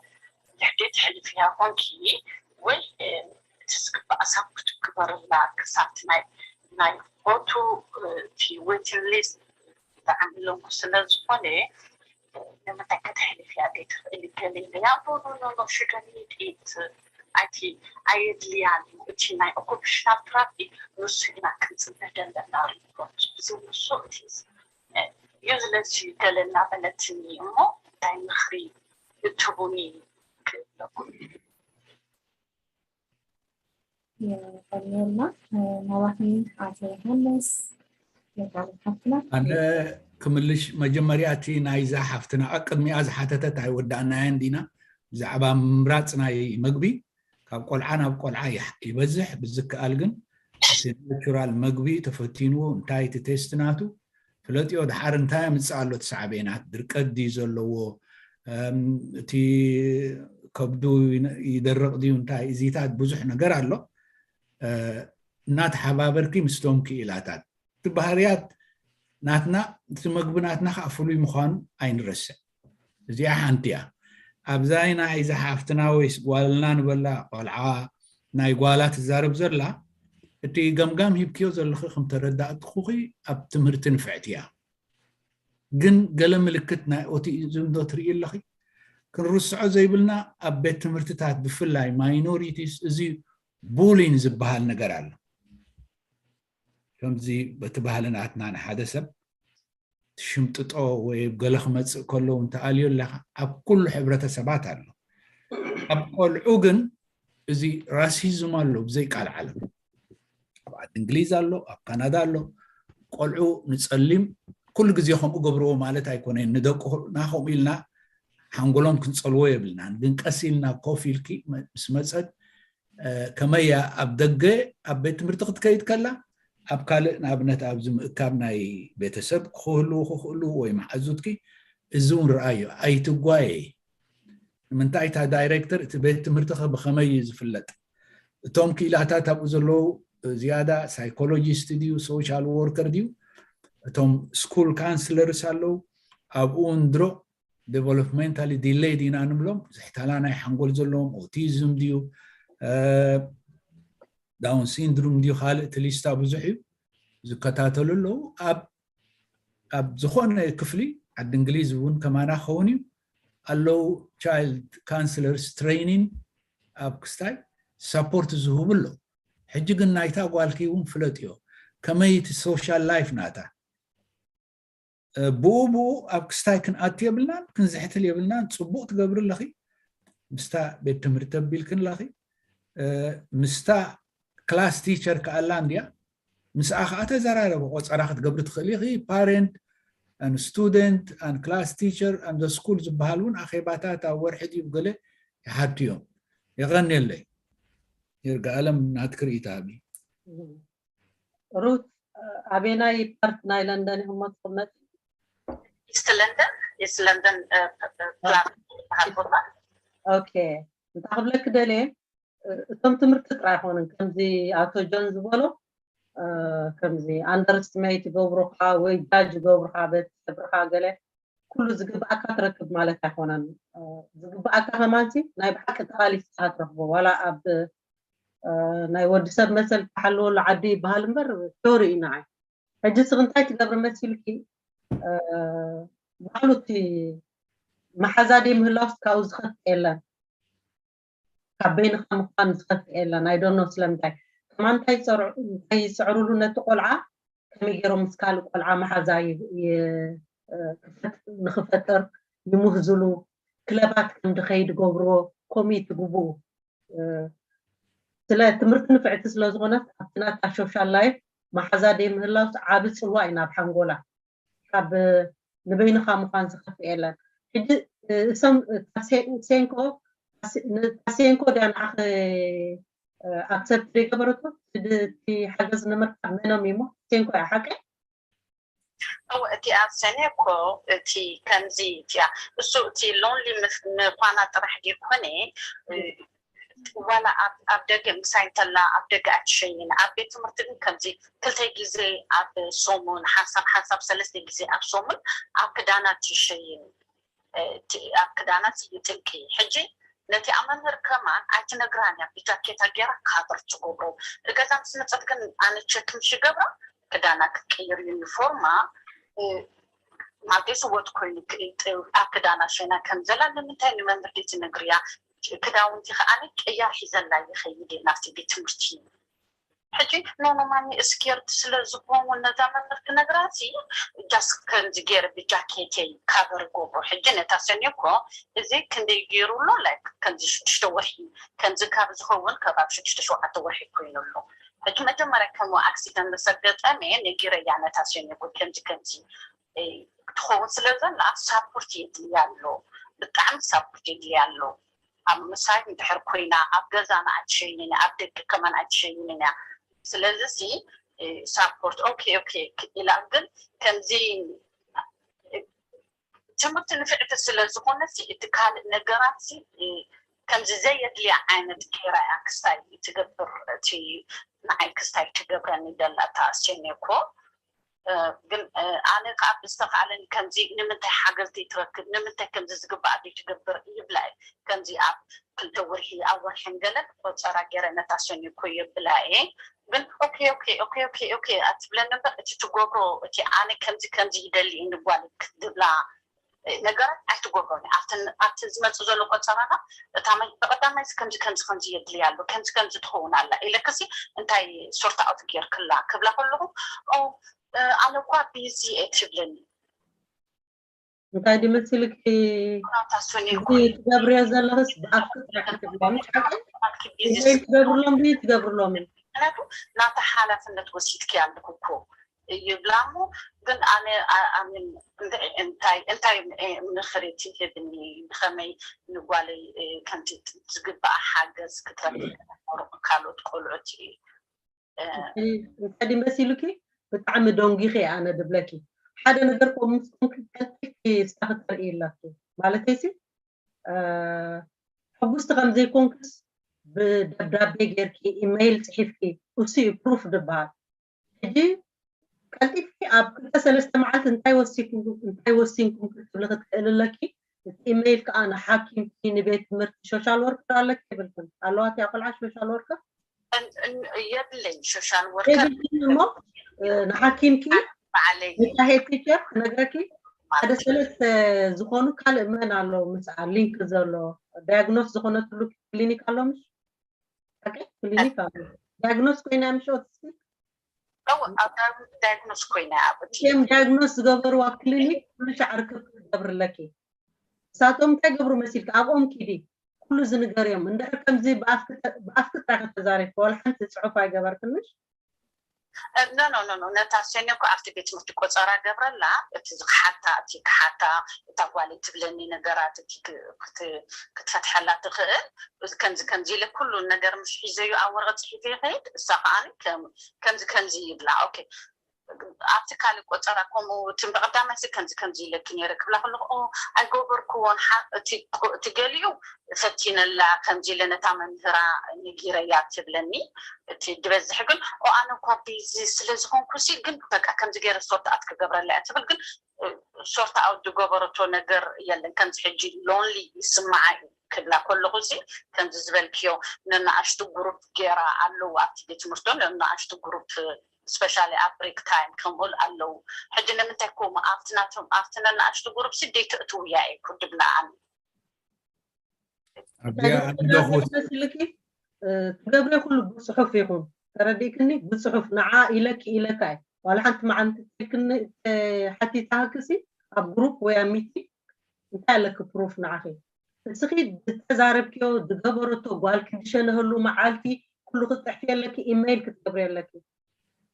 ድሕሪ ትሕልፍያ ኮንኪ ወይ እቲ ዝግባኣ ሳፖርት ክበርላ ክሳብቲ ናይ ናይ ኦቱ እቲ ዌቲንግ ሊስት ብጣዕሚ ለንኩ ስለ ዝኾነ ንምንታይ ከተሕልፍያ ዘይትኽእሊ ገለ ኢለያ። ኖ ኖ ኖ ኖ ሽደን ኒድ ኢት ኣይቲ ኣየድልያን እዩ። እቲ ናይ ኦኩፔሽናል ቴራፒ ንሱ ኢና ክንጽበ ዘለና ሪፖርት። ብዘይ ንሱ እቲ ዩዝለስ እዩ ገለ እናበለትኒ እሞ እንታይ ምኽሪ እትቡኒ ክብለኩም። የቐንየልና ናባኺ ኣቶ ዮሃንስ። የቃልብ ሓፍትና ኣነ ክምልሽ መጀመርያ እቲ ናይዛ ሓፍትና ቅድሚኣ ዝሓተተት ኣይወዳእናያን ዲና ብዛዕባ ምምራፅ ናይ መግቢ ካብ ቆልዓ ናብ ቆልዓ ይበዝሕ ብዝከኣል ግን እቲ ናቹራል መግቢ ተፈቲንዎ እንታይ እቲ ቴስት ናቱ ፍለጥዮ ድሓር እንታይ ምፅእ ኣሎ እቲ ሳዕቤናት ድርቀት ድዩ ዘለዎ እቲ ከብዱ ይደርቕ ድዩ እንታይ እዚታት ብዙሕ ነገር ኣሎ እናተሓባበርኪ ምስቶም ክኢላታት እቲ ባህርያት ናትና እቲ መግቢ ናትና ከዓ ፍሉይ ምዃኑ ኣይንረስዕ እዚኣ ሓንቲ እያ ኣብዛይ ናይ ዝሓፍትና ወይስ ጓልና ንበላ ቆልዓ ናይ ጓላ ትዛረብ ዘላ እቲ ገምጋም ሂብክዮ ዘለኺ ከም ተረዳእትኹኺ ኣብ ትምህርቲ ንፍዕቲ እያ ግን ገለ ምልክት ናይ ኦቲዝም ዶ ትርኢ ኣለኺ ክንርስዖ ዘይብልና ኣብ ቤት ትምህርትታት ብፍላይ ማይኖሪቲስ እዚ ቡሊን ዝበሃል ነገር ኣሎ ከምዚ በቲ ባህሊ ናትና ንሓደ ሰብ ትሽምጥጦ ወይ ገለ ክመፅእ ከለዉ እንተኣልዮ ኣለካ ኣብ ኩሉ ሕብረተሰባት ኣሎ ኣብ ቆልዑ ግን እዚ ራሲዝም ኣሎ ብዘይ ቃል ዓለም ኣብ ዓዲ እንግሊዝ ኣሎ ኣብ ካናዳ ኣሎ ቆልዑ ንፀሊም ኩሉ ግዜ ከምኡ ገብርዎ ማለት ኣይኮነን ንደቁ ናኸምኡ ኢልና ሓንጎሎም ክንፀልዎ የብልናን ግን ቀስ ኢልና ኮፍ ኢልኪ ምስ መፀት ከመያ ኣብ ደገ ኣብ ቤት ትምህርቲ ክትከይድ ከላ ኣብ ካልእ ንኣብነት ኣብዚ ምእካብ ናይ ቤተሰብ ክህልዉ ክኽእሉ ወይ መሓዙትኪ እዚ እውን ረኣዮ ኣይትጓየ ንምንታይ እታ ዳይሬክተር እቲ ቤት ትምህርቲ ከ ብኸመይ እዩ ዝፍለጥ እቶም ክኢላታት ኣብኡ ዘለዉ ዝያዳ ሳይኮሎጂስት ድዩ ሶሻል ወርከር ድዩ እቶም ስኩል ካንስለርስ ኣለዉ ኣብኡ እውን ድሮ ዴቨሎፕመንታሊ ዲሌይድ ኢና ንብሎም ዝሕታላ ናይ ሓንጎል ዘለዎም ኦቲዝም ድዩ ዳውን ሲንድሮም ድዩ ካልእ እቲ ሊስታ ብዙሕ እዩ ዝከታተሉ ኣለዉ። ኣብ ኣብ ዝኾነ ክፍሊ ዓዲ እንግሊዝ እውን ከማና ክኸውን እዩ ኣለዉ። ቻይልድ ካንስለርስ ትሬኒንግ ኣብ ክስታይ ሳፖርት ዝህቡ ኣለዉ። ሕጂ ግን ናይታ ጓልኪ እውን ፍለጥዮ፣ ከመይ እቲ ሶሻል ላይፍ ናታ ብኡ ብኡ ኣብ ክስታይ ክንኣቱ የብልናን ክንዝሕትል የብልናን። ፅቡቅ ትገብሪ ኣለኺ፣ ምስታ ቤት ትምህርቲ ተቢልክን ኣለኺ፣ ምስታ ክላስ ቲቸር ከኣላ እንድያ፣ ምስኣ ከዓ ተዘራረበ። ቆፀራ ክትገብሪ ትኽእል ኢኺ። ፓረንት፣ ስቱደንት፣ ክላስ ቲቸር፣ ስኩል ዝበሃል እውን ኣኼባታት ኣብ ወርሒ ድዩ ገለ ይሓቱ እዮም። የቐንየለይ። ይርጋኣለም ናትኪ ርኢታ ሃቢ። ሩት፣ ኣበየናይ ፓርት ናይ ለንደን ኢኹም ትቕመጥ? ኢስት ለንደን፣ ኢስት ለንደን ፕላን ዝበሃል ቦታ። ኦኬ፣ እንታይ ክብለክ ደልየ፣ እቶም ትምህርቲ ጥራይ ኣይኮነን፣ ከምዚ ኣቶ ጆን ዝበሎ ከምዚ ኣንደርስትሜት ይገብሩካ ወይ ጃጅ ይገብሩካ፣ ቤተሰብካ ገለ ኩሉ ዝግብኣካ ትረክብ ማለት ኣይኮነን። ዝግብኣካ ከማንሲ ናይ ብሓቂ ተቓሊስካ ትረክቦ፣ ዋላ ኣብ ናይ ወዲ ሰብ መሰል ተሓልወሉ ዓዲ ይበሃል እምበር ቲዮሪ እዩ ንዓይ። ሕጂ ስቕ እንታይ ትገብሪ መሲልኪ፣ ባዕሉ እቲ መሓዛ ደይ ምህላውስ ካብኡ ዝኸፍእ የለን፣ ካብ በይንኻ ምዃን ዝኸፍእ የለን። ኣይ ዶንት ኖ ስለምንታይ፣ ከማን እንታይ ይፅዕርሉ ነቲ ቆልዓ፣ ከመይ ገይሮም ምስ ካልእ ቆልዓ መሓዛ ንክፈጥር ይምህዝሉ፣ ክለባት ከም ድኸይድ ገብርዎ፣ ከምኡ እዩ እቲ ግቡኡ። ስለ ትምህርቲ ንፍዕቲ ስለ ዝኾነት ኣብቲ ናታ ሶሻል ላይፍ መሓዛ ደይ ምህላውስ ዓቢ ፅልዋ እዩ ናብ ሓንጎላ። ካብ ንበይንኻ ምዃን ዝኸፍእ የለን። ሕጂ እሶም ሴንኮ ሴንኮ ድያ ንዓኺ ኣክሰፕት ዘይገበረቶ? እቲ ሓገዝ ንምርካብ መኖም እሞ ሴንኮ እያ ሓቀይ? እወ፣ እቲኣ ሴንኮ እቲ ከምዚ እቲኣ እሱ እቲ ሎንሊ ምዃና ጥራሕ ዘይኮነ ዋላ ኣብ ደገ ምሳይ እንተላ ኣብ ደገ ኣይትሸይን። ኣብ ቤት ትምህርቲ ግን ከምዚ ክልተ ግዜ ኣብ ሰሙን ሓንሳብ ሓንሳብ ሰለስተ ግዜ ኣብ ሰሙን ኣብ ክዳና ትሸይን፣ ኣብ ክዳና ይጥልቂ። ሕጂ ነቲ ኣብ መምህር ከማን ኣይትነግራን እያ፣ ብጃኬታ ገይራ ካቨር ትገብሮ። እገዛ ምስ መፀት ግን ኣነ ቸክ ምሽ ይገብራ፣ ክዳና ክትቀይር ዩኒፎርማ ማለተይ ስወት ኮይኑ ኣብ ክዳና ሸና ከም ዘላ ንምንታይ ንመምህር ደይ ትነግርያ? ክዳውንቲ ከዓኒ ቅያር ሒዘላ ይኸይድ እየ ናብቲ ቤት ትምህርቲ። ሕጂ ኖኖማኒ እስኬርት ስለ ዝኾኑ ነዛ መምህር ክነግራ ሲ ጃስ ከምዚ ገይረ ብጃኬተይ ካቨር ገብሮ። ሕጂ ነታ ሰኒ እኮ እዚ ክንደይ ገይሩ ኣሎ ላይክ ከምዚ ሽዱሽተ ወርሒ ከምዚ ካብ ዝኸውን ከባቢ ሽዱሽተ ሸውዓተ ወርሒ ኮይኑ ኣሎ። ሕጂ መጀመርያ ከም ኣክሲደንት መሰገጠመ ነጊረያ ነታ ሰኒ እኮ ከምዚ ከምዚ ትኸውን ስለ ዘላ ሳፖርት የድልያ ኣሎ፣ ብጣዕሚ ሳፖርት የድልያ ኣሎ። ኣብ ምሳይ እንድሕር ኮይና ኣብ ገዛና ኣይትሸይንን እያ፣ ኣብ ደገ ከማን ኣይትሸይንን እያ። ስለዚ ሲ ሳፖርት ኦኬ ኦኬ ኢላ ግን ከምዚ ትምህርቲ ንፍዕቲ ስለ ዝኾነ ሲ እቲ ካልእ ነገራት ሲ ከምዚ ዘየድልያ ዓይነት ገይራ እያ ክስታይ ትገብር እቲ ንዓይ ክስታይ ትገብረኒ ደላ እታ ኣስቸኔ እኮ ግን ኣነ ከዓ ብዝተካኣለኒ ከምዚ ንምንታይ ሓገዝ ዘይትረክብ ንምንታይ ከምዚ ዝግባእ ዘይትገብር ይብላ እየ ከምዚ ኣብ ክልተ ወርሒ ኣብ ወርሕን ገለን ቆፀራ ገይረ ነታ ሰኒ እኮ የብላ እየ ግን ኦኬ ኦኬ ኦኬ ኦኬ ኦኬ ኣትብለኒ እምበር እቲ ትገብሮ እቲ ኣነ ከምዚ ከምዚ ይደሊ እዩ ንጓል ክትብላ ነገራት ኣይትገብሮን ኣብቲ ዝመፅእ ዘሎ ቆፀራና እታ ብቀዳማይ ከምዚ ከምዚ ከምዚ የድልያ ኣሎ ከምዚ ከምዚ ትኸውን ኣላ ኢለክሲ እንታይ ሶርት ኣውት ጌርክላ ክብላ ከለኹ ኣነ እኳ ቢዚ እየ ትብለኒ እንታይ ድመስልኪ ትገብርዮ ዘለኽስ ብኣፍኪ ጥራሕ ክትብላ ምሽ ሓቂ ኢሜይል ትገብርሎም ድዩ ትገብርሎምን ምክንያቱ ናታ ሓላፍነት ወሲድኪ ኣለኩ እኮ ይብላ እሞ ግን ኣነ ኣሚን እንታይ እንታይ ምኽሪ ትህብኒ ብኸመይ ንጓለይ ከምቲ ዝግባኣ ሓገዝ ክትረክብ ካልኦት ቆልዑት እንታይ ድዩ መሲሉኪ ብጣዕሚ ደንጊኺ ኣነ ድብለኪ ሓደ ነገር ኮምስኩም ክቀልጢፊ ስታክ ተርኢ ኣለኪ ማለተይሲ ሕጉስቲ ከም ዘይኮንክስ ብደብዳቤ ጌርኪ ኢመይል ጽሒፍኪ እሱ እዩ ፕሩፍ ዝበሃል ሕጂ ቀልጢፍኪ ኣብ ክልተ ሰለስተ መዓልቲ እንታይ ወሲንኩም እንታይ ወሲንኩም ክትብሊ ክትክእል ኣለኪ እቲ ኢመይል ከዓ ንሓኪምኪ ንቤት ትምህርቲ ሶሻል ወርከር ኣለኪ ይብልክን ኣለዋት ያ ቆልዓ ሶሻል ወርከር የብለይ ሶሻል ወርከር የብልኪን እሞ ንሓኪምኪ ባዕለይ ንታ ሄድ ቲቸር ክነግረኪ ሓደ ሰለስተ ዝኾኑ ካልእ መን ኣለዉ ምስኣ ሊንክ ዘሎ ዳያግኖስ ዝኾነትሉ ክሊኒክ ኣሎ ምሽ ሓቂ ክሊኒክ ኣሎ ዳያግኖስ ኮይና ምሽ ኦቲስቲክ ዳያግኖስ ኮይና ኣብቲ እም ዳያግኖስ ዝገበርዋ ክሊኒክ ኩሉ ሻዕ ርክብ ክትገብርለኪ ንሳቶም እንታይ ገብሩ መሲልኪ ኣብኦም ኪዲ ኩሉ ዝንገርዮም እንድሕር ከምዚ ብኣፍኪ ጥራሕ ከተዛሪብኪ ዋላ ሓንቲ ፅሑፍ ኣይገበርክንሽ ኖ ኖ ኖ ኖ ነታ ሰኔ እኮ ኣብቲ ቤት ትምህርቲ ቆፀራ ገብረላ እቲ ዝክሓታ እቲ ክሓታ እታ ጓል ትብለኒ ነገራት እቲ ክትፈትሐላ ትኽእል ከምዚ ከምዚ ኢለ ኩሉ ነገር ምስ ሒዘዩ ኣብ ወረቐት ፅሒፈ ይኸይድ እሳ ከዓ ከምዚ ከምዚ ይብላ ኦኬ ኣብቲ ካልእ ቆፀራ ከምኡ ትም ብቐዳማይ ሲ ከምዚ ከምዚ ኢለኪ ነይረ ክብላ ከለኹ ኦ ኣይገበርክዎን ሓ- እቲ ቁ- እቲ ገሊኡ ፈቲነላ ከምዚ ኢለ ነታ መምህራ ነጊረያ ትብለኒ እቲ ዝበዝሕ ግን ኦ ኣነ እኳ ቢዚ ስለ ዝኾንኩ ሲ ግን በቃ ከምዚ ገይረ ሶርት ኣት ክገብረላ እያ ትብል ግን ሶርት ኣውት ዝገበረቶ ነገር የለን ከምዚ ሕጂ ሎንሊ ይስምዓ እዩ ክብላ ከለኹ ሲ ከምዚ ዝበልክዮ ነናኣሽቱ ግሩፕ ገይራ ኣለዉ ኣብቲ ቤት ትምህርቶም ነናኣሽቱ ግሩፕ ስፔሻሊ ኣብ ብሬክ ታይም ከምኡል ኣለዉ ሕጂ ንምንታይ ከምኡ ኣብቲ ናቶም ኣብቲ ነናኣሽቱ ግሩፕ ሲ ደይተእትውያ እዩ ክድብላ ኣነ ኣብዚኣ ኣንደኹት መስልኪ ትገብሪ ኩሉ ብፅሑፍ ይኹን ተረዲእክኒ ብፅሑፍ ንዓ ኢለኪ ኢለካ እዩ ዋላ ሓንቲ መዓልቲ ሓቲታሃክሲ ኣብ ግሩፕ ወይ ኣብ ሚቲንግ እንታይ ኣለኪ ፕሩፍ ንዓኺ እስኺ ዝተዛረብክዮ ዝገበረቶ ጓልኪ ዝሸነህሉ መዓልቲ ኩሉ ክትፅሕፊ ኣለኪ ኢመይል ክትገብሪ ኣለኪ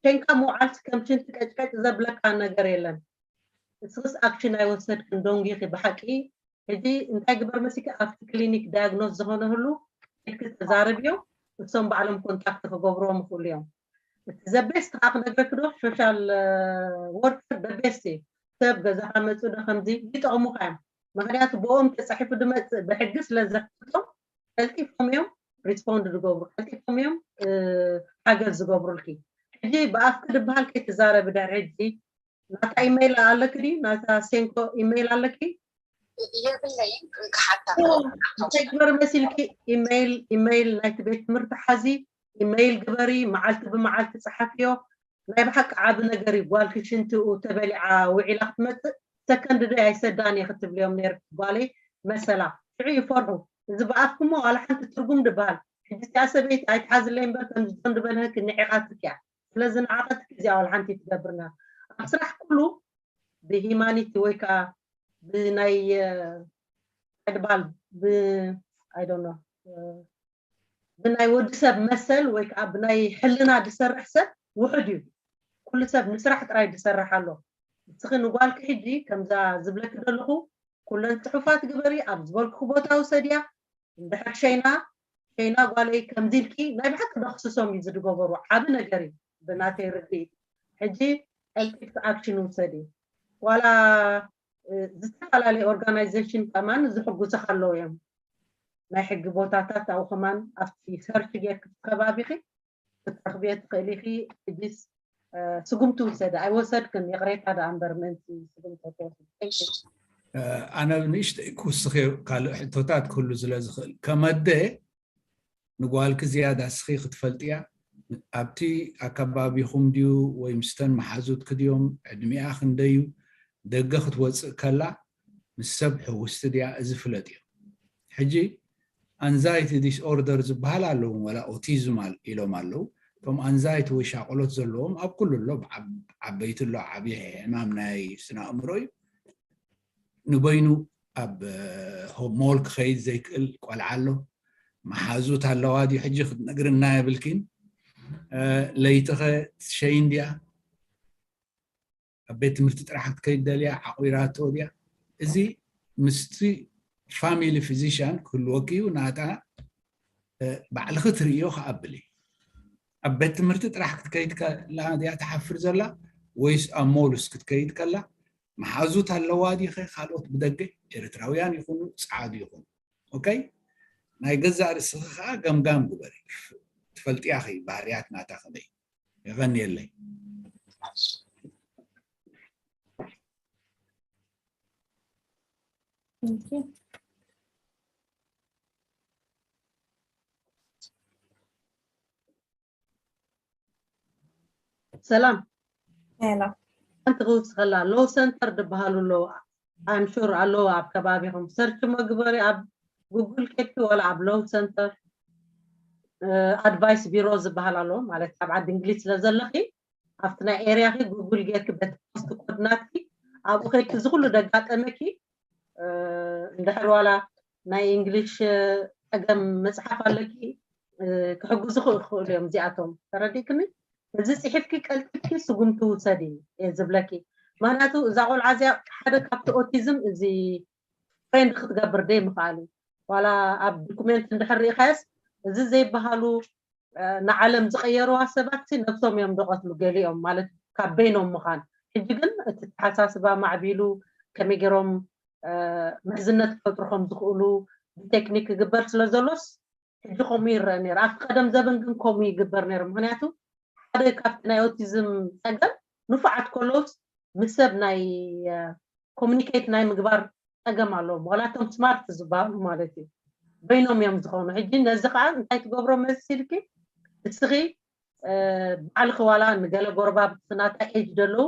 ሸንካ መውዓልቲ ከም ሽንቲ ቀጭቀጭ ዘብለካ ነገር የለን እስኽስ ኣክሽን ኣይወሰድክን ዶንጊኺ ብሓቂ ሕጂ እንታይ ግበር መሲኪ ኣብቲ ክሊኒክ ዳያግኖስ ዝኾነ ህሉ ኢድኪ ተዛረብዮ እሶም ባዕሎም ኮንታክት ክገብርዎም ይኽእሉ እዮም እቲ ዘቤስት ከዓ ክነግረኪ ዶ ሶሻል ወርከር ደቤስት እዩ ሰብ ገዛኻ መፁ ዶ ከምዚ ይጠቕሙካ እዮም ምክንያቱ ብኦም ተፃሒፉ ድመፅእ ብሕጊ ስለ ዘፍልጦም ቀልጢፎም እዮም ሪስፖንድ ዝገብሩ ቀልጢፎም እዮም ሓገዝ ዝገብሩልኪ ሕጂ ብኣፍኪ ድበሃል ከይትዛረቢ ድሕሪ ሕጂ ናታ ኢሜይል ኣለኪ ድዩ ናታ ሴንኮ ኢሜይል ኣለኪ የብለይን እንክሓታ እንታይ ግበር መሲልኪ ኢሜይል ኢሜይል ናይቲ ቤት ትምህርቲ ሓዚ ኢሜይል ግበሪ መዓልቲ ብመዓልቲ ፀሓፍዮ ናይ ብሓቂ ዓቢ ነገር እዩ ጓልኪ ሽንትኡ ተበሊዓ ውዒላ ክትመፅእ ሰከንድ ዶ ኣይሰዳን እየ ክትብልዮም ነርኪ ጓለይ መሰላ ሽዑ ይፈርሑ እዚ ብኣፍክሞ ዋላ ሓንቲ ትርጉም ድበሃል ሕጂ እዚኣ ሰበይቲ ኣይትሓዝለይ እምበር ከምዚዞም ዝበልሀኪ ንዒቓትኪ እያ ስለዚ ንዓቐትኪ እዚኣ ዋላ ሓንቲ ትገብርና ኣብ ስራሕ ኩሉ ብሂማኒቲ ወይ ከዓ ብናይ ድባል ብናይ ወዲ ሰብ መሰል ወይ ከዓ ብናይ ሕልና ዝሰርሕ ሰብ ውሑድ እዩ ኩሉ ሰብ ንስራሕ ጥራይ ዝሰርሕ ኣሎ እስኺ ንጓልኪ ሕጂ ከምዛ ዝብለኪ ዘለኹ ኩለን ፅሑፋት ግበሪ ኣብ ዝበልኩ ቦታ ውሰድያ እንድሕር ሸይና ሸይና ጓለይ ከምዚ ኢልኪ ናይ ብሓቂ ደኽስሶም እዩ ዝድገበሩ ዓቢ ነገር እዩ ብናተይ ርድኢት ሕጂ ቀልጢፍኪ ኣክሽን ውሰዲ ዋላ ዝተፈላለዩ ኦርጋናይዜሽን ከማን ዝሕጉዝኻ ኣለዉ እዮም ናይ ሕጊ ቦታታት ኣብኡ ከማን ኣብቲ ሰርች ጌርኪ ከባቢኺ ክትረኽብዮ ትኽእሊ ኢኺ ሕጂስ ስጉምቲ ውሰዲ ኣይወሰድክን ይቕሬታ ደኣ እምበር ምእንቲ ስጉምቲ ኣይትወስድ ኣነ ንእሽተይ ክውስኽ ካልእ ሕቶታት ክህሉ ስለ ዝኽእል ከመደ ንጓልኪ ዝያዳ እስኺ ክትፈልጥያ ኣብቲ ኣከባቢኹም ድዩ ወይ ምስተን መሓዙትኪ ድዮም ዕድሚኣ ክንደዩ ደገ ክትወፅእ ከላ ምስ ሰብ ሕውስቲ ድያ እዚ ፍለጥዮ ሕጂ ኣንዛይቲ ዲስኦርደር ዝበሃል ኣለዎም ወላ ኦቲዝም ኢሎም ኣለዉ እቶም ኣንዛይቲ ወይ ሻቆሎት ዘለዎም ኣብ ኩሉ ኣሎ ዓበይቲ ኣሎ ዓብዪ ሕማም ናይ ስነ ኣእምሮ እዩ ንበይኑ ኣብ ሞል ክኸይድ ዘይክእል ቆልዓ ኣሎ መሓዙት ኣለዋ ድዩ ሕጂ ክትነግርና የብልኪን ለይትኸ ትሸይን ድያ ኣብ ቤት ትምህርቲ ጥራሕ ክትከይድ ደልያ ዓቑራቶ ድያ እዚ ምስቲ ፋሚሊ ፊዚሽያን ክህልወኪ እዩ ናታ ባዕልኺ ትርእዮ ከኣብሊ ኣብ ቤት ትምህርቲ ጥራሕ ክትከይድ ከላ ድያ ትሓፍር ዘላ ወይስ ኣብ ሞልስ ክትከይድ ከላ መሓዙት ኣለዋ ዲኸ ካልኦት ብደገ ኤርትራውያን ይኹኑ ፃዓዱ ይኹኑ ኦከይ ናይ ገዛእ ርእስኺ ከዓ ገምጋም ግበሪ ትፈልጥያ ኸ ባህርያት ናታ ከመይ የቐንየለይ ሰላም። ሄሎ። ሓንቲ ክውስኸላ፣ ሎው ሰንተር ዝበሃሉ ኣለዉ። I'm sure ኣለዉ ኣብ ከባቢኹም። ሰርች መግበሪ ኣብ ጉግል ኬድኪ ዋላ ኣብ ሎው ሰንተር ኣድቫይስ ቢሮ ዝበሃል ኣሎ። ማለት ኣብ ዓዲ እንግሊዝ ስለ ዘለኺ ኣብቲ ናይ ኤርያኺ ጉግል ጌርኪ በቲ ፖስት ኮድ ናትኪ ኣብኡ ኸይድኪ እዚ ኩሉ ደጋጠመኪ፣ እንድሕር ዋላ ናይ እንግሊሽ ጸገም መጽሓፍ ኣለኪ፣ ክሕግዙ ይኽእሉ እዮም እዚኣቶም። ተረዲእክኒ? እዚ ጽሒፍኪ ቀልጢፍኪ ስጉምቲ ውሰዲ እየ ዝብለኪ። ምኽንያቱ እዛ ቆልዓ እዚኣ ሓደ ካብቲ ኦቲዝም እዚ ፍሬንድ ክትገብር ደይ ምኽኣል እዩ። ዋላ ኣብ ዶኩሜንት እንድሕር ርኢኻዮስ፣ እዚ ዘይበሃሉ ንዓለም ዝቐየርዋ ሰባት ሲ ነብሶም እዮም ዝቐትሉ ገሊኦም፣ ማለት ካብ በይኖም ምዃን። ሕጂ ግን እቲ ተሓሳስባ ማዕቢሉ፣ ከመይ ገይሮም ምሕዝነት ክፈጥሩ ከም ዝኽእሉ ብቴክኒክ ይግበር ስለ ዘሎስ፣ ሕጂ ከምኡ ይረአ ነይሩ። ኣብቲ ቀደም ዘበን ግን ከምኡ ይግበር ነይሩ። ምኽንያቱ ሓደ ካብቲ ናይ ኦቲዝም ጸገም፣ ንፉዓት ከለውስ ምስ ሰብ ናይ ኮሚኒኬት ናይ ምግባር ጸገም ኣለዎም። ዋላ እቶም ስማርት ዝበሃሉ ማለት እዩ፣ በይኖም እዮም ዝኾኑ። ሕጂ ነዚ ከዓ እንታይ ትገብሮ መሲልኪ? እስኺ ባዕልኺ ዋላ ንገለ ጎረባብቲ ናታ ኤጅ ዘለዉ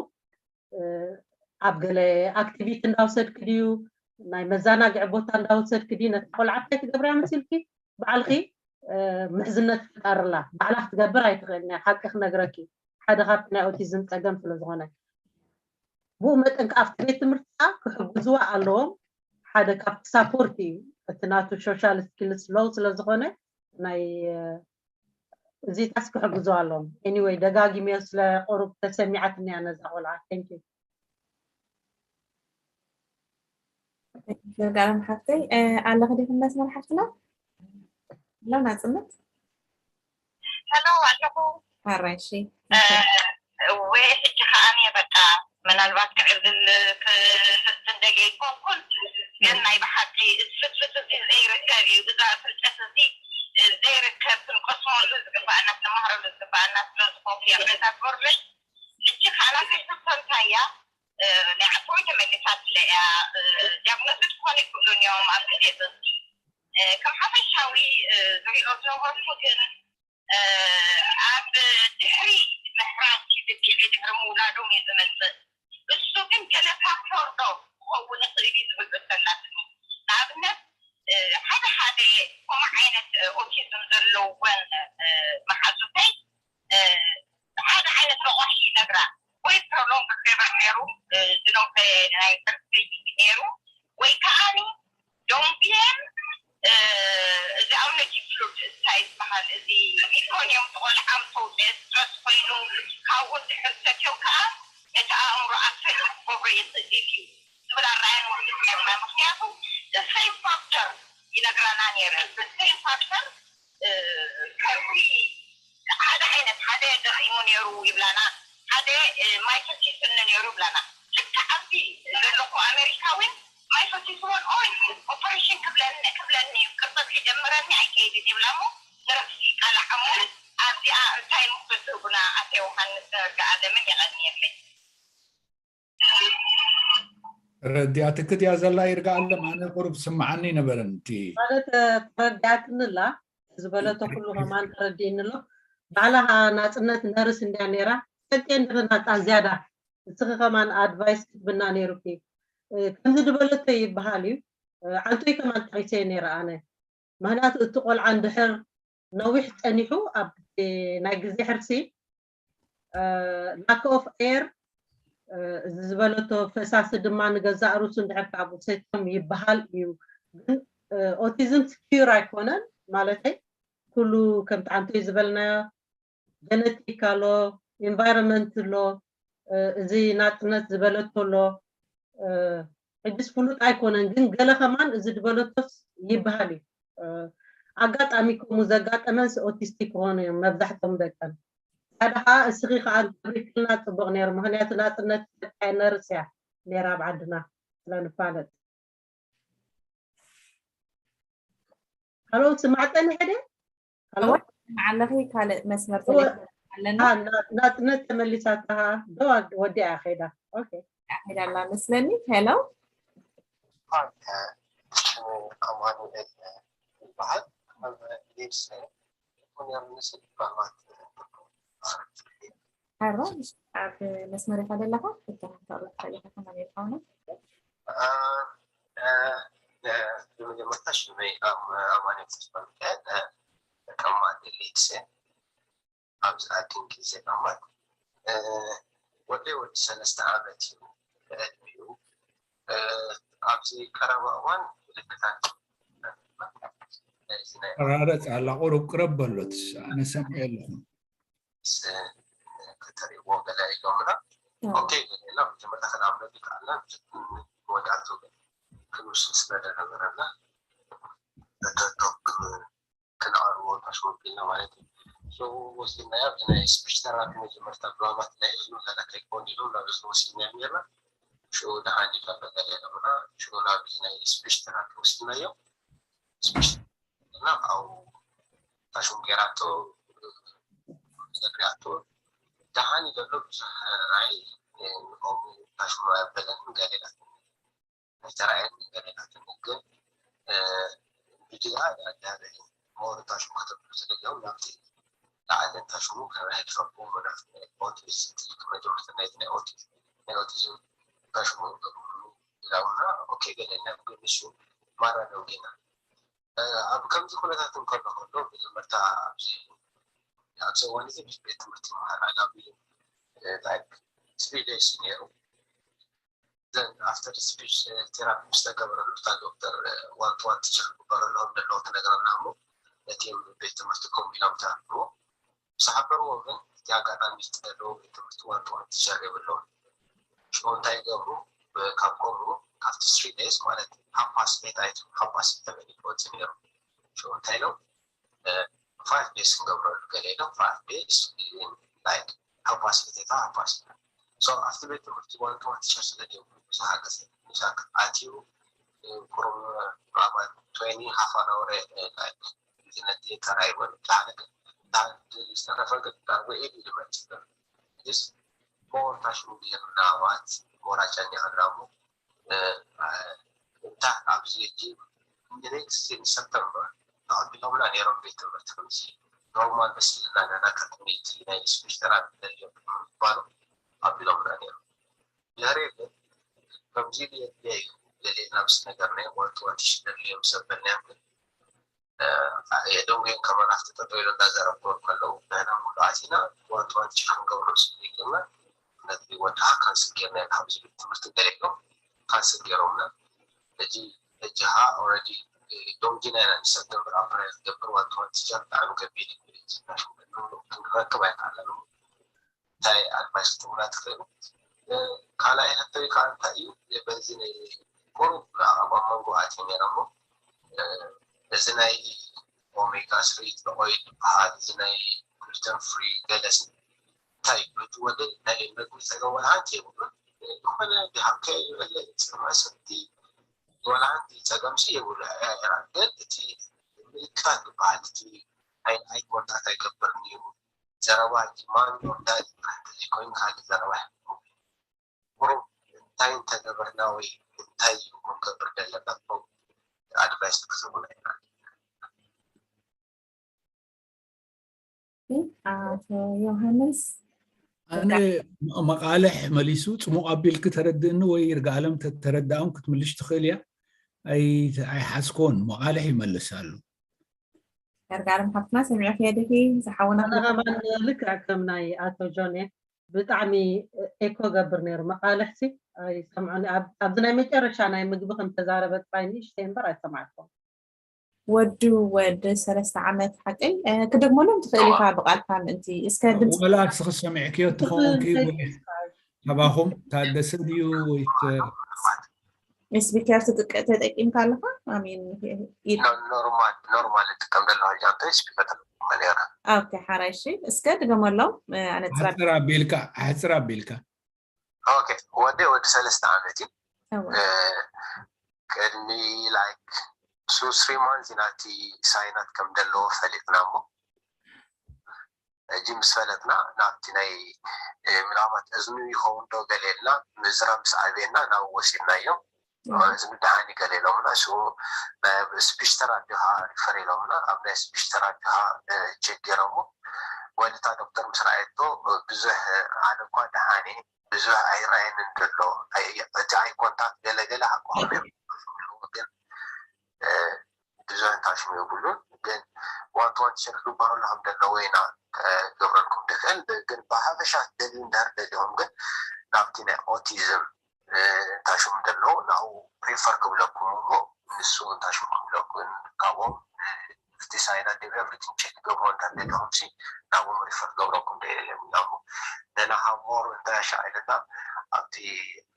ኣብ ገለ ኣክቲቪቲ እንዳወሰድኪ ድዩ፣ ናይ መዘናግዒ ቦታ እንዳወሰድኪ ድዩ፣ ነታ ቆልዓ እንታይ ትገብርያ መሲልኪ? ባዕልኺ ምሕዝነት ፍጠርላ። ባዕላ ክትገብር ኣይትኽእልን እያ። ሓቂ ክነግረኪ፣ ሓደ ካብቲ ናይ ኦቲዝም ጸገም ስለ ዝኾነ። ብኡ መጠን ከዓ ኣብቲ ቤት ትምህርቲ ከዓ ክሕግዝዋ ኣለዎም። ሓደ ካብቲ ሳፖርት እዩ፣ እቲ ናቱ ሶሻል ስኪልስ ሎው ስለ ዝኾነ፣ ናይ እዚታስ ክሕግዝዋ ኣለዎም። ኤኒወይ፣ ደጋጊመዮ ስለ ቁሩብ ተሰሚዓትኒ እያ ነዛ ቆልዓ። Thank you። ዘርጋለም ሓፍተይ ኣለኺ ዲኺ መስመር ሓፍትና? ሎ ናጽነት? ሄሎ ኣለኹ። ሓራይ እሺ። ወይ ሕጂ ከዓኒ በቃ ምናልባት ክዕልል ክፍትን ደገ ይኮንኩን፣ ግን ናይ ብሓቂ እዚ ፍትፍት እዚ ዘይርከብ እዩ። እዛ ፍልጠት እዚ ዘይርከብ፣ ክንቀስመሉ ዝግባኣና፣ ክንመሃረሉ ዝግባኣና ስለ ዝኾንኩ እያ። በዛ ትበርለይ ሕጂ ከዓና ከይተፈንታያ ናይ ዓቦይ ተመሊሳትለ እያ። ዲያግኖሲስ ክኾኑ ይኽእሉን እዮም ኣብ ግዜ ጥንሲ። ከም ሓፈሻዊ ዝሪኦ ዝነበርኩ ግን ኣብ ድሕሪ ምሕራድ ድግዒ ድሕሪ ምውላዶም እዩ ዝመፅእ። እሱ ግን ገለ ፋክተር ዶ ክኸውን ይኽእል እዩ ዝብል ሕቶ ኣላትኒ። ንኣብነት ሓደ ሓደ ከምኡ ዓይነት ኦቲዝም ዘለወን መሓዙተይ ሓደ ዓይነት ረቋሒ ይነግራ ወይ ፕሮሎንግ ፌቨር ነይሩ፣ ዝነውሐ ናይ ብርድ ነይሩ፣ ወይ ከዓኒ ዶምቢየን እዚ ኣብ ነጂ ፍሉድ እንታይ ዝበሃል እዚ ሚኮንዮም ቆልዓ ምስ ተውፅአ ስትረስ ኮይኑ ካብኡ እንድሕር ሰትዮም ከዓ ነቲ ኣእምሮ ኣፈት ክገብሮ ይኽእል እዩ ዝብል ኣረኣእያ ንወስድ ነርና። ምክንያቱ ሴም ፋክተር ይነግራና ነይረ። ሴም ፋክተር ከምዚ ሓደ ዓይነት ሓደ ደኺሙ ነይሩ ይብላና፣ ሓደ ማይ ፈሲስኒ ነይሩ ይብላና። ልክዕ ኣብዚ ዘለኹ ኣሜሪካ እውን ማይ ፈሲስዎን ኦይ ኦፐሬሽን ክብለኒ ክብለኒ እዩ፣ ቅርጸት ክጀምረኒ ኣይከይድን ይብላ እሞ ንረፍሲ ይቃላዓ እሞ ኣብዚኣ እንታይ ምኽሪ ትህቡና ኣቶ ዮሃንስ ዘርግኣለምን? የቐንየለይ። ረዲኣትኪ ድያ ዘላ ይርግኣለም? ኣነ ቁሩብ ስምዓኒ ነበረን እቲ ማለት ተረዲኣትኒ ኣላ። ዝበለቶ ኩሉ ከማን ተረዲእኒ ኣሎ። ባዕላ ከዓ ናፅነት ነርስ እንድያ ነይራ። ሰጤ እንድኺ ናፃ ዝያዳ እስኺ ከማን ኣድቫይስ ክትብና ነይሩኪ። ከምዚ ዝበለቶ ይበሃል እዩ። ዓልቶይ ከማን ጠቂሰ ነይረ ኣነ። ምክንያቱ እቲ ቆልዓ እንድሕር ነዊሕ ፀኒሑ ኣብ ናይ ግዜ ሕርሲ ላክ ኦፍ ኤር እዚ ዝበለቶ ፈሳሲ ድማ ንገዛእ ርእሱ እንድሕር ካብኡ ሰትዮም ይበሃል እዩ። ግን ኦቲዝም ኪዩር ኣይኮነን ማለተይ ኩሉ ከምቲ ዓንቶይ ዝበልናዮ ጀነቲክ ኣሎ፣ ኢንቫይሮንመንት ኣሎ፣ እዚ ናፅነት ዝበለቶ ኣሎ። ሕጅስ ፍሉጥ ኣይኮነን ግን ገለ ከማን እዚ ዝበለቶስ ይበሃል እዩ። ኣጋጣሚ ከምኡ ዘጋጠመንስ ኦቲስቲክ ክኾኑ እዮም መብዛሕቶም ደቀን። ሓደ ከዓ እስኺ ከዓ ተብሪክልና ፅቡቅ ነይሩ፣ ምክንያቱ ናፅነት ኢትዮጵያ ነርስ እያ ነይራ ኣብ ዓድና ስለንፋለጥ። ሃሎ ስማዕጠኒ ሕደ ሃሎ ኣለኺ ካልእ መስመር ተሌፎን ኣለና። ናፅነት ተመሊሳታ ዶ ወዲኣ ከይዳ? ኦኬ ሄዳ ኣላ መስለኒ። ሄሎ ኣማኑኤል ይበሃል። ኣብ ሊድስ ዩኒቨርሲቲ ዲፕሎማት ሓራ ኣብ መስመር ኢኻ ዘለኻ ክትከታተሎ ትኽእል ኢኻ ከማን ይልካውና ብመጀመርታ ሽመይ ኣማን ተስፋ ሚካኤል ተቀማጢ ሊድስ ኣብዚ ኣዲን ግዜ ማለት ወዲ ወዲ ሰለስተ ዓመት እዩ ዕድሚኡ ኣብዚ ቀረባ እዋን ምልክታት ተራረፅ ኣላ ቁሩብ ቅረብ በሎት ኣነ ሰምዐ ኣለኹ ከተሪእዎ ገለ ኢሎምና ኦኬ ገለና መጀመርታ ከናምለጥ ይከኣልና ወዳቱ ክንውስን ስለደነበረና ክንኣርዎ ታሽሞቢልና ማለት እዩ ወሲድናዮ ብናይ ስፒች ተራፒ መጀመርታ ብላባት ናይ እዝኑ ገለ ከይኮን ኢሎም ናብ እዝኑ ወሲድናዮ ነርና ሽኡ ደሓን ይፈለገ ኢሎምና ሽኡ ናብ ናይ ስፒች ተራፒ ወሲድናዮ ስፒች እና ካብኡ ታሽሙ ገይራቶ ዘግሪያቶ ደሓን ዘሎ ብዙሕ ራይ ንቆሙ ታሽሙ ኣበለን ገሌላት ኣይተራእየን ገሌላት ግን ቪድያ ያዳለ ሞር ታሽሙ ከተብሉ ዝደለው ናብቲ ላዕልን ታሽሙ ከመይ ትፈቅሙ ናብቲ ናይ ኦቲዝም ትልክ መጀመርታ ናይ ናይ ኦቲዝም ናይ ኦቲዝም ታሽሙ ኢላውና ኦኬ ገለና ግን ንሱ ማራ ነው ጌና ኣብ ከምዚ ኩነታት እንከሎ ከሎ መጀመርታ ኣብዚ ኣብዚ እዋን እዚ ቤት ትምህርቲ ይመሃር ኣላቢ like three days ነይሩ then after speech therapy ምስ ተገበረሉ እታ ዶክተር one to one teacher ክግበረሎም ዘለዎ ትነግረና እሞ ነቲ ቤት ትምህርቲ ከምኡ ኢሎም ተረክቦ ምስ ሓበርዎ ግን እቲ ኣጋጣሚ ዘለዎ ቤት ትምህርቲ one to one teacher የብሎም ሽዑ እንታይ ይገብሩ ካብ ከምኡ ካብቲ three days ማለት ሓባስ ቤት ኣይቱ ሓባስ ተበሊ ክወፅእ ነይሩ ሽዑ እንታይ ኢሎም five days ክንገብረሉ ገለ ኢሎም five days like ሓባስ ቤት ኣይቱ ሓባስ so ኣብቲ ቤት ትምህርቲ one to one teacher ስለ ዘይብሉ ብዙሕ ሓገዝ ምሳክ ኣትዩ ቁሩብ about twenty half an hour like ነቲ ተራይ ወን ዳሕነ ዝተረፈ ግን ዳርጎ ኤድ ይልመድ ሞር ታሽሙ ጌርና ማለት ሞር ኣጨኒቕና እሞ እንታ ኣብዚ ሕጂ ንኔክስት ሴፕተምበር ተቐቢሎምና ነይሮም ቤት ትምህርቲ ከምዚ ኖርማል መሲልና ነና ከትሚቲ ናይ ስፔሽ ተራፒ ደልዮም ይባሉ ኣቢሎምና ነይሮም ድሕሪ ግን ከምዚ የድልየ እዩ ገሊእና ምስ ነገርናዮም ወንቲ ወንቲ ሽደልዮም ሰበልናዮም ግን የደንጉየን ከማን ኣብቲ ጠጠው ኢሉ እንዳዘረብዎም ከለዉ ንሕና ሙሉኣት ኢና ወንቲ ወንቲ ክንገብሮ ስብልና ነቲ ወድኻ ካንስል ጌርና ኢና ኣብዚ ቤት ትምህርቲ ገሊኦም ካንስል ጌሮምና ሕጂ ሕጂ ኸዓ ኦረዲ ዶንጊና ኢና ንሰፕተምበር ኣፕራይል ዝገብር ወንቲ ወንቲ ቲቸር ብጣዕሚ ከቢድ እዩ ዝናሽሙ ክንረክብ ኣይከኣለን እንታይ ኣድቫይስ ክትብላ ትኽእሉ ካልኣይ ሕቶይ ከዓ እንታይ እዩ በዚ ናይ ቁሩብ ኣብ መንጎ ኣትየ ነይረ እሞ እዚ ናይ ኦሜጋ ስሪ ጥዑይ ዝበሃል እዚ ናይ ግሉተን ፍሪ ገለስ እንታይ እዩ እቲ ወደ ናይ መግቢ ፀገም ወላ ሓንቲ የብሉን ዝኾነ ድሃብካዮ ይበለ ፅማይ ሰቲ ወላ ሓንቲ ፀገም ሲ የብሉ ግን እቲ ምልክታት ዝበሃል እቲ ኣይ ኮንታክት ኣይገብርን እዩ ዘረባ ማን ዮርዳን ይበሃል ተዘይኮይኑ ካልእ ዘረባ ቁሩብ እንታይ እንተገበርና ወይ እንታይ እዩ ክንገብር ዘለና ቁሩብ ኣድቫይስ ክትህቡና ኢና ኣቶ ዮሃንስ ኣነ መቃልሕ መሊሱ ፅሙቅ ኣቢልክ ተረድእኒ ወይ ይርጋለም ተረዳእም ክትምልሽ ትኽእል እያ ኣይሓስኮን መቃልሕ ይመልስ ኣሎ ይርጋለም ሓፍትና ሰሚዕክያ ዲኺ ዝሓውና ኣነ ከማን ልክዕ ከም ናይ ኣቶ ጆን እየ ብጣዕሚ ኤኮ ገብር ነይሩ መቃልሕሲ ኣይሰምዑን ኣብዚ ናይ መጨረሻ ናይ ምግቢ ከም ተዛረበ ጥራይ ንእሽተይ እምበር ኣይሰማዕኩም ወዱ ወዲ ሰለስተ ዓመት ሓቀይ ክደግመሎም ትኽእል ኢኻ ብቃልካ ምእንቲ እስከ ድምፂ ወላ ንስኺ ሰሚዕክዮ ትኸውን ካባኹም ታደሰ ድዩ ወይ ስፒከር ተጠቂምካ ኣለኻ ኣሚን ኖርማል እጥቀም ዘለኹ ጃንተ ስፒከር ተጠቂመ ነይረ ኦኬ ሓራይ እሺ እስከ ድገመሎም ኣነፅራ ኣቢልካ ኣሕፅር ኣቢልካ ኦኬ ወደ ወዲ ሰለስተ ዓመት እዩ ቅድሚ like two three months ናቲ ሳይናት ከም ዘለዎ ፈሊጥና እሞ ሕጂ ምስ ፈለጥና ናብቲ ናይ ምናልባት እዝኑ ይኸውን ዶ ገለ ኢልና ምዝራብ ምስ ዓብየና ናብ ወሲድናዮ እዝኑ ደሓን ገለ ኢሎምና ሽኡ ናብ ስፒች ተራፒ ከዓ ሪፈር ኢሎምና ኣብ ናይ ስፒች ተራፒ ከዓ ቸክ ገይሮሞ ወልታ ዶክተር ምስ ረኣየቶ ብዙሕ ኣነ እኳ ደሓን እየ ብዙሕ ኣይረኣየንን ዘሎ። ኣይ- እቲ ኣይ ኮንታክት ገለገለ ሓቆም እዮም ግን እ፣ ብዙሕ ታሽሙ የብሉን ግን ዋን ቱ ዋን ሸር ክግበረሉ ከም ዘለዎ ኢና እ፣ ክገብረልኩም ድኽእል ግን ብሓፈሻ ደልዩ እንድሕር ደሊኹም ግን ናብቲ ናይ ኦቲዝም ታሽሙ ደሎ ናብኡ ሪፈር ክብለኩም እሞ ንሱ ታሽሙ ክብለኩም ካብኦም እቲ ሳይን ኣዲብ ኤቭሪቲንግ ቼክ ክገብሮ እንተደለኹም ሲ ናብኦም ሪፈር ክገብረኩም ደየለም ናሞ ነናኻ ሞር እንተሻ ኢልና ኣብቲ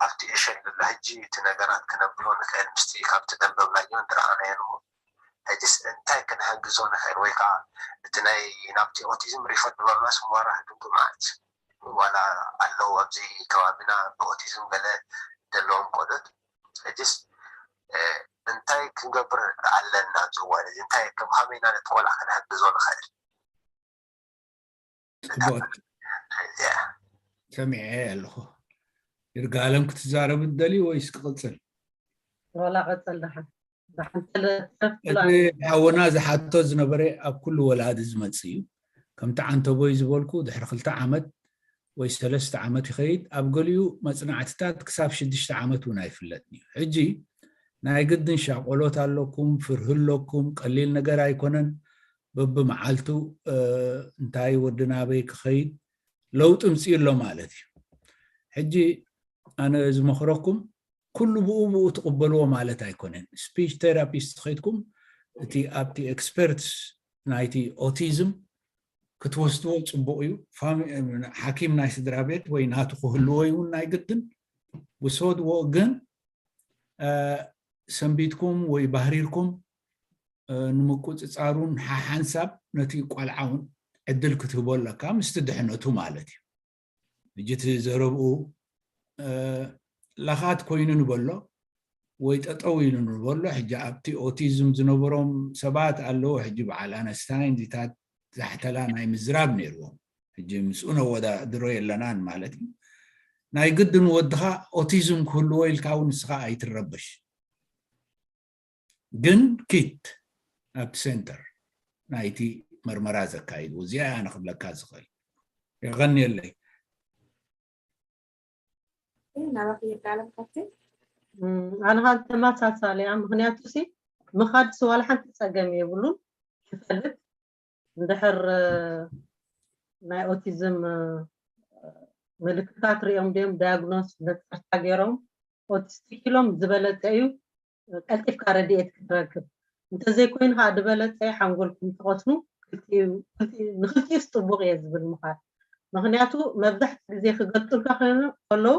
ኣብቲ ኤሸል ዘሎ ሕጂ እቲ ነገራት ክነብሮ ንክእል ምስቲ ካብቲ ደንበብናዮ እንድረኣናዮ ንሞ ሕጅስ እንታይ ክንሕግዞ ንኽእል ወይ ከዓ እቲ ናይ ናብቲ ኦቲዝም ሪፈር ዝበሉናስ ዋራ ህግምቱ ማለት ዋላ ኣለዉ ኣብዚ ከባቢና ብኦቲዝም ገለ ዘለዎም ቆልዑት ሕጅስ እንታይ ክንገብር ኣለና ዝዋን እዚ እንታይ ከም ከመይና ነቲ ቆልዓ ክንሕግዞ ንኽእል ጽቡቅ ሰሚዐ ኣለኹ። ይርጋለም ክትዛረብ ትደሊ ወይስ ክቕጽል? ዋላ ቀጽል ደሓን ደሓን ተለ እቲ ሓወና ዝሓቶ ዝነበረ ኣብ ኩሉ ወላዲ ዝመጽእ እዩ። ከምቲ ዓንተቦይ ዝበልኩ ድሕሪ ክልተ ዓመት ወይ ሰለስተ ዓመት ይኸይድ። ኣብ ገሊኡ መጽናዕትታት ክሳብ ሽዱሽተ ዓመት እውን ኣይፍለጥን እዩ። ሕጂ ናይ ግድን ሻቆሎት ኣለኩም፣ ፍርሂ ኣለኩም፣ ቀሊል ነገር ኣይኮነን። በብመዓልቱ እንታይ ወዲ ናበይ ክኸይድ ለውጢ ምፅኡ ኣሎ ማለት እዩ። ሕጂ ኣነ ዝመኽረኩም ኩሉ ብኡ ብኡ ትቕበልዎ ማለት ኣይኮነን። ስፒች ቴራፒስት ከይድኩም እቲ ኣብቲ ኤክስፐርትስ ናይቲ ኦቲዝም ክትወስድዎ ፅቡቕ እዩ። ሓኪም ናይ ስድራ ቤት ወይ ናቱ ክህልዎ እውን ናይ ግድን ውሰድዎ። ግን ሰንቢትኩም ወይ ባህሪርኩም ንምቁፅፃሩን ሓሓንሳብ ነቲ ቆልዓ እውን ዕድል ክትህቦ ኣለካ ምስቲ ድሕነቱ ማለት እዩ። ሕጂ እቲ ዘረብኡ ላኻት ኮይኑ ንበሎ ወይ ጠጠው ኢሉ ንበሎ። ሕጂ ኣብቲ ኦቲዝም ዝነበሮም ሰባት ኣለዉ። ሕጂ በዓል ኣነስታይን ዚታት ዛሕተላ ናይ ምዝራብ ነይርዎም። ሕጂ ምስኡ ነወዳድሮ የለናን ማለት እዩ። ናይ ግድን ወድኻ ኦቲዝም ክህልዎ ኢልካ እውን ንስኻ ኣይትረበሽ። ግን ኪት ኣብቲ ሴንተር ናይቲ መርመራ ዘካይዱ እዚኣ ኣነ ክብለካ ዝኽእል። የቐንየለይ። ናባኺ ይርጋለም ካብቲ ኣነ ኸዓ ተመሳሳሊ እያ። ምኽንያቱ ሲ ምኻድ ሲ ዋላ ሓንቲ ፀገም የብሉን። ይፈልጥ እንድሕር ናይ ኦቲዝም ምልክታት ሪኦም ድዮም ዳያግኖስ ነፀርታ ገይሮም ኦቲስቲክ ኢሎም ዝበለፀ እዩ። ቀልጢፍካ ረድኤት ክትረክብ እንተዘይኮይኑ ከዓ ዝበለፀ እዩ። ሓንጎልኩም ትቐስኑ። ንክልቲኡስ ፅቡቕ እየ ዝብል ምኻድ። ምኽንያቱ መብዛሕትኡ ግዜ ክገልፁልካ ከለዉ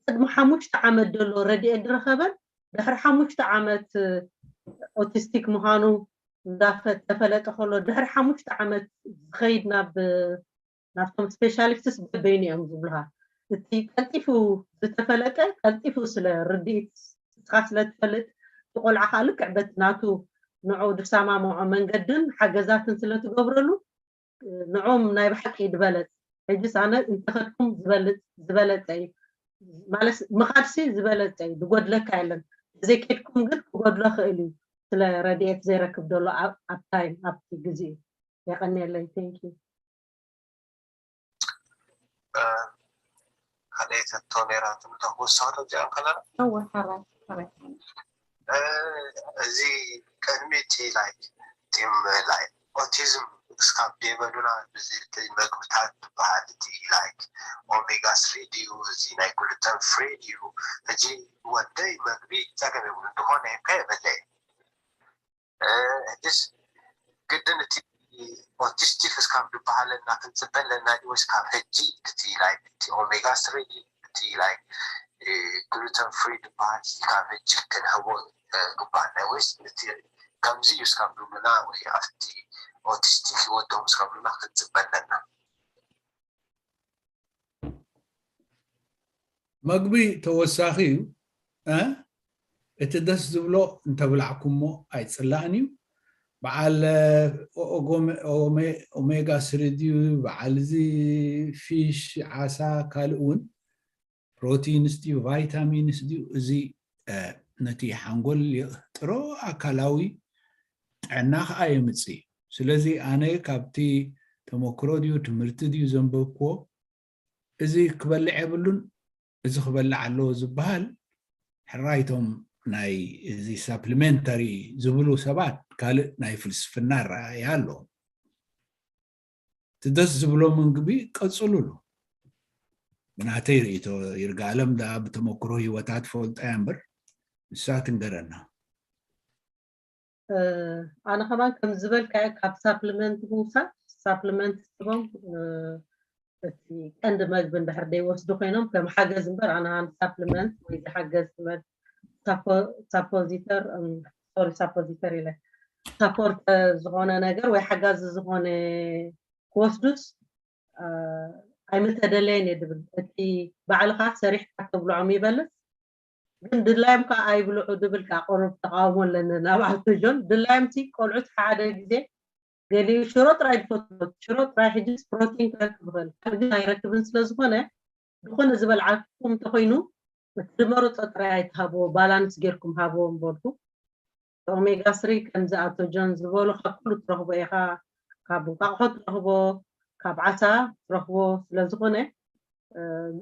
ቅድሚ ሓሙሽተ ዓመት ዘሎ ረድኤት ዝረኸበን ድሕሪ ሓሙሽተ ዓመት ኦቲስቲክ ምዃኑ እንዳተፈለጠ ከሎ ድሕሪ ሓሙሽተ ዓመት ዝኸይድ ናብ ናብቶም ስፔሻሊስትስ በበይኑ እዮም ዝብልካ። እቲ ቀልጢፉ ዝተፈለጠ ቀልጢፉ ስለ ርድኢት ንስኻ ስለ ትፈልጥ እቲ ቆልዓ ከዓ ልክዕ በቲ ናቱ ንዑ ዝሰማምዖ መንገድን ሓገዛትን ስለ ትገብረሉ ንዖም ናይ ብሓቂ ዝበለፅ ሕጅስ ኣነ እንተኸድኩም ዝበለፀ እዩ። ማለት ምኻድሲ ዝበለፀ እዩ፣ ዝጎድለካ የለን። ዘይከድኩም ግን ክጎድሎ ክእል እዩ፣ ስለ ረድኤት ዘይረክብ ዘሎ ኣብ ታይም ኣብቲ ግዜ እዩ። የቐንየለይ። Thank you። ካልኣይት ሕቶ ነይራትኒ ዶ ክወስኸቶ እዚኣ ከለና እወ ሓራይ ሓራይ እዚ ቅድሚ እቲ ላይክ ቲም ላይክ ኦቲዝም እስካብ ደይበሉና እዚ እቲ መግብታት ዝበሃል እቲ ላይክ ኦሜጋ ስሪ ድዩ እዚ ናይ ግሉተን ፍሪ ድዩ? ሕጂ ወደይ መግቢ ፀገም የብሉ እንተኾነ ከ የበለ ሕጅስ ግድን እቲ ኦቲስቲክ እስካብ ዝበሃለና ክንፅበ ኣለና ድዩ ወይስ ካብ ሕጂ እቲ ላይክ እቲ ኦሜጋ ስሪ እቲ ላይክ ግሉተን ፍሪ ዝበሃል ካብ ሕጂ ክንህቦ ግባኣና ወይስ እቲ ከምዚ እዩ እስካብ ዝብሉና ወይ ኣብቲ ኦቲስቲክ ይወድኦም እስካብ ዝብሉና ክንፅበ ኣለና? መግቢ ተወሳኺ እዩ። እቲ ደስ ዝብሎ እንተብላዕኩሞ ኣይፅላእን እዩ። በዓል ኦሜጋ ስሪ ድዩ በዓል እዚ ፊሽ ዓሳ ካልእ እውን ፕሮቲንስ ድዩ ቫይታሚንስ ድዩ እዚ ነቲ ሓንጎል የጥሮ ኣካላዊ ጥዕና ከዓ የምፅእ እዩ። ስለዚ ኣነ ካብቲ ተመክሮ ድዩ ትምህርቲ ድዩ ዘንበብክዎ? እዚ ክበልዕ የብሉን፣ እዚ ክበልዕ ኣለዎ ዝበሃል ሕራይቶም ናይ እዚ ሳፕሊሜንተሪ ዝብሉ ሰባት ካልእ ናይ ፍልስፍና ኣረኣእያ ኣለዎም። እቲ ደስ ዝብሎ ምግቢ ቀፅሉሉ። ብናተይ ርእይቶ ይርጋለም ደኣ ብተመክሮ ህይወታ ትፈልጦ እያ እምበር ንሳ ትንገረና። ኣነ ከማን ከም ዝበልካ ካብ ሳፕሊመንት ምውሳድ ሳፕሊመንት ስቦም እቲ ቀንዲ መግቢ እንድሕር ደይወስዱ ኮይኖም ከም ሓገዝ እምበር ኣነ ሃን ሳፕሊመንት ወይ ዝሓገዝ መግ ሳፖዚተር ሶሪ ሳፖዚተር ኢለ ሳፖርት ዝኾነ ነገር ወይ ሓጋዚ ዝኾነ ክወስዱስ ኣይምተደለየን እየ ድብል። እቲ ባዕልኻ ሰሪሕካ ተብልዖም ይበልፅ፣ ግን ድላዮም ከዓ ኣይብልዑ ድብል ከዓ ቁሩብ ተቃውሞ ኣለኒ ናብ ኣቶ ጆን። ድላዮም ሲ ቆልዑት ሓደ ግዜ ገሊኡ ሽሮ ጥራይ ዝፈትዎ ሽሮ ጥራይ ሕጂስ ፕሮቲን ክረክብ ይኽእል ግን ኣይረክብን ስለ ዝኾነ ዝኾነ ዝበልዓኩም እንተኮይኑ እቲ ዝመረፆ ጥራይ ኣይትሃብዎ፣ ባላንስ ጌርኩም ሃብዎም በልኩ። ኦሜጋ ስሪ ከምዚ ኣቶ ጆን ዝበሎ ካብ ኩሉ ትረኽቦ ኢኻ፣ ካብ እንቋቑሖ ትረኽቦ፣ ካብ ዓሳ ትረኽቦ ስለዝኾነ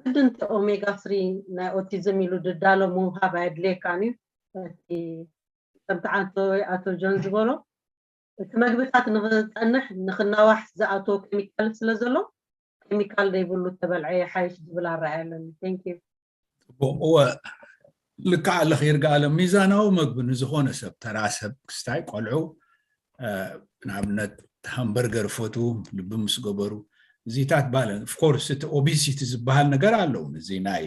ግድን ኦሜጋ ስሪ ናይ ኦቲዝም ኢሉ ድዳሎ ምውሃብ ኣየድልየካን እዩ። እቲ ከምቲ ኣቶ ኣቶ ጆን ዝበሎ እቲ መግብታት ንክፀንሕ ንክናዋሕ ዝኣተዎ ኬሚካል ስለ ዘሎ ኬሚካል ዘይብሉ ተበልዐ ሓይሽ ዝብል ኣረኣያ ኣለኒ። Thank you። እወ ልክዕ ኣለኺ ይርጋ ኣለም። ሚዛናዊ መግቢ ንዝኾነ ሰብ ተራ ሰብ ክስታይ ቆልዑ ንኣብነት ሃምበርገር ፈትዉ ልቢ ምስ ገበሩ እዚታት ባለ ኦፍኮርስ እቲ ኦቢሲቲ ዝበሃል ነገር ኣለውን እዚ ናይ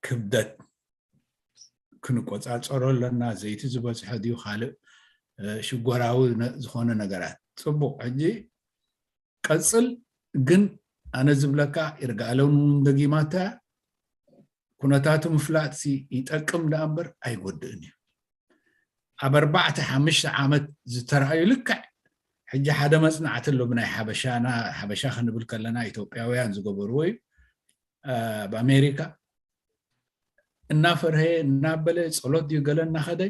ክብደት ክንቆፃፀሮ ኣለና። ዘይቲ ዝበዝሐ ድዩ ካልእ ሽጎራዊ ዝኾነ ነገራት ፅቡቅ። ሕጂ ቀፅል ግን ኣነ ዝብለካ ይርጋኣለውን እውን ደጊማታ ኩነታቱ ምፍላጥሲ ይጠቅም ደኣ እምበር ኣይጎድእን እዩ። ኣብ ኣርባዕተ ሓሙሽተ ዓመት ዝተረኣዩ ልክዕ ሕጂ ሓደ መፅናዕቲ ኣሎ ብናይ ሓበሻና ሓበሻ ክንብል ከለና ኢትዮጵያውያን ዝገበርዎ እዩ ኣብ ኣሜሪካ እናፈርሀ እናበለ ፀሎት ድዩ ገለ እናኸደ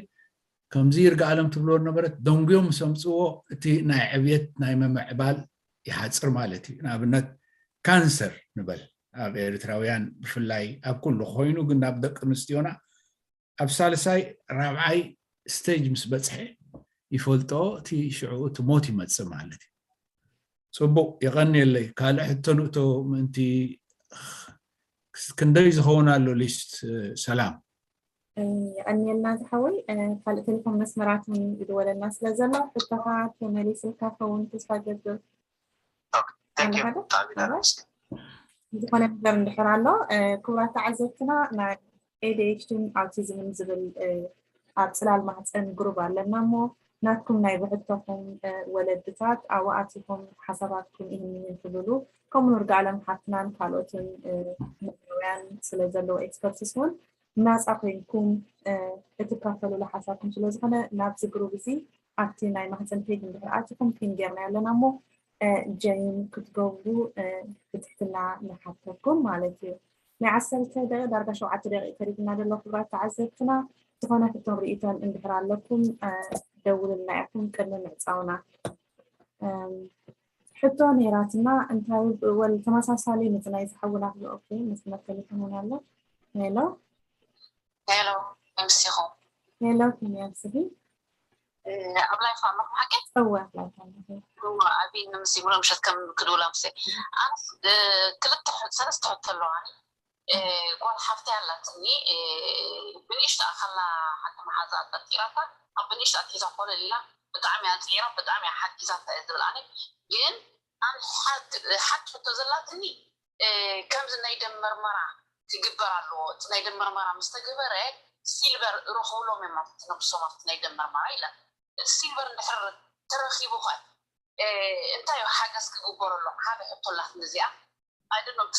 ከምዚ ይርጋ ኣለም ትብሎ ነበረት ደንጉዮም ምስ ኣምፅዎ እቲ ናይ ዕብየት ናይ ምምዕባል ይሓፅር ማለት እዩ። ንኣብነት ካንሰር ንበል ኣብ ኤርትራውያን ብፍላይ ኣብ ኩሉ ኮይኑ ግን ናብ ደቂ ኣንስትዮና ኣብ ሳልሳይ ራብዓይ ስቴጅ ምስ በፅሐ ይፈልጦ እቲ ሽዑ እቲ ሞት ይመፅእ ማለት እዩ። ፅቡቅ የቐንየለይ። ካልእ ሕቶ ንእቶ ምእንቲ ክንደይ ዝኸውን ኣሎ ሊስት ሰላም የቐንየልና ዝሓወይ ካልእ ቴሌፎን መስመራት እውን ይድወለልና ስለ ዘሎ ሕቶኻ ተመሊስልካ ከውን ተስፋ ገብር ዝኾነ ነገር እንድሕር ኣሎ ክቡራት ተዓዘብትና ናይ ኤዲኤችዲን ኣውቲዝምን ዝብል ኣብ ፅላል ማህፀን ግሩብ ኣለና እሞ ናትኩም ናይ ብሕቶኹም ወለድታት ኣብኣቲኹም ሓሳባትኩም ይህን ይህን ትብሉ ከምኡ ንርጋ ኣለም ሓፍትናን ካልኦትን ምዕራውያን ስለ ዘለዎ ኤክስፐርትስ እውን ናፃ ኮይንኩም እትካፈሉሉ ሓሳብኩም ስለዝኾነ ናብዚ ግሩብ እዚ ኣብቲ ናይ ማህፀን ፔጅ እንድሕር ኣቲኹም ፒን ጌርና ኣለና እሞ ጀይን ክትገብሩ ብትሕትና ንሓተኩም ማለት እዩ። ናይ ዓሰርተ ደቂ ዳርጋ ሸውዓተ ደቂ ተሪፍና ዘሎ ክብራት ተዓዘብትና ዝኾነ ሕቶን ርእቶን እንድሕር ኣለኩም ደውልልና ኢኹም ቅድሚ ምዕፃውና። ሕቶ ነይራትና እንታይ ወል ተመሳሳሊ ነቲ ናይ ዝሓውና ኦኬ መስመር ቴሌፎን እውን ኣሎ። ሄሎ ሄሎ፣ ምስኹም ሄሎ፣ ከመይ ኣምስኺ? ኣብ ላይፍ ኣለኹም ሓቂ? እወ፣ ኣብ ላይፍ ኣለኹ። እወ፣ ኣብይ ንምስ ይብሎ ምሸት ከም ክድውላ ምሰ ኣነስ ክልተ ሰለስተ ሕቶ ኣለዋኒ። ጓል ሓፍቲ ኣላትኒ ብንእሽቶ ኣኸላ ሓንቲ መሓዛ ጠርጢራታ ኣብ ብንእሽቶ ኣትሒዛ ኮለል ኢላ ብጣዕሚ ኣፅዒራ ብጣዕሚ ሓጊዛታ እየ ዝብል ኣነ ግን ሓንቲ ሕቶ ዘላትኒ ከምዚ ናይ ደም መርመራ ክግበር ኣለዎ እቲ ናይ ደም መርመራ ምስ ተገበረ ሲልቨር ረኽብሎም እዮም ኣብቲ ነብሶም ኣብቲ ናይ ደም መርመራ ኢላ እቲ ሲልቨር እንድሕር ተረኺቡ ኸ እንታይ እዩ ሓገዝ ክግበረሉ ሓደ ሕቶ ኣላትኒ እዚኣ ኣይደኖ እቲ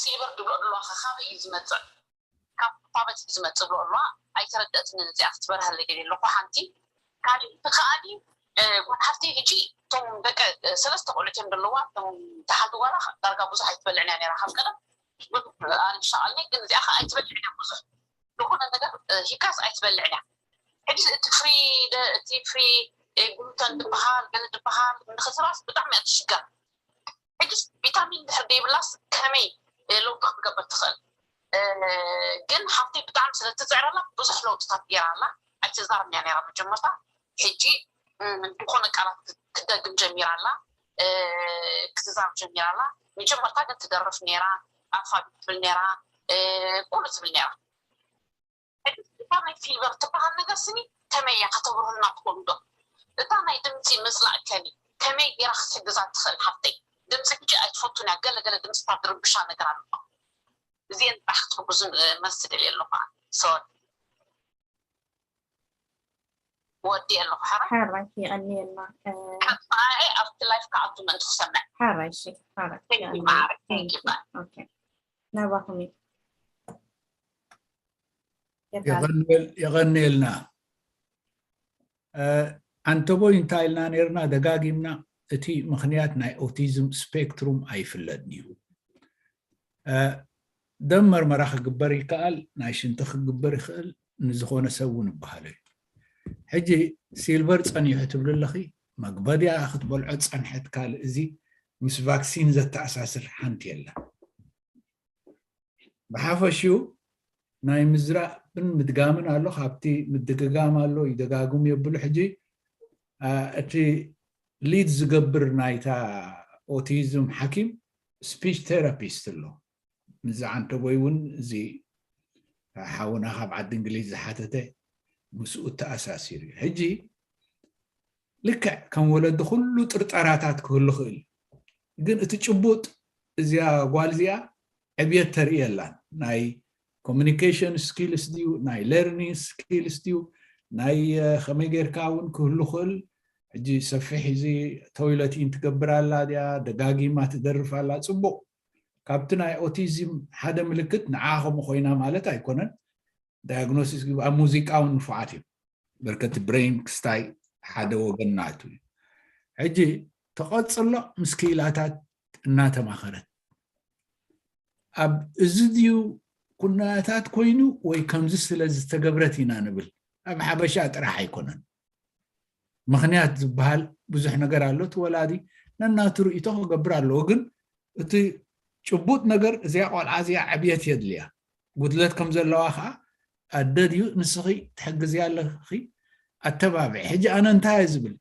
ሲልቨር ድብሎ ኣለዋ ኸ ካበይ እዩ ዝመፅእ ካብ ፋበቲ ዝመፅእ ብሎ ኣለዋ ኣይተረደእትንን እዚኣ ክትበርሃለይ ደልየ ኣለኹ ሓንቲ ካልእ እቲ ከኣኒ ጓል ሓፍተይ ሕጂ እቶም ደቂ ሰለስተ ቆልዑት እዮም ዘለዋ እቶም እታ ሓንቲ ጓላ ዳርጋ ብዙሕ ኣይትበልዕን እያ ነይራ ካብ ቀደም ብዙሕ ኣነ ይሻቐልኒ ግን እዚኣ ከዓ ኣይትበልዕን እያ ብዙሕ ዝኾነ ነገር ሂካስ ኣይትበልዕን እያ ሕጂ እቲ ፍሪ እቲ ፍሪ ግሉተን ዝበሃል ገለ ዝበሃል ንኽትባስ ብጣዕሚ እያ ትሽገር ቪታሚን ድሕር ደይብላስ ከመይ ለውጢ ክትገብር ትኽእል? ግን ሓፍተይ ብጣዕሚ ስለትፅዕረላ ብዙሕ ለውጥታት ገይራ ኣላ። ኣይትዛረብን እያ ነይራ መጀመርታ። ሕጂ ዝኾነ ቃላት ክትደግም ጀሚራ ኣላ። ክትዛረብ ጀሚራ ኣላ። መጀመርታ ግን ትደርፍ ነይራ፣ ኣልፋቤት ትብል ነይራ፣ ኩሉ ትብል ነይራ። እታ ናይ ፊልቨር ትበሃል ነገር ስኒ ከመይ እያ ከተብርሁልና ትኽእሉ ዶ? እታ ናይ ድምፂ ምፅላእ ከኒ ከመይ ገይራ ክትሕግዛ ትኽእል ሓፍተይ? ድምፂ ሕጂ ኣይትፈቱን እያ፣ ገለ ገለ ድምፅታት ዝርብሻ ነገር ኣለዋ። እዚአን ጥራሕ ክትሕግዙ መልሲ ደልየ ኣለኹ። ሶሪ ወዲ ኣለኹ። ሓራ ሓራይ የቐንየልና። ቀጣይ ኣብቲ ላይፍ ክኣቱ ምእንቲ ክሰምዕ። ሓራይ እሺ፣ ሓራይ Thank you ማዕረ፣ thank you bye። ኦኬ፣ ናባኹም እዩ። የቐንየልና። ኣንተቦይ እንታይ ኢልና ነርና ደጋጊምና? እቲ ምኽንያት ናይ ኦቲዝም ስፔክትሩም ኣይፍለጥን እዩ። ደም መርመራ ክግበር ይከኣል፣ ናይ ሽንቲ ክግበር ይኽእል፣ ንዝኾነ ሰብ እውን ይበሃሎ እዩ። ሕጂ ሲልቨር ፀኒሑ ትብል ኣለኺ፣ መግበ ድያ ክትበልዖ ዝፀንሐት ካልእ፣ እዚ ምስ ቫክሲን ዘተኣሳስር ሓንቲ የለን። ብሓፈሽኡ ናይ ምዝራብን ምድጋምን ኣሎ፣ ካብቲ ምድግጋም ኣሎ፣ ይደጋግሙ የብሉ። ሕጂ እቲ ሊድ ዝገብር ናይታ ኦቲዝም ሓኪም ስፒች ቴራፒስት ኣሎ። ምዚ ዓንተቦይ እውን እዚ ሓውና ካብ ዓዲ እንግሊዝ ዝሓተተ ምስኡ ተኣሳሲሩ እዩ። ሕጂ ልክዕ ከም ወለዲ ኩሉ ጥርጠራታት ክህሉ ክእል፣ ግን እቲ ጭቡጥ እዚኣ ጓል እዚኣ ዕብየት ተርኢ የላን። ናይ ኮሚኒኬሽን ስኪልስ ድዩ፣ ናይ ሌርኒንግ ስኪልስ ድዩ፣ ናይ ከመይ ጌርካ እውን ክህሉ ክእል። ሕጂ ሰፊሕ እዚ ቶይለቲን ትገብር ኣላ ድያ፣ ደጋጊማ ትደርፍ ኣላ፣ ፅቡቅ። ካብቲ ናይ ኦቲዝም ሓደ ምልክት ንዓ ከምኡ ኮይና ማለት ኣይኮነን። ዳያግኖሲስ ኣብ ሙዚቃ እውን ንፉዓት እዮም። በርከቲ ብሬን ክስታይ ሓደ ወገን ናቱ እዩ። ሕጂ ተቐፅሎ ምስ ክኢላታት እናተማኸረት ኣብ እዚ ድዩ ኩነታት ኮይኑ ወይ ከምዚ ስለ ዝተገብረት ኢና ንብል። ኣብ ሓበሻ ጥራሕ ኣይኮነን። ምኽንያት ዝበሃል ብዙሕ ነገር ኣሎ። እቲ ወላዲ ነናቱ ርእይቶ ክገብር ኣለዎ። ግን እቲ ጭቡጥ ነገር እዚኣ ቆልዓ እዚኣ ዕብየት የድልያ። ጉድለት ከም ዘለዋ ከዓ ኣደ ድዩ ንስኺ ትሕግዝያ ኣለኺ ኣተባብዒ። ሕጂ ኣነ እንታይ እየ ዝብል?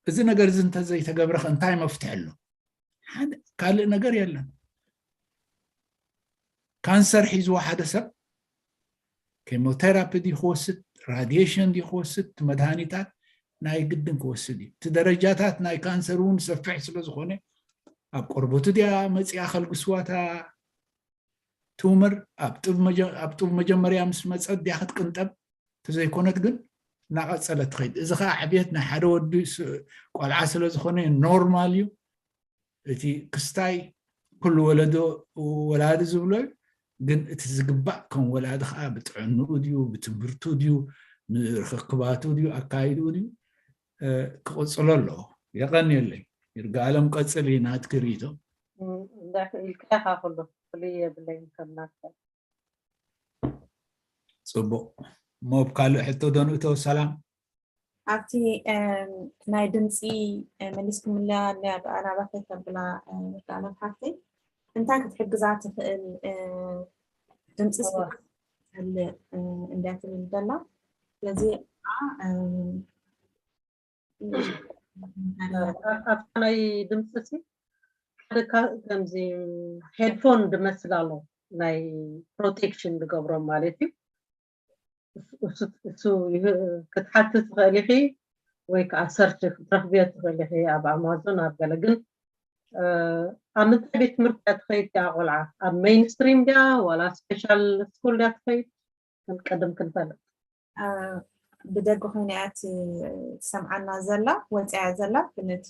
እዚ ነገር እዚ እንተዘይተገብረኸ እንታይ መፍትሒ ኣሎ? ሓደ ካልእ ነገር የለን። ካንሰር ሒዝዎ ሓደ ሰብ ኬሞቴራፒ ድዩ ክወስድ፣ ራዲየሽን ድዩ ክወስድ፣ እቲ መድሃኒታት ናይ ግድን ክወስድ እዩ። እቲ ደረጃታት ናይ ካንሰር እውን ሰፊሕ ስለ ዝኾነ ኣብ ቆርበቱ ድያ መፂኣ ከልግስዋ እታ ቱመር፣ ኣብ ጡብ መጀመርያ ምስ መፀት ድያ ክትቅንጠብ፣ ተዘይኮነት ግን እናቐፀለት ትኸይድ። እዚ ከዓ ዕብየት ናይ ሓደ ወዲ ቆልዓ ስለ ዝኾነ ኖርማል እዩ። እቲ ክስታይ ኩሉ ወለዶ ወላዲ ዝብሎ እዩ። ግን እቲ ዝግባእ ከም ወላዲ ከዓ ብጥዕንኡ ድዩ፣ ብትምህርቱ ድዩ፣ ርክክባቱ ድዩ፣ ኣካይድኡ ድዩ ክቕፅሎ ኣለዎ። የቐንየለይ። ይርጋለም ቀፅሊ ናትኪ ርእይቶ። ኢልካ ኢኻ ኩሉ ፍሉይ የብለይን ከም ናትካ። ፅቡቕ። እሞ ኣብ ካልእ ሕቶ ዶ ንእቶ? ሰላም። ኣብቲ ናይ ድምፂ መሊስኩምላ ናባተይ ከብላ ቃላት ሓፍተይ እንታይ ክትሕግዛ ትኽእል ድምፂ ስልእ እንዳ ትብል ዘላ ስለዚ ኣብታ ናይ ድምፂ ሲ ሓደ ከምዚ ሄድፎን ዝመስል ኣሎ ናይ ፕሮቴክሽን ዝገብሮም ማለት እዩ። እሱ ክትሓትት ትኽእል ኢኺ ወይ ከዓ ሰርች ክትረኽብዮ ትኽእል ኢኺ ኣብ ኣማዞን ኣብ ገለ። ግን ኣብ ምንታይ ቤት ትምህርቲ እያ ትኸይድ እያ ቆልዓ? ኣብ ሜይንስትሪም ድያ ዋላ ስፔሻል ስኩል ድያ ትኸይድ? ቅድም ክንፈልጥ ብደገ ኮይና እያ ትሰምዓና ዘላ ወፅያ ዘላ ነቲ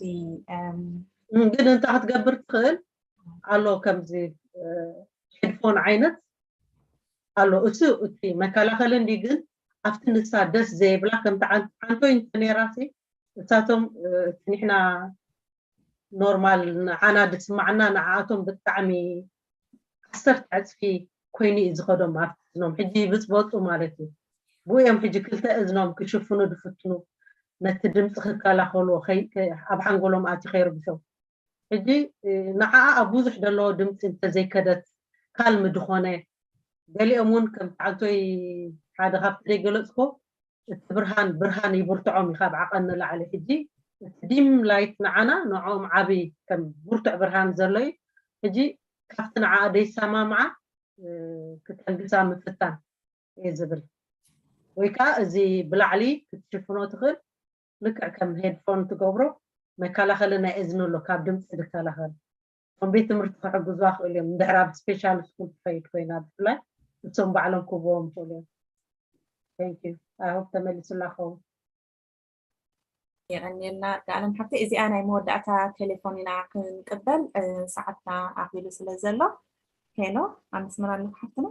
ግን እንታይ ክትገብር ትኽእል ኣሎ ከምዚ ሄድፎን ዓይነት ኣሎ እሱ እቲ መከላኸሊ እንዲ ግን ኣብቲ ንሳ ደስ ዘይብላ ከምቲ ዓንቶይ እንተነይራሲ እሳቶም ንሕና ኖርማል ንዓና ዝስማዕና ንዓኣቶም ብጣዕሚ ዓሰርተ ዕፅፊ ኮይኑ እዩ ዝኸዶም ኣብቲ እዝኖም ሕጂ ይብፅበፁ ማለት እዩ። ብኡ እዮም ሕጂ ክልተ እዝኖም ክሽፍኑ ዝፍትኑ ነቲ ድምፂ ክከላኸልዎ ኣብ ሓንጎሎም ኣትዩ ከይርብሾም። ሕጂ ንዓኣ ኣብ ብዙሕ ደለዎ ድምፂ እንተዘይከደት ካልም ድኾነ፣ ገሊኦም እውን ከም ተዓልቶይ ሓደ ካብቲ ዘይገለፅኮ እቲ ብርሃን ብርሃን ይብርትዖም እዩ ካብ ዓቐን ንላዕሊ። ሕጂ እቲ ዲም ላይት ንዓና ንዕኦም ዓብይ ከም ብርቱዕ ብርሃን ዘሎ እዩ። ሕጂ ካብቲ ንዓኣ ደይሰማምዓ ክተንግሳ ምፍታን እየ ዝብል። ወይ ከዓ እዚ ብላዕሊ ክትሽፍኖ ትኽእል፣ ልክዕ ከም ሄድፎን ትገብሮ መከላኸሊ ናይ እዝኒ ኣሎ ካብ ድምፂ ዝከላኸል። እቶም ቤት ትምህርቲ ክሕግዙ ክእል እዮም። እንድሕር ኣብ ስፔሻል ስኩል ትኸይድ ኮይና ብፍላይ እሶም ባዕሎም ክህብዎም ይኽእሉ እዮም። Thank you. I hope ተመሊሱላ ኸውን። የቐንየልና ዳኣለም ሓብቲ። እዚኣ ናይ መወዳእታ ቴሌፎን ኢና ክንቅበል፣ ሰዓትና ኣኺሉ ስለ ዘሎ። ሄሎ፣ ኣብ መስመር ኣለኹ ሓፍትና።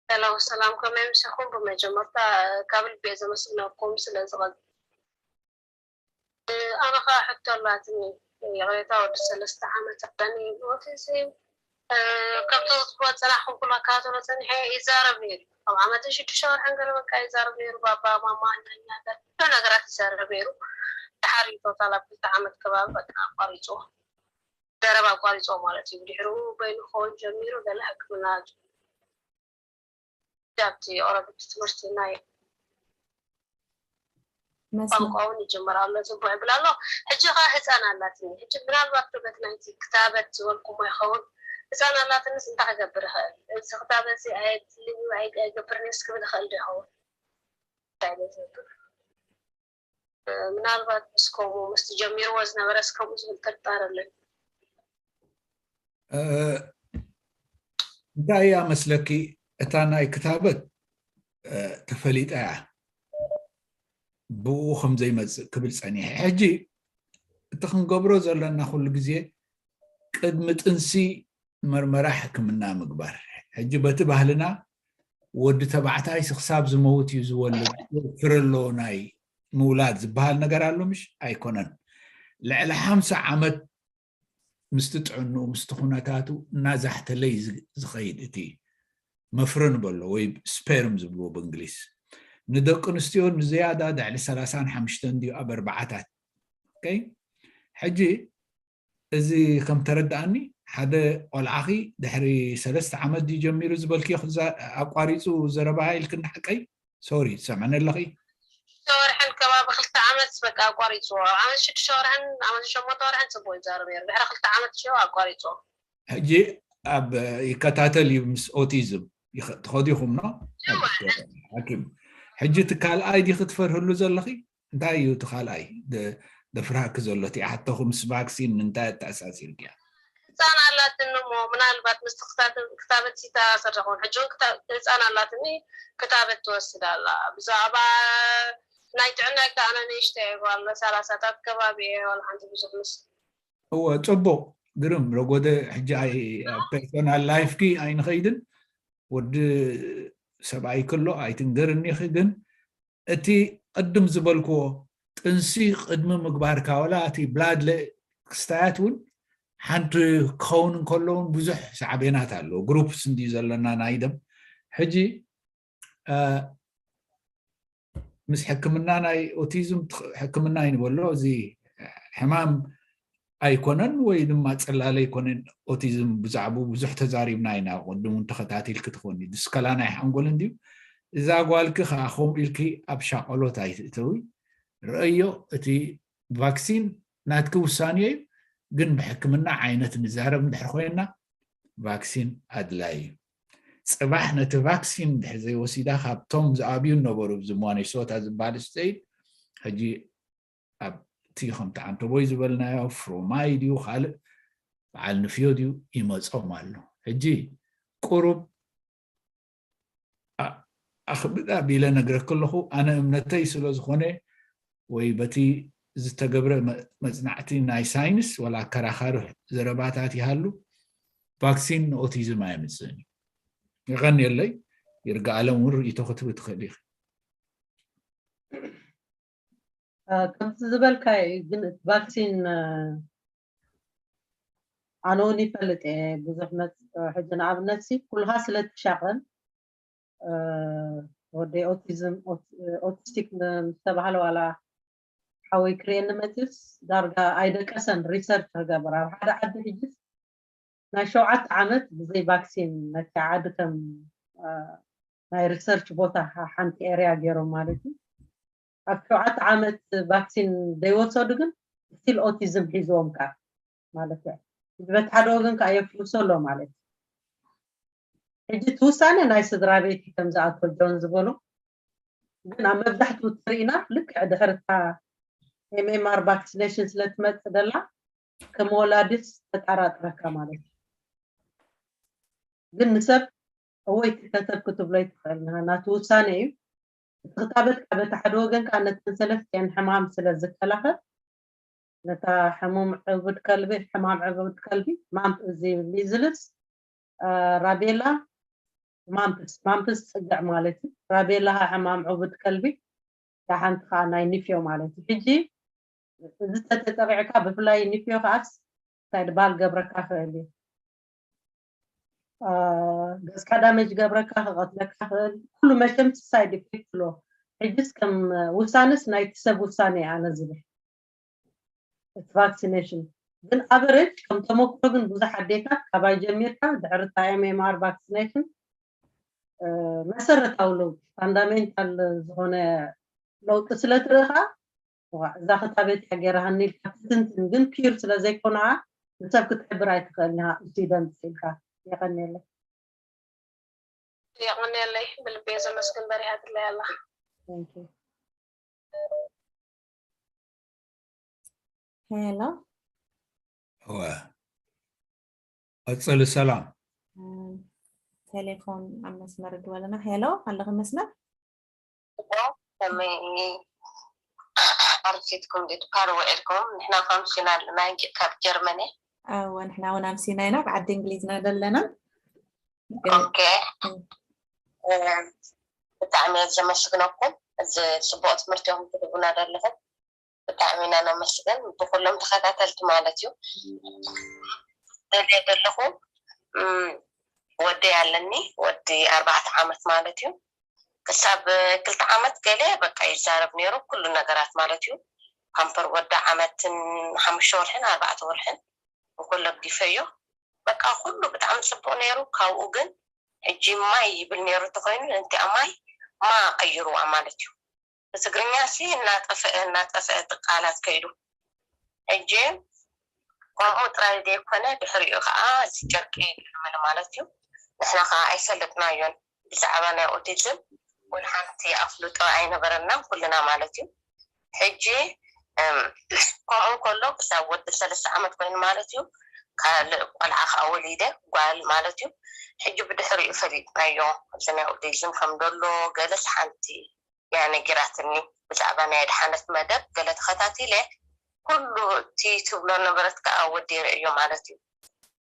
ሰላም ሰላም፣ ከመይ ምሳኹም? ብመጀመርታ ካብ ልቢ እየ ዘመስግነኩም ስለ ዝቐ ኣነ ከዓ ሕቶ ኣላትኒ። ይቕሬታ፣ ወዲ ሰለስተ ዓመት ኣለኒ። ኦቲዝም ከምቲ ዝፅናሕኩም ኩላ ካቶሎ ፀኒሐ ይዛረብ ነይሩ። ኣብ ዓመትን ሽዱሽተ ወርሕን ገለ በቃ ይዛረብ ነይሩ። ባባ ማማ ኛኛ ገለ ኩሉ ነገራት ይዛረብ ነይሩ። ድሓር እዩ ቶታል ኣብ ክልተ ዓመት ከባቢ በቃ ኣቋሪፅዎ። ዘረባ ኣቋሪፅዎ ማለት እዩ። ድሕሩ በይኑ ክኸውን ጀሚሩ ገለ ሕክምና ኣብቲ ኦረዲ ትምህርቲ ናይ ቋንቋ እውን ይጅምር ኣሎ። ፅቡቅ ይብል ኣሎ። ሕጂ ከዓ ህፃን ኣላትኒ። ሕጂ ምናልባት ዶ በቲ ናይቲ ክታበት ዝበልኩሞ ይኸውን? ህፃን ኣላትንስ እንታይ ክገብር ይኽእል? እዚ ክታበት እዚ ኣየድልን እዩ ኣይገብርን እዮስ ክብል ይኽእል ዶ ይኸውን? እንታይ ዓይነት ዝብል? ምናልባት ምስ ከምኡ ምስቲ ጀሚርዎ ዝነበረስ ከምኡ ዝብል ጥርጣረ ኣለኒ። እንታይ እያ መስለኪ እታ ናይ ክታበት ተፈሊጣ እያ ብኡ ከም ዘይመፅእ ክብል ፀኒሐ። ሕጂ እቲ ክንገብሮ ዘለና ኩሉ ግዜ ቅድሚ ጥንሲ መርመራ ሕክምና ምግባር። ሕጂ በቲ ባህልና ወዲ ተባዕታይ ክሳብ ዝመውት እዩ ዝወልድ ፍረ ኣለዎ ናይ ምውላድ ዝበሃል ነገር ኣሎ ምሽ ኣይኮነን። ልዕሊ ሓምሳ ዓመት ምስቲ ጥዕንኡ ምስቲ ኩነታቱ እናዛሕተለይ ዝኸይድ እቲ መፍረ ንበሎ ወይ ስፔርም ዝብልዎ ብእንግሊዝ። ንደቂ ኣንስትዮ ንዝያዳ ድዕሊ ሰላሳን ሓሙሽተን ድዩ ኣብ ኣርባዓታት። ሕጂ እዚ ከም ተረዳኣኒ ሓደ ቆልዓኺ ድሕሪ ሰለስተ ዓመት ድዩ ጀሚሩ ዝበልኪ ኣቋሪፁ ዘረባ ኢልክኒ ሓቀይ? ሶሪ ትሰምዕኒ ኣለኺ? ወርሕን ከባቢ ክልተ ዓመት በቃ ኣቋሪፅዎ። ኣብ ዓመት ሽዱሽተ ወርሕን ዓመት ሸሞንተ ወርሕን ፅቡቅ ይዛረብ ነይሩ። ድሕሪ ክልተ ዓመት ሽዑ ኣቋሪፅዎ። ሕጂ ኣብ ይከታተል እዩ ምስ ኦቲዝም ትኸዱ ኢኹም ኖ ሓኪም። ሕጂ እቲ ካልኣይ ዲኺ ትፈርህሉ ዘለኺ? እንታይ እዩ እቲ ካልኣይ ደፍራህኪ ዘሎ? እቲ ሓተኹ ምስ ቫክሲን ንምንታይ ኣተኣሳሲርክያ? ህፃን ኣላትኒ እሞ ምናልባት ምስ ክታበት ሲተኣሳሰር ኸውን። ሕጂ እውን ህፃን ኣላትኒ ክታበት ትወስድ ኣላ። ብዛዕባ ናይ ጥዕናይ ከኣ ኣነ ንእሽተይ እየ ጓል ሰላሳታት ከባቢ እየ ዋላ ሓንቲ ብዙሕ ምስ እወ ፅቡቅ ግርም ረጎደ ሕጂ ፐርሶናል ላይፍኪ ኣይንኸይድን ወዲ ሰብኣይ ክሎ ኣይትንገርኒኺ ግን እቲ ቅድም ዝበልክዎ ጥንሲ ቅድሚ ምግባርካ ዋላ እቲ ብላድ ክስታያት እውን ሓንቲ ክኸውን እንከሎ እውን ብዙሕ ሳዕቤናት ኣለዎ ግሩፕስ እንዲ ዘለና ናይ ደም ሕጂ ምስ ሕክምና ናይ ኦቲዝም ሕክምና ይንበሎ እዚ ሕማም ኣይኮነን ወይ ድማ ፅላለ ኣይኮነን ኦቲዝም ብዛዕቡ ብዙሕ ተዛሪብና ኢና ቅድም እውን ተኸታቲልኪ ትኾኒ ድስከላ ናይ ሓንጎል እንድዩ እዛ ጓልኪ ከዓ ከምኡ ኢልኪ ኣብ ሻቀሎት ኣይትእተዊ ረእዮ እቲ ቫክሲን ናትኪ ውሳኔ እዩ ግን ብሕክምና ዓይነት ንዛረብ እንድሕር ኮይና ቫክሲን ኣድላይ እዩ ፅባሕ ነቲ ቫክሲን እንድሕር ዘይወሲዳ ካብቶም ዝኣብዩ ነበሩ እዚ ሞኔሶታ ዝበሃል ስተይት ሕጂ ኣብቲ ከምቲ ዓንተቦይ ዝበልናዮ ፍሮማይ ድዩ ካልእ በዓል ንፍዮ ድዩ ይመፆም ኣሎ ሕጂ ቁሩብ ኣኽብዳ ቢለ ነግረክ ኣለኹ ኣነ እምነተይ ስለ ዝኾነ ወይ በቲ ዝተገብረ መፅናዕቲ ናይ ሳይንስ ወላ ኣከራኻሪ ዘረባታት ይሃሉ ቫክሲን ንኦቲዝም ኣየምፅእን እዩ ይቐንየለይ ይርጋኣለም እውን ርእይቶ ክትብ ትኽእል ኢኺ ከምቲ ዝበልካዮ እዩ ግን እቲ ቫክሲን ኣነ እውን ይፈልጥ እየ ብዙሕ መፅ ሕጂ ንኣብነት ሲ ኩልካ ስለ ትሻቐል ወደይ ኦቲዝም ኦቲስቲክ ምስተባሃለ ዋላ ሓወይ ክርእየኒ መፂኡስ ዳርጋ ኣይደቀሰን ሪሰርች ክገብር ኣብ ሓደ ዓዲ ሕጅስ ናይ ሸውዓተ ዓመት ብዘይ ቫክሲን መፅያ ዓዲ ከም ናይ ሪሰርች ቦታ ሓንቲ ኤርያ ገይሮም ማለት እዩ። ኣብ ሸውዓተ ዓመት ቫክሲን ዘይወሰዱ ግን ስቲል ኦቲዝም ሒዝዎም ከዓ ማለት እዩ። በቲ ሓደ ወገን ከዓ የፍውሶ ኣሎ ማለት እዩ። ሕጂ እቲ ውሳነ ናይ ስድራ ቤት እዩ ከምዚ ኣቶ ጆን ዝበሎ ግን ኣብ መብዛሕትኡ ትርኢና ልክዕ ድሕርታ ኤምኤምኣር ቫክሲኔሽን ስለትመፅእ ደላ ከም ወላድስ ተጠራጥረካ ማለት እዩ። ግን ንሰብ እወይ ትከተብ ክትብሎ ይትኽእል ናቱ ውሳነ እዩ። እቲ ክታበት ካብ በቲ ሓደ ወገን ከዓ ነተን ሰለስቲአን ሕማም ስለ ዝከላኸል ነታ ሕሙም ዕቡድ ከልቢ ሕማም ዕቡድ ከልቢ ማምፕ እዚ ሚዝልስ ራቤላ ማምፕስ ማምፕስ ፅግዕ ማለት እዩ። ራቤላ ሕማም ዕቡድ ከልቢ እታ ሓንቲ ከዓ ናይ ኒፍዮ ማለት እዩ። ሕጂ እዚ ተተጠቂዕካ ብፍላይ ኒፍዮ ከዓስ እንታይ ድባል ገብረካ ክእል እዩ። ገዝካ ዳመጅ ገብረካ ክቐትለካ ክእል ኩሉ መቸም ሳይድ ኢፌክት ኣሎ። ሕጅስ ከም ውሳነስ ናይቲ ሰብ ውሳነ ኣነ ዝብል እቲ ቫክሲኔሽን ግን ኣቨሬጅ ከም ተመክሮ ግን ብዙሕ ኣዴታት ካባይ ጀሚርካ ድሕሪ እታ ኤምኤምኣር ቫክሲኔሽን መሰረታዊ ለውጢ ፋንዳሜንታል ዝኾነ ለውጢ ስለ ትርኢ ከዓ እዛ ክታበት እያ ገይራሃኒ ኢልካ ትትንትን ግን ፒር ስለ ዘይኮነ ከዓ ንሰብ ክትሕብር ኣይትኽእልን ኢኻ እሱ ደምፅ ኢልካ የቐንየለይ። የቐንየለይ ብልቤ ዘመስግን በሪሃትለይ ኣላ። ሄሎ እወ ቀፅሊ ሰላም። ቴሌፎን ኣብ መስመር ድወለና። ሄሎ ኣለኺ መስመር? ከመይ ኣርፊድኩም ድዩ ድኳር ውዒልኩም? ንሕና ከ ኣምሲና ኣለና እንጂ ካብ ጀርመን እየ። እወ ንሕና እውን ኣምሲና ኢና። ኣብ ዓዲ እንግሊዝና ዘለና። ኦኬ ብጣዕሚ እየ ዘመስግነኩም እዚ ፅቡቅ ትምህርቲ ኢኹም ትህቡና ዘለኹም። ብጣዕሚ ኢና ነመስግን ብኩሎም ተኸታተልቲ ማለት እዩ። ደልየ ዘለኹ ወደይ ኣለኒ ወዲ ኣርባዕተ ዓመት ማለት እዩ። ክሳብ ክልተ ዓመት ገለ በቃ ይዛረብ ነይሩ ኩሉ ነገራት ማለት እዩ። ፓምፐር ወዲ ዓመትን ሓሙሽተ ወርሕን ኣርባዕተ ወርሕን እንኮሎ ኣግዲፈዮ። በቃ ኩሉ ብጣዕሚ ፅቡቅ ነይሩ። ካብኡ ግን ሕጂ ማይ ይብል ነይሩ እንተኮይኑ እንቲኣ ማይ ማ ቀይርዋ ማለት እዩ። ብትግርኛ ሲ እናጠፈአ እናጠፈአ ቃላት ከይዱ ሕጂ ከምኡ ጥራይ ዘይኮነ ድሕሪኡ ከዓ እዚ ጨርቂ ይልምን ማለት እዩ። ንሕና ከዓ ኣይፈለጥናዮን ብዛዕባ ናይ ኦቲዝም ወይ ሓንቲ ኣፍልጦ ኣይነበረናን ኩልና ማለት እዩ። ሕጂ ከምኡ ከሎ ክሳብ ወዲ ሰለስተ ዓመት ኮይኑ ማለት እዩ። ካልእ ቆልዓ ከዓ ወሊደ ጓል ማለት እዩ። ሕጂ ብድሕሪኡ ፈሊጥናዮ እዚ ናይ ኦቲዝም ከም ደሎ ገለስ ሓንቲ እያ ነጊራትኒ ብዛዕባ ናይ ኣድሓነት መደብ ገለ ተኸታቲለ ኩሉ እቲ ትብሎ ነበረት ከዓ ወዲረ እዮ ማለት እዩ።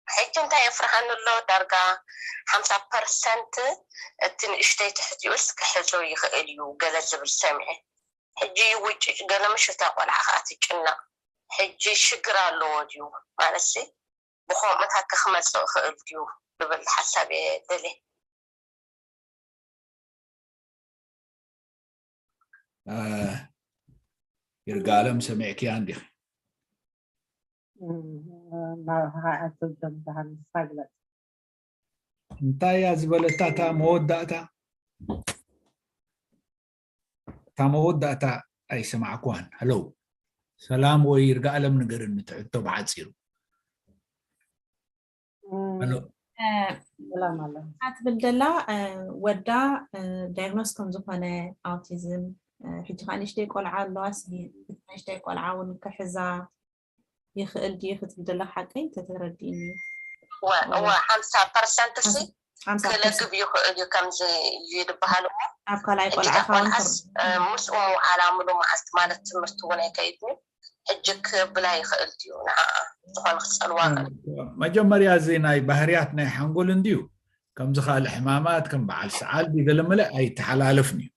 ሕጂ እንታይ የፍርሃኒ ኣሎ ዳርጋ ሓምሳ ፐርሰንት እቲ ንእሽተይ ትሕቲኡስ ክሕዞ ይኽእል እዩ ገለ ዝብል ሰሚዐ። ሕጂ ይውጭጭ ገለ ምሽ እታ ቆልዓ ከዓ ትጭነቕ። ሕጂ ሽግር ኣለዎ ድዩ ማለትሲ ብኸምኡታት ክመፅእ ይኽእል ድዩ ዝብል ሓሳብ እየ ደልየ። ይርጋለም ሰሚዕክያ እንዲኺ? ኣቶብቶም ዝበሃል ንሳ ግለፅ። እንታይ እያ ዝበለታ እታ መወዳእታ? እታ መወዳእታ ኣይሰማዕኩዋን። ሄሎ ሰላም ወይ ይርጋለም ንገርኒ ትሕቶ ብሓፂሩ። ሰላም ኣለ። ትብል ደላ ወዳ ዳያግኖስ ከም ዝኾነ ኣውቲዝም ሕጂ ከዓ ንእሽተይ ቆልዓ ኣለዋ። ንእሽተይ ቆልዓ እውን ክሕዛ ይኽእል ድዩ ክትብል ደላ ሓቀይ ተተረዲእኒ። እዋ ሓምሳ ፐርሰንት ሲ ክለግብ ይኽእል እዩ ከምዚ እዩ ዝበሃል እሞ ኣብ ካልኣይ ቆልዓ ቆልዓስ ምስኡ ምውዓላ ሙሉ መዓልቲ ማለት ትምህርቲ እውን ኣይከይድን እዩ። ሕጂ ክብላ ይኽእል ድዩ ንዓኣ ዝኾነ ክፀልዋ መጀመርያ እዚ ናይ ባህርያት ናይ ሓንጎል እንድዩ ከምዚ ካልእ ሕማማት ከም በዓል ሰዓል ድዩ ገለመለ ኣይተሓላለፍን እዩ።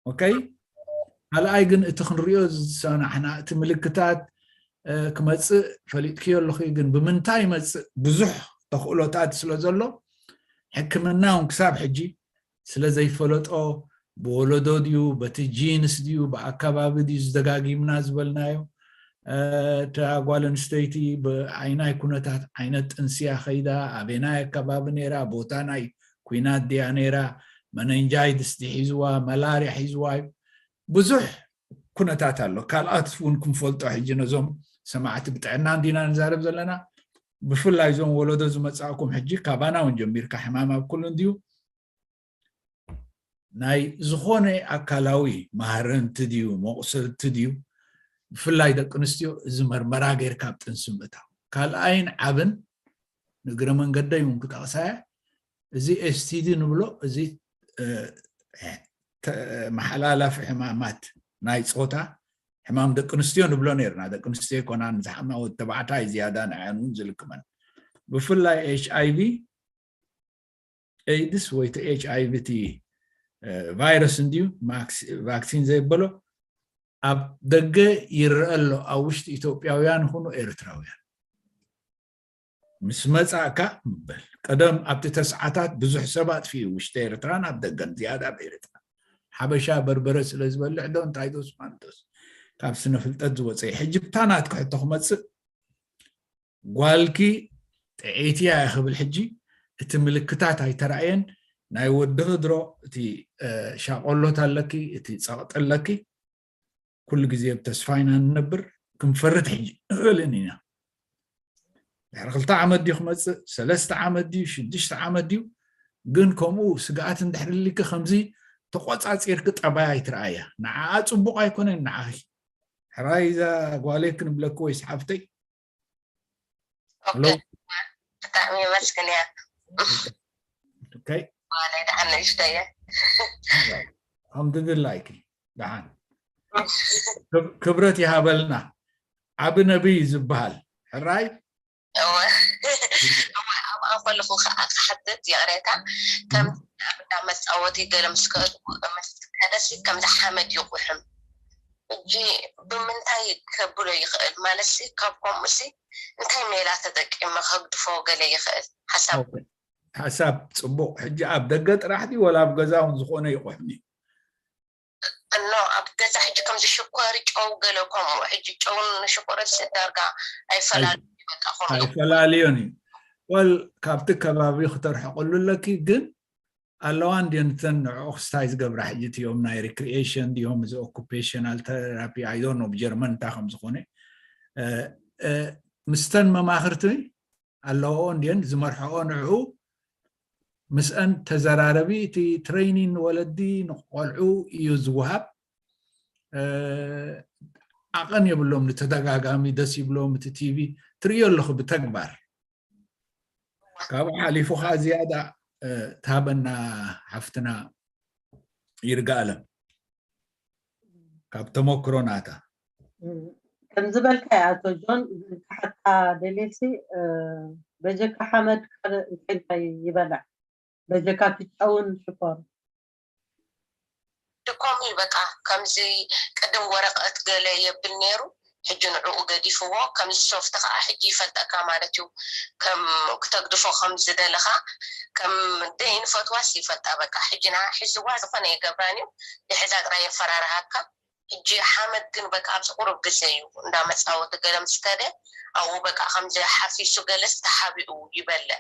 ኦኬ ካልኣይ ግን እቲ ክንሪኦ ዝሰናሕና እቲ ምልክታት ክመፅእ ፈሊጥክዮ ኣለኹ ግን ብምንታይ ይመፅእ ብዙሕ ተኽእሎታት ስለ ዘሎ ሕክምና እውን ክሳብ ሕጂ ስለ ዘይፈለጦ ብወለዶ ድዩ፣ በቲ ጂንስ ድዩ፣ ብኣከባቢ ድዩ ዝደጋጊምና ዝበልናዮ? እታ ጓል ኣንስተይቲ ብኣይናይ ኩነታት ዓይነት ጥንስያ ከይዳ፣ ኣበናይ ኣከባቢ ነይራ፣ ቦታ ናይ ኩናት ድያ ነይራ፣ መነንጃይድስ ድዩ ሒዝዋ፣ መላርያ ሒዝዋ እዩ። ብዙሕ ኩነታት ኣሎ። ካልኣት እውን ክንፈልጦ ሕጂ ነዞም ሰማዕቲ ብጥዕና እንዲና ንዛረብ ዘለና። ብፍላይ እዞም ወለዶ ዝመጻእኩም ሕጂ ካባና እውን ጀሚርካ ሕማም ኣብ ኩሉ እንድዩ። ናይ ዝኾነ ኣካላዊ ማህረምቲ ድዩ መቑሰልቲ ድዩ፣ ብፍላይ ደቂ ኣንስትዮ እዚ መርመራ ጌርካ ኣብ ጥንሲ ምእታው። ካልኣይን ዓብን ንእግረ መንገደይ እውን ክጠቕሳያ፣ እዚ ኤስቲዲ ንብሎ፣ እዚ መሓላላፊ ሕማማት ናይ ፆታ ሕማም ደቂ ኣንስትዮ ንብሎ ነርና። ደቂ ኣንስትዮ ይኮናን ዝሓማ፣ ወዲ ተባዕታይ ዝያዳ ንዓን እውን ዝልክመን። ብፍላይ ኤች ኣይቪ ኤድስ ወይ እቲ ኤች ኣይቪ እቲ ቫይረስ እንድዩ ቫክሲን ዘይበሎ ኣብ ደገ ይረአ ኣሎ፣ ኣብ ውሽጢ ኢትዮጵያውያን ይኹኑ ኤርትራውያን። ምስ መጻእካ በል። ቀደም ኣብቲ ተስዓታት ብዙሕ ሰብ ኣጥፊኡ፣ ውሽጢ ኤርትራን ኣብ ደገን፣ ዝያዳ ኣብ ኤርትራ። ሓበሻ በርበረ ስለ ዝበልዕ ዶ እንታይ ዶስ ማንቶስ ካብ ስነ ፍልጠት ዝወፀ እዩ። ሕጂ ብታ ናትኪ ሕቶ ክመፅእ፣ ጓልኪ ጥዕይቲ እያ ክብል ሕጂ እቲ ምልክታት ኣይተራእየን። ናይ ወድኺ ድሮ እቲ ሻቆሎት ኣለኪ፣ እቲ ፀቕጢ ኣለኪ። ኩሉ ግዜ ብተስፋ ኢና ንነብር። ክንፈርድ ሕጂ ንኽእልን ኢና። ድሕሪ ክልተ ዓመት ድዩ ክመፅእ፣ ሰለስተ ዓመት ድዩ፣ ሽዱሽተ ዓመት ድዩ? ግን ከምኡ ስግኣት እንድሕር ልኪ ከምዚ ተቆፃፂርኪ ጠባይ ኣይትረኣያ። ንዓኣ ፅቡቅ ኣይኮነን ንዓኺ። ሕራይ እዛ ጓለይ ክንብለኪ ወይስ ሓፍተይ? ሄሎ። ብጣዕሚ የመስግን እያ። ኦኬ። ጓለይ ደሓን ንእሽተይ እየ። ኣልሓምዱሊላህ፣ ደሓን። ክብ-፣ ክብረት ይሃበልና። ዓቢ ነቢይ ዝበሃል። ሕራይ? እወ። እወ፣ ኣብኣ ከለኹ ከዓ ክሓትት ይቕሬታ። ከም ኣብ እንዳ መጻወቲ ገለ ምስ ከ-፣ ምስ ከደሲ ከምዚ ሓመድ ይቑሕም። ሕጂ ብምንታይ ከብሎ ይኽእል? ማለትሲ ካብ ከምኡሲ እንታይ ሜላ ተጠቂመ ከግድፎ ገለ ይኽእል? ሓሳብ ኦኬ። ሓሳብ ጽቡቕ። ሕጂ ኣብ ደገ ጥራሕ ድዩ ወላ ኣብ ገዛ እውን ዝኾነ ይቑሕም እዩ? እኖ ኣብ ገዛ ሕጂ ከምዚ ሽኮር፣ ጨው ገለ ከምኡ። ሕጂ ጨውን ሽኮርን ሲ ዳርጋ ኣይፈላለዩን እዩ፣ በቃ ከምኡ። ኣይፈላለዩን እዩ። ወል ካብቲ ከባቢ ክተርሕቕሉ ኣለኪ፣ ግን ኣለዋ እንድየን እተን ንዕኡ ክስታይ ዝገብራ ሕጂ እቲኦም ናይ ሪክሪኤሽን ድዮም እዚ ኦኩፔሽናል ተራፒ፣ ኣይ ዶንት ኖ ብጀርመን እንታይ ከም ዝኾነ። እ፣ እ፣ ምስተን መማኽርቲ ኣለዎ እንድየን ዝመርሕኦ ንዕኡ ምስአን ተዘራረቢ። እቲ ትሬኒን ንወለዲ ንቆልዑ እዩ ዝወሃብ። እ፣ ዓቐን የብሎም ንተደጋጋሚ ደስ ይብሎም። እቲ ቲቪ ትርእዮ ኣለኹ ብተግባር። ካብኡ ሓሊፉ ከዓ ዝያዳ፣ እ፣ ታበና ሓፍትና ይርጋ ኣለም ካብ ተመክሮ ናታ። ከም ዝበልካዮ ኣቶ ጆን፣ ዝንቅሓካ ደልየሲ፣ እ፣ በጀካ ሓመድ ካልእ እንታይ እንታይ ይበልዕ? በጀካ እቲ ጨውን ሽኮር። ድኮም እዩ በቃ። ከምዚ ቅድም ወረቀት ገለ የብል ነይሩ፣ ሕጂ ንዕኡ ገዲፍዎ። ከምዚ ሶፍት ከዓ ሕጂ ይፈልጠካ ማለት እዩ፣ ከም ክተግድፎ ከም ዝደለኻ። ከም ደይንፈትዋስ ይፈልጣ በቃ። ሕጂ ንዓ ሒዝዋ ዝኾነ ይገብራን እዩ፣ ድሕዛ ጥራይ የፈራርሃካ። ሕጂ ሓመድ ግን በቃ ኣብዚ ቁሩብ ግዜ እዩ እንዳ መጻወቲ ገለ ምስ ከደ ኣብኡ በቃ ከምዚ ሓፊሱ ገለስ ተሓቢኡ ይበልዕ።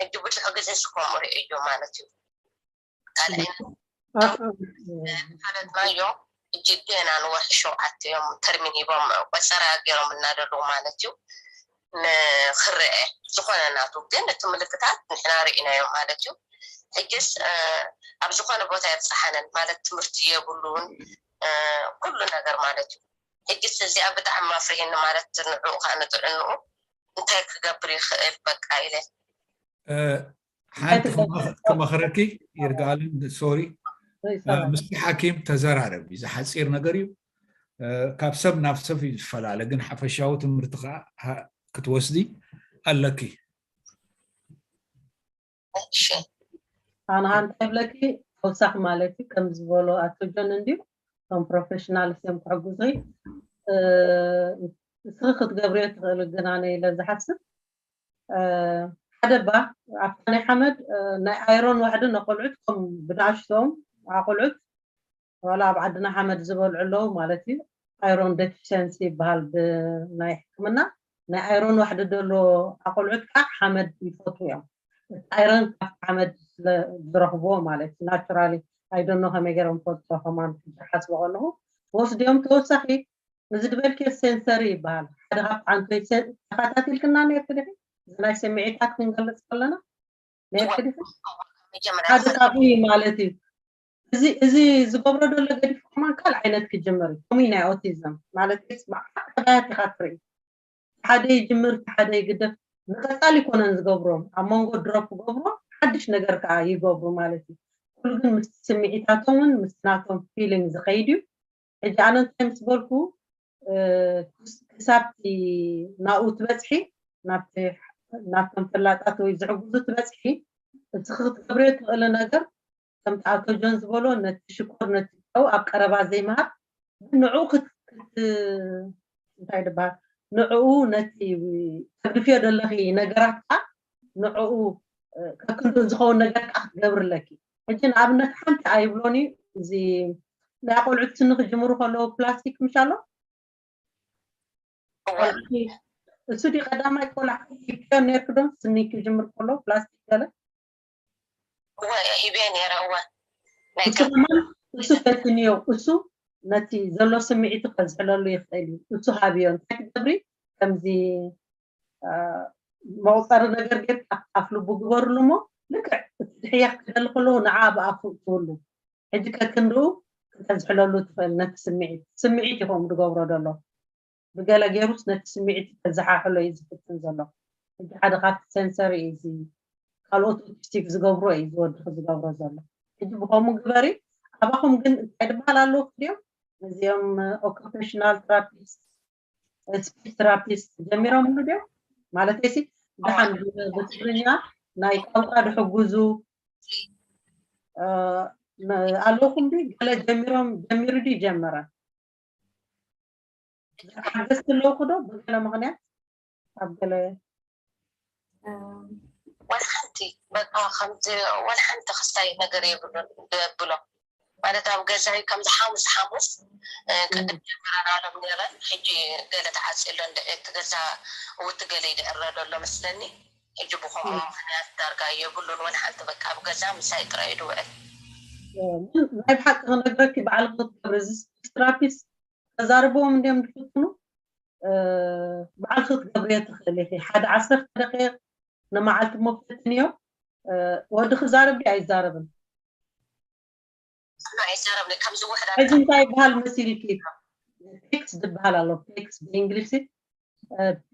ሕጂ ብዙሕ ግዜ ስኮም ርእዮ ማለት እዩ። ካልኣይ አ-፣ አ-፣ ፈለጥናዮ። ሕጂ ገና ንወርሒ ሸውዓተ እዮም ተርሚን ሂቦም ቆፀራ ገይሮም እናደለዉ ማለት እዩ። ንክረአ ዝኾነ ናቱ ግን እቲ ምልክታት ንሕና ርኢናዮ ማለት እዩ። ሕጅስ፣ እ፣ ኣብ ዝኾነ ቦታ የብፅሓነን ማለት ትምህርቲ የብሉን፣ እ፣ ኩሉ ነገር ማለት እዩ። ሕጅስ እዚኣ ብጣዕሚ መፍርሂኒ ማለት ንዕኡ ከዓ ንጥዕንኡ እንታይ ክገብር ይኽእል በቃ ኢለ። እ፣ ሓንቲ ክመኽ-፣ ክመኽረኪ ይርጋኣልን፣ ሶሪ፣ እ፣ ምስቲ ሓኪም ተዘራረቢ። እዚ ሓፂር ነገር እዩ። እ፣ ካብ ሰብ ናብ ሰብ እዩ ዝፈላለ፣ ግን ሓፈሻዊ ትምህርቲ ከዓ ሃ-፣ ክትወስዲ ኣለኪ። እሺ። ኣነ እንታይ ብለኪ፣ ተወሳኺ ማለት እዩ፣ ከም ዝበሎ ኣቶ ጆን እንድዩ፣ እቶም ፕሮፌሽናልስ እዮም ክሕግዙ። እ፣ እስኺ ክትገብርዮ ትኽእሊ፣ ግን ኣነ ኢለ ዝሓስብ፣ እ፣ ሓደ ባ፣ ኣብታ ናይ ሓመድ፣ እ፣ ናይ ኣይሮን ዋሕዲ ንቆልዑት ከም ብንኣሽቶም ኣቆልዑት ዋላ ኣብ ዓድና ሓመድ ዝበልዑ ኣለዉ ማለት እዩ። ኣይሮን ደፊሸንሲ ይበሃል ብናይ ሕክምና። ናይ ኣይሮን ዋሕዲ ደሎ ኣቆልዑት ከዓ ሓመድ ይፈትዉ እዮም። እቲ ኣይሮን ካብ ሓመድ ስለ ዝረኽብዎ ማለት እዩ። ናቹራሊ ኣይደኖ ከመይ ገይሮም ፈልጦ ከማን ክሓስቦ ከለኹ ወስድዮም ተወሳኺ እዚ ድበልክዮ ሴንሰሪ ይበሃል። ሓደ ካብ ዓንቶይ ተኸታቲልክና ነርክ ድኺ? እዚ ናይ ስምዒታት ክንገልፅ ከለና ነርክ ድኺ? ሓደ ካብኡ ማለት እዩ። እዚ እዚ ዝገብሮ ዘሎ ገዲፍ ከማን ካልእ ዓይነት ክጅምር እዩ። ከምኡ ናይ ኦቲዝም ማለት ዓባያት ኢኻ ትርኢ። ሓደ ይጅምር ሓደ ይግደፍ ንቀፃሊ ይኮነን ዝገብሮም ኣብ መንጎ ድሮፕ ገብሮ ሓድሽ ነገር ከዓ ይገብሩ ማለት እዩ። ኩሉ ግን ምስ ስምዒታቶምን ምስ ናቶም ፊሊንግ ዝኸይድ እዩ። ሕጂ ኣነ እንታይ ምስ በልኩ ክሳብቲ ናብኡ ትበፅሒ ናብቶም ፈላጣት ወይ ዝሕግዙ ትበፅሒ እቲ ክትገብርዮ ትኽእሊ ነገር ከምቲ ኣቶ ጆን ዝበሎ ነቲ ሽኮር ነቲ ጨው ኣብ ቀረባ ዘይምሃብ ንዕኡ እንታይ ድበሃል ንዕኡ ነቲ ተግድፍዮ ዘለኺ ነገራት ከዓ ንዕኡ ከክንድኡ ዝኸውን ነገር ከዓ ክትገብርለኪ ሕጂ ንኣብነት ሓንቲ ኣይብሎን እዩ እዚ ናይ ቆልዑት ስኒ ክጅምሩ ከለዉ ፕላስቲክ ምሽ ኣሎ እሱ ዲ ቀዳማይ ቆልዓ ሂብክዮ ነርክ ዶ ስኒ ክጅምር ከሎ ፕላስቲክ ገለ እወ ሂብየ ነይረ እወ እሱ ከማን እሱ ፈትንዮ እሱ ነቲ ዘሎ ስምዒቱ ከዝሕለሉ ይኽእል እዩ እሱ ሃብዮ እንታይ ትገብሪ ከምዚ መቁፀሪ ነገር ጌርካ ኣፍ ልቡ ግበርሉ እሞ ልክዕ እቲ ድሕየኽ ክደሊ ከለዉ ንዓ ብኣፉ ትብሉ ሕጂ ከክንድኡ ከተዝሕለሉ ትኽእል ነቲ ስምዒት ስምዒት ይኸም ዝገብሮ ዘሎ ብገለ ገይሩስ ነቲ ስምዒት ከዘሓሕሎ እዩ ዝፍትን ዘሎ ሕጂ ሓደ ካብቲ ሴንሰር እዩ እዚ ካልኦት ኦቲስቲክ ዝገብሮ እዩ ዝወድኺ ዝገብሮ ዘሎ ሕጂ ብኸምኡ ግበሪ ኣባኹም ግን እንታይ ዝበሃል ኣለዉ ክድዮም እዚኦም ኦኩፔሽናል ትራፒስት ስፒች ትራፒስት ጀሚሮምሉ ድዮም ማለተይሲ ደሓን ብትግርኛ ናይ ቋንቋ ድሕግዙ ኣለኹም ዲ ገለ ጀሚሮም ጀሚሩ ዲ ጀመረ ሓገዝቲ ኣለውኩ ዶ ብገለ ምክንያት ኣብ ገለ ወላ ሓንቲ በቃ ከምዚ ወላ ሓንቲ ክስታይ ነገር የብሉን ብሎ ማለት ኣብ ገዛይ ከምዚ ሓሙስ ሓሙስ ቅድም ጀመረ ናሎም ነረን ሕጂ ገለ ተዓፂሎ እንድዒ እቲ ገዛ ውቲ ገለ ይድዕረ ዘሎ መስለኒ ሕጂ ብከምኡ ምክንያት ዳርጋ የብሉን ወላ ሓንቲ በቃ ኣብ ገዛ ምሳይ ጥራይ ድውዕል ናይ ብሓቂ ክነግረኪ ባዕልኪ ክትገብሪ እዚ ስትራፒስ ተዛርብዎም እንዲዮም ዝፍትኑ ባዕልኪ ክትገብርዮ ትኽእል ኢኺ ሓደ ዓሰርተ ደቂቕ ንመዓልቲ እሞ ፈትንዮ ወዲ ክዛረብ ድዩ ኣይዛረብን ሕዚ እንታይ ይበሃል መሲልኪ ቴክስ ዝበሃል ኣሎ ቴክስ ብእንግሊሽ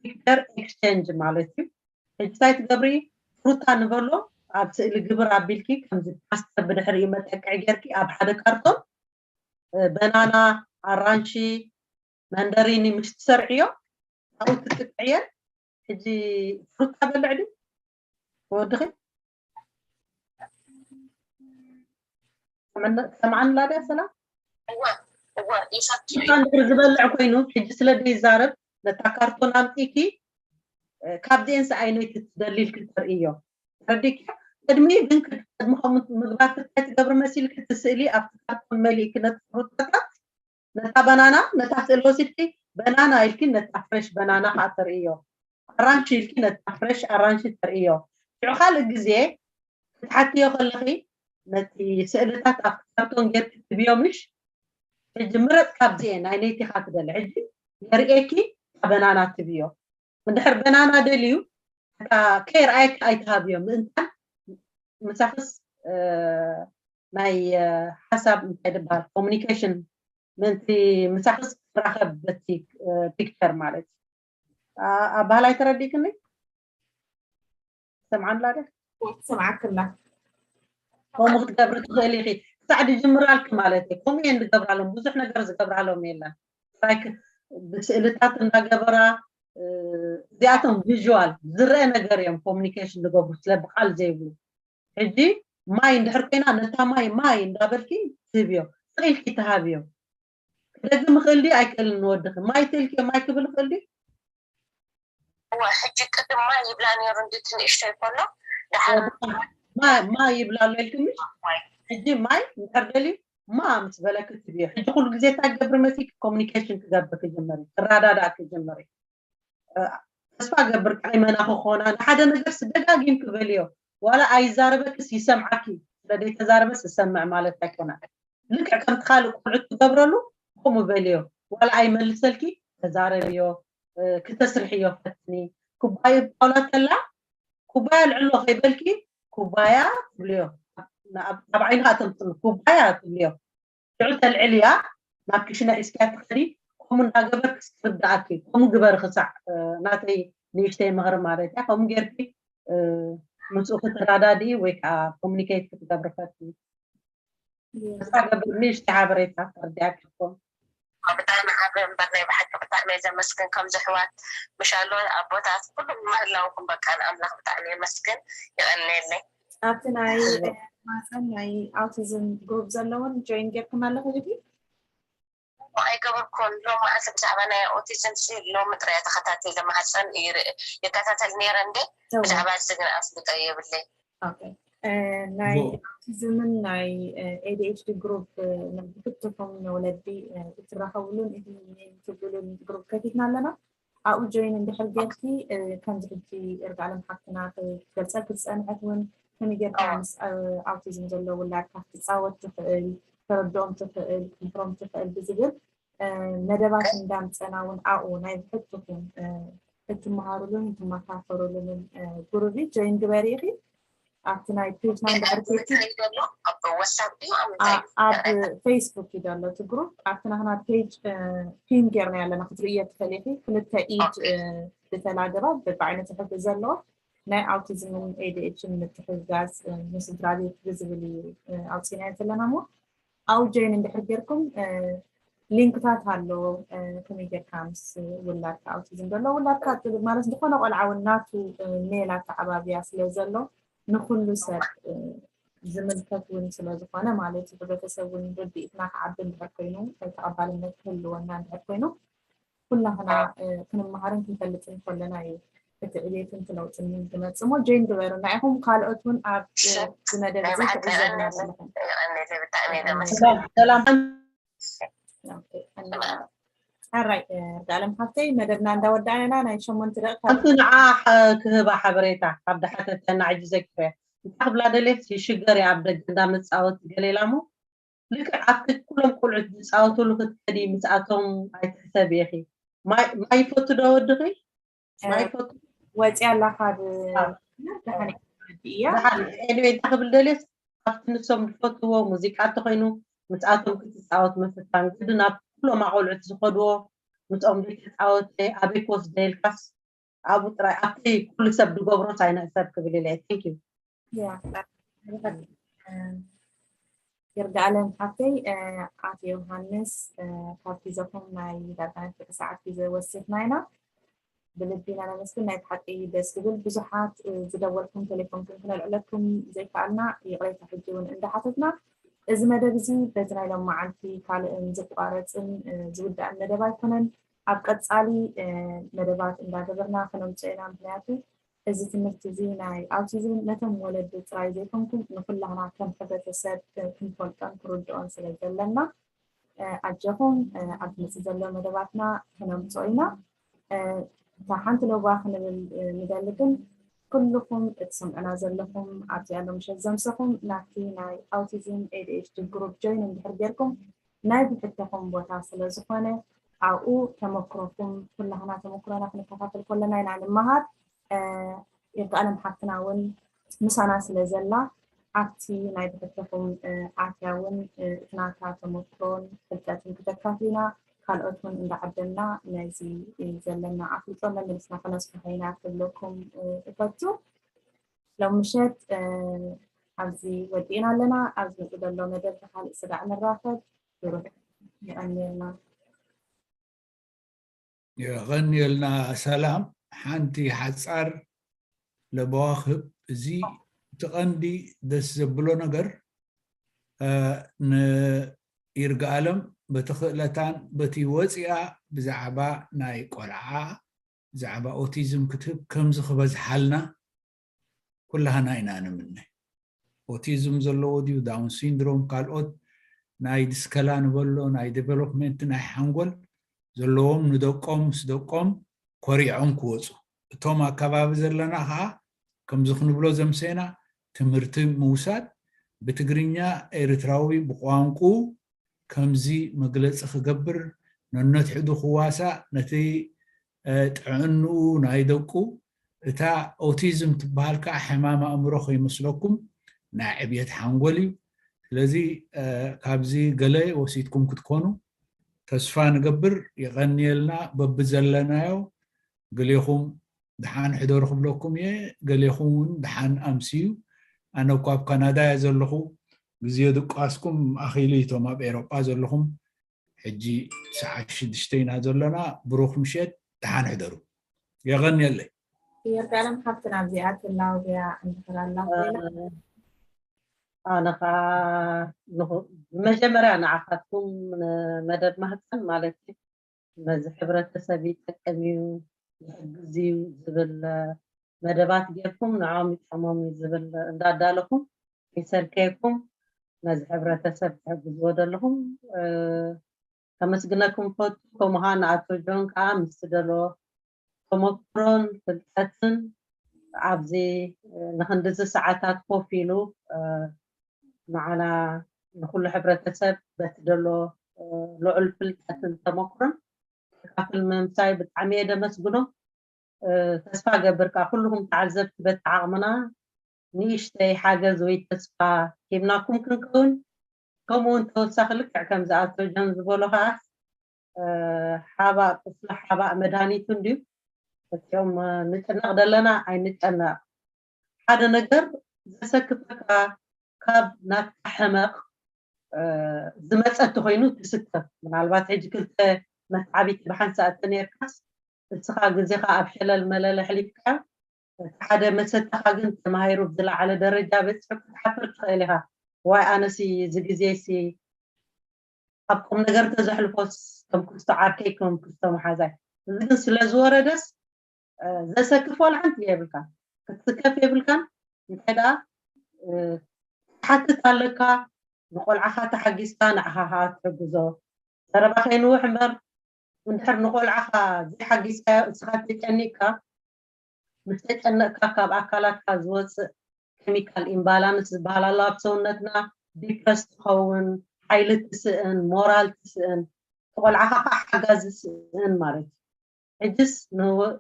ፒክቸር ኤክስቸንጅ ማለት እዩ ሕጂ እንታይ ትገብሪ ፍሩታ ንበሎ ኣብ ስእሊ ግብር ኣቢልኪ ከምዚ ፓስተር ብድሕሪኡ መጠቅዒ ጌርኪ ኣብ ሓደ ካርቶን በናና ኣራንሺ መንደሪኒ ምስ ትሰርዕዮ ኣብኡ ትጥቅዕየን ሕጂ ፍሩታ በልዕ ድዩ ወድኺ ሰምዓኒ ላድያ ሰላም እንድሕር ዝበልዕ ኮይኑ ሕጂ ስለ ዘይዛረብ ነታ ካርቶን ኣምፂኪ ካብዚኤን ሰኣይነይቲ ትደሊልኪ ተርእዮ ተረዲኪ ቅድሚ ግን ቅድሚ ከምኡ ምግባር እንታይ ትገብሪ መሲልኪ እቲ ስእሊ ኣብቲ ካርቶን መሊእኪ ነቲ ፍሩታታት ነታ በናና ነታ ስእሊ ወሲድኪ በናና ኢልኪ ነታ ፍሬሽ በናና ከዓ ተርእዮ ኣራንሺ ኢልኪ ነታ ፍሬሽ ኣራንሺ ተርእዮ ሽዑ ካልእ ግዜ ክትሓትዮ ከለኺ ነቲ ስእልታት ኣብቲ ካርቶን ጌርኪ ትብዮ ምሽ ሕጂ ምረፅ ካብዚኤ ናይ ነይቲኻ ትደሊ ሕጂ የርእየኪ እታ በናና ትብዮ እንድሕር በናና ደልዩ እታ ከየርኣየኪ ኣይትሃብዮ ምእንታን ምሳኽስ ናይ ሓሳብ እንታይ ዝበሃል ኮሙኒኬሽን ምእንቲ ምሳኽስ ክራኸብ በቲ ፒክቸር ማለት እዩ ኣባህላይ ተረዲእክኒ ሰምዓንላ ደ ሰምዓክላ ከምኡ ክትገብሪ ትኽእል ኢኺ ክሳዕ ድጅምራልኪ ማለት እዩ ከምኡ እየን ዝገብራሎም ብዙሕ ነገር ዝገብራሎም የለን ብስእልታት እናገበራ እዚኣቶም ቪዥዋል ዝረአ ነገር እዮም ኮሙኒኬሽን ዝገብሩ ስለ ብቃል ዘይብሉ ሕጂ ማይ እንድሕር ኮይና ነታ ማይ ማይ እንዳበልኪ ትህብዮ ስቕ ኢልኪ ትሃብዮ ክደግም ይኽእል ድዩ ኣይክእልን ንወድኺ ማይ ትልኪ ማይ ክብል ይኽእል ድዩ እወ ሕጂ ቅድም ማይ ይብላ ነይሩ እንዲ ትንእሽቶ ይኮሎ ድሓር ማይ ይብላ ኣሎ ኢልክምሽ ሕጂ ማይ እንድሕር ደልዩ ማ ምስ በለኪ ትብዮ። ሕጂ ኩሉ ግዜ እንታይ ክገብር መሲልኪ? ኮሚኒኬሽን ክገብር ክጅምር እዩ፣ ክረዳዳእ ክጅምር እዩ። ተስፋ ገብር ቀይመና ክኾና ንሓደ ነገር ስደጋጊም ክበልዮ። ዋላ ኣይዛረበክስ ይሰምዓኪ። ስለ ዘይተዛረበስ ዝሰምዕ ማለት ኣይኮነን። ልክዕ ከምቲ ካልእ ቆልዑት ትገብረሉ ከምኡ በልዮ። ዋላ ኣይመልሰልኪ፣ ተዛረብዮ። ክተስርሕዮ ፈትኒ። ኩባዩ ጣውላ ተላ ኩባያ ልዕሎ ከይበልኪ ኩባያ ትብልዮ። ኣብ ዓይንኻ ተምፅሉ ኩባያ ትብልዮ። ሽዑ ተልዕልያ ናብ ክሽነ ዒስክያ ትኸዲ። ከምኡ እንዳገበርክስ ክርዳኣኪ። ከምኡ ግበሪ ክሳዕ ናተይ ንእሽተይ ምኽሪ ማለት እያ። ከምኡ ጌርኪ ምስኡ ክትረዳድኢ ወይ ከዓ ኮሚኒኬት ክትገብሪ ፈትኒ። ንሳ ገብር ንእሽተይ ሓበሬታ ተርዲኣኪ ትኾን። ብጣዕሚ ዓቢ እምበር ናይ ብሓቂ ብጣዕሚ እየ ዘመስግን። ከምዚ ኣሕዋት ምሻሎ ኣቦታት ኩሉም ምህላውኩም በቃ ንኣምላኽ ብጣዕሚ የመስግን። የቐንየለይ። ኣብቲ ናይ ማፀን ናይ ኣውቲዝም ግሩፕ ዘለውን ጆይን ጌርኩም ኣለኹ ኢልኪ? ኣይገበርኩን። ሎም መዓልቲ ብዛዕባ ናይ ኦቲዝም ሲ ሎም ጥራይ ተኸታተለ ማህፀን ይከታተል ነይረ እንደ ብዛዕባ እዚ ግን ኣፍልጦ የብለይ። ናይ ኣውቲዝምን ናይ ኤዲኤችዲ ግሩፕ ናይ ብክትኩም ንወለዲ እትራኸብሉን ትብሉን ግሩፕ ከፊትና ኣለና። ኣብኡ ጆይን እንድሕር ጌርኪ ከምዚ ሕጂ እርጋለም ሓፍትና ክትገልፀ ክትፀንሐት እውን ከመይ ጌርካ ምስ ኣውቲዝም ዘሎ ውላድካ ክትፃወት ትኽእል፣ ተረድኦም ትኽእል፣ ትምህሮም ትኽእል ብዝብል መደባት እንዳምፀና እውን ኣብኡ ናይ ብሕትኩም እትመሃሩሉን እትመካከሩሉን ጉሩብ ጆይን ግበሪ ኢኺ። ኣብቲ ናይ ፔጅና እንድሕር ኬድኪ ኣብ ፌስቡክ እዩ ዘሎ እቲ ግሩፕ ኣብቲ ናትና ፔጅ ፒን ጌርና ኣለና ክትርእዮ ትኽእል ኢኺ። ክልተ ኢድ ብተላገባ በብዓይነቱ ሕብሪ ዘለዎ ናይ ኣውቲዝምን ኤዲኤችን ምትሕግጋዝ ንስድራ ቤት ብዝብል እዩ ኣውፂናዮ ዘለና እሞ ኣብኡ ጆይን እንድሕር ጌርኩም ሊንክታት ኣሎ። ከመይ ጌርካ ምስ ውላድካ ኣውቲዝም ዘሎ ውላድካ ማለት ዝኾነ ቆልዓ እውን ናቱ ሜላ ኣተዓባብያ ስለ ዘሎ ንኩሉ ሰብ ዝምልከት እውን ስለ ዝኾነ ማለት እዩ። ሕብረተሰብ እውን ርድኢትና ክዓቢ እንድሕር ኮይኑ ተቐባልነት ክህልወና እንድሕር ኮይኑ ኩላህና ክንመሃርን ክንፈልጥን ከለና እዩ እቲ ዕቤትን እቲ ለውጥን ዝመፅእ እሞ ጆይን ግበሩና ኢኹም። ካልኦት እውን ኣብ ዝመደብ እዚ ትዕዘቡና ዘለኹም ሰላም ሕራይ ዳለም ሓፍተይ መደብና እንዳወዳእና ኢና ናይ ሸሞንተ ደቂቃ ሓንቲ ንዓ ክህባ ሓበሬታ ካብ ዳሓተተና ዕጂ ዘኪረ እንታይ ክብላ ደሌት ሽገር ኣብ ደገ እንዳመፃወት ገሌላ ሞ ልክዕ ኣብቲ ኩሎም ቆልዑት ዝፃወትሉ ክትከዲ ምስኣቶም ኣይትሕሰቢ ኢኺ። ማይ ይፈቱ ዶ ወድኺ? ማይ ይፈቱ? ወፂያ ኣላ ካብ ደሓን እያ። ደሓን ኤኒወይ እንታይ ክብል ደልየ ኣብቲ ንሶም ዝፈትዎ ሙዚቃ እንተኾይኑ ምስኣቶም ክትፃወት ምፍታን ግድን ኣብ ኩሎም ኣቆልዑት ዝኸድዎ ምስኦም ዘይተፃወተ ኣበይ ክወስደ ኢልካስ ኣብኡ ጥራይ ኣብቲ ኩሉ ሰብ ዝገብሮስ ኣይንሕሰብ ክብል ኢለ። Thank you። ይርዳእለን ሓፍተይ ኣቶ ዮሃንስ ካብ ግዜኹም ናይ ዳርጋ ናይ ፍርቂ ሰዓት ግዜ ወሲኽና ኢና። ብልቢ ኢና ነመስግን። ናይ ብሓቂ ደስ ዝብል ብዙሓት ዝደወልኩም ቴሌፎንኩም ክነልዕለኩም ዘይከኣልና ይቕሬታ ሕጂ እውን እንዳሓተትና እዚ መደብ እዚ በዚ ናይ ሎም መዓልቲ ካልእን ዝቋረፅን ዝውዳእን መደብ ኣይኮነን። ኣብ ቀፃሊ መደባት እንዳገበርና ክነምፅኦ ኢና። ምክንያቱ እዚ ትምህርቲ እዚ ናይ ኣውቲዝም ነቶም ወለዲ ጥራይ ዘይኮንኩም ንኩላህና ከም ሕብረተሰብ ክንፈልጦን ክርድኦን ስለ ዘለና ኣጆኹም ኣብ ዝመፅእ ዘሎ መደባትና ክነምፅኦ ኢና። እታ ሓንቲ ለዋ ክንብል ንደሊ ግን ኩልኹም እትሰምዑና ዘለኹም ኣብዚኣ ሎምሸት ዘምሰኹም ናብቲ ናይ ኣውቲዝም ኤዲኤችዲ ግሩፕ ጆይን እንድሕር ጌርኩም ናይ ብሕተኹም ቦታ ስለ ዝኾነ ኣብኡ ተመክሮኩም ኩላህና ተመክሮና ክንከፋፈል ከለና ኢና ንመሃር። ይርጋኣለም ሓፍትና እውን ምሳና ስለ ዘላ ኣብቲ ናይ ብሕተኹም ኣትያ እውን እቲ ናታ ተመክሮን ፍልጠትን ክተካፍልና ካልኦት እውን እንዳዓደምና ነዚ ዘለና ኣፍልጦ መመሊስና ከነስፍሖ ኢና ክብለኩም እፈቱ። ሎም ምሸት ኣብዚ ወዲእና ኣለና። ኣብ ዝመፅእ ዘሎ መደብ ብካልእ ስጋዕ ንራኸብ። ብሩክ የቐንየልና። የቐንየልና ሰላም። ሓንቲ ሓፃር ለበዋኽብ እዚ እቲ ቀንዲ ደስ ዘብሎ ነገር ንይርጋኣለም በቲ ክእለታን በቲ ወፂኣ ብዛዕባ ናይ ቆልዓ ብዛዕባ ኦቲዝም ክትህብ ከምዚ ክበዝሓልና ኩላህና ኢና ንምነ። ኦቲዝም ዘለዎ ድዩ፣ ዳውን ሲንድሮም፣ ካልኦት ናይ ድስከላ ንበሎ ናይ ዴቨሎፕመንት ናይ ሓንጎል ዘለዎም ንደቆም ምስ ደቆም ኮሪዖም ክወፁ፣ እቶም ኣከባቢ ዘለና ከዓ ከምዚ ክንብሎ ዘምሰና ትምህርቲ ምውሳድ ብትግርኛ ኤርትራዊ ብቋንቁ ከምዚ መግለፂ ክገብር ነነትሕዱ ክዋሳእ ነቲ ጥዕንኡ ናይ ደቁ እታ ኦቲዝም ትበሃል ከዓ ሕማም ኣእምሮ ከይመስለኩም ናይ ዕብየት ሓንጎል እዩ። ስለዚ ካብዚ ገለ ወሲድኩም ክትኮኑ ተስፋ ንገብር። የቐንየልና። በብዘለናዮ ገሌኹም ደሓን ሕደሩ ክብለኩም እየ። ገሌኹም እውን ደሓን ኣምስዩ። ኣነ እኳ ኣብ ካናዳ እየ ዘለኹ። ግዜ ድቃስኩም ኣኺሉ እዩ። እቶም ኣብ ኤሮጳ ዘለኹም ሕጂ ሰዓት ሽዱሽተ ኢና ዘለና። ብሩኽ ምሸት፣ ደሓን ሕደሩ። የቐንየለይ። ይርጋለም ካብቲ ናብዚኣ ትላውያ እንድሕር ኣላ ኮይና ኣነ ከዓ ብመጀመርያ ንዓኻትኩም መደብ ማህፀን ማለት እዩ ነዚ ሕብረተሰብ ይጠቅም እዩ ይሕግዝ እዩ ዝብል መደባት ጌርኩም ንዕኦም ይጠቅሞም እዩ ዝብል እንዳዳለኹም ይሰልከየኩም ነዚ ሕብረተሰብ ትሕግዝዎ ዘለኹም ከመስግነኩም ፈቱ። ከምኡ ከዓ ንኣቶ ጆን ከዓ ምስ ደሎ ተመክሮን ፍልጠትን ኣብዚ ንክንድዚ ሰዓታት ኮፍ ኢሉ ንዓና ንኩሉ ሕብረተሰብ በቲ ደሎ ልዑል ፍልጠትን ተመክሮን ተካፍል ምምሳይ ብጣዕሚ እየ ደመስግኖ። ተስፋ ገብር ከዓ ኩልኩም ተዓዘብቲ በቲ ዓቕምና ንእሽተይ ሓገዝ ወይ ተስፋ ሂብናኩም ክንከውን ከምኡ እውን ተወሳኺ ልክዕ ከም ዝኣቶ ጆን ዝበሎ ከዓ ሓባእ ቁስሊ ሓባእ መድሃኒቱ እንድዩ። እቲኦም ንጭነቕ ደለና ኣይንጨነቕ። ሓደ ነገር ዘሰክፈካ ካብ ናትካ ሕመቕ ዝመፀ እንተኮይኑ ትስከፍ። ምናልባት ሕጂ ክልተ መትዓቢቲ ብሓንሳእ እተነርካስ እስኻ ግዜኻ ኣብ ሸለል መለል ኣሕሊፍካ እቲ ሓደ መሰተኻ ግን ተማሂሩ ብዝለዓለ ደረጃ በፂሑ ክትሓፍር ትኽእል ኢኻ። ዋይ ኣነሲ እዚ ግዜሲ ኣብ ቁም ነገር ተዘሕልፎስ ከም ክስቶ ዓርከይ ከም ክስቶ መሓዛይ እዚ ግን ስለ ዝወረደስ ዘሰክፍ ዋላ ሓንቲ የብልካን ክትስከፍ የብልካን እንታይ ደኣ ትሓትት ኣለካ ንቆልዓኻ ተሓጊዝካ ንዓኻ ከዓ ትሕግዞ ዘረባ ከይንውሕ እምበር እንድሕር ንቆልዓኻ ዘይሓጊዝካዮ እስኻ ተጨኒቅካ ምስ ተጨነቅካ ካብ ኣካላትካ ዝወፅእ ኬሚካል ኢምባላንስ ዝበሃል ኣሎ ኣብ ሰውነትና ዲፕረስ ትኸውን ሓይሊ ትስእን ሞራል ትስእን ትቆልዓኻ ከዓ ሓጋዚ ትስእን ማለት እዩ ሕጅስ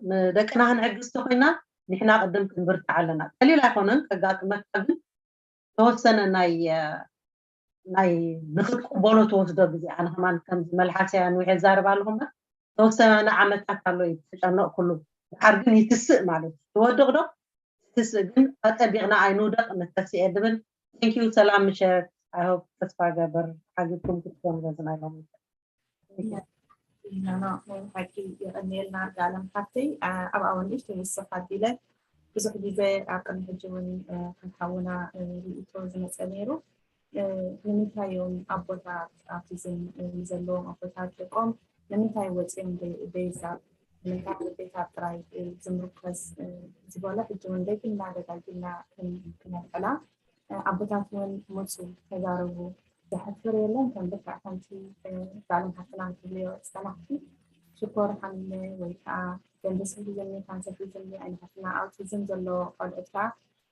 ንደቅና ክንሕግዝ ተኮይና ንሕና ቅድም ክንብርትዕ ኣለና ቀሊል ኣይኮነን ከጋጥመካ ግን ተወሰነ ናይ ናይ ንክትቅበሎ ትወስዶ ግዜ ኣነ ከማን ከምዚ መልሓሰያ ንውሕ ዛርብ ኣለኹ እምበር ተወሰነ ዓመታት ኣሎ እዩ ተጨነቅኩሉ ድሓር ግን ይትስእ ማለት እዩ ትወድቅ ዶ ትስእ ግን ኣፀቢቅና ኣይንውደቅ ንተስኤ ድብል thank you ሰላም ምሸት I hope ተስፋ ገብር ሓጊዝኩም ክትኮኑ በዚ ናይ ሎሚ ናይ ሓቂ የቐንየልና ኣርጋለም ሓፍተይ ኣብኣ እውን ንእሽተይ ውስኽ ኣቢለ ብዙሕ ግዜ ኣብ ቅድሚ ሕጂ እውን ከም ሓውና ርኢቶ ዝመፀ ነይሩ ንምንታይ እዮም ኣቦታት ኣውቲዝም ዘለዎም ኣቦታት ደቆም ንምንታይ ወፂኦም ደይዛብ ንምንታይ ቤታት ጥራይ ዝምርኮስ ዝበሎ ሕጂ እውን ደጊምና ደጋጊምና ክነልዕላ ኣቦታት እውን ምፁ ተዛረቡ ዘሕፍር የለን ከም ልክዕ ከምቲ ጋሎም ሓፍትና ትብልዮ ፀናሕቲ ሽኮር ሓሚመ ወይ ከዓ ደንበስ ሒዝኒ ካንሰር ሒዝኒ ዓይኒ ሓፍትና ኣውቲዝም ዘለዎ ቆልዑት ከዓ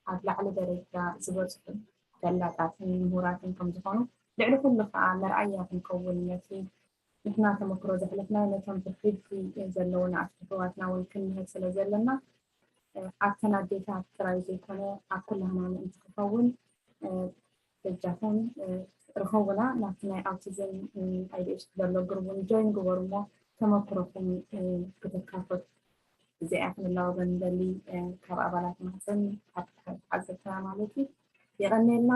ኣብ ላዕሊ ደረጃ ዝበፅሑ ፈላጣትን ምሁራትን ከም ዝኾኑ ልዕሊ ኩሉ ከዓ መርኣያ ክንከውን ነቲ ንሕና ተመክሮ ዘሕለፍናዮ ነቶም ብሕልፊ ዘለዉ ንኣሽቱ ኣሕዋትና እውን ክንምህር ስለ ዘለና ኣብተን ኣዴታት ጥራይ ዘይኮነ ኣብ ኩላህና ምእንቲ ክኸውን በጃኹም ርኸቡና ናብቲ ናይ ኣውቲዝም ኣይዲኤችዲ ዘሎ ግሩብ እውን ጆይን ግበሩ እሞ ተመክሮኹም ክትካፈሉ እዚኣ ክንላወበ ንደሊ ካብ ኣባላት ማህፀን ካብ ተዓዘብትና ማለት እዩ የቐንየልና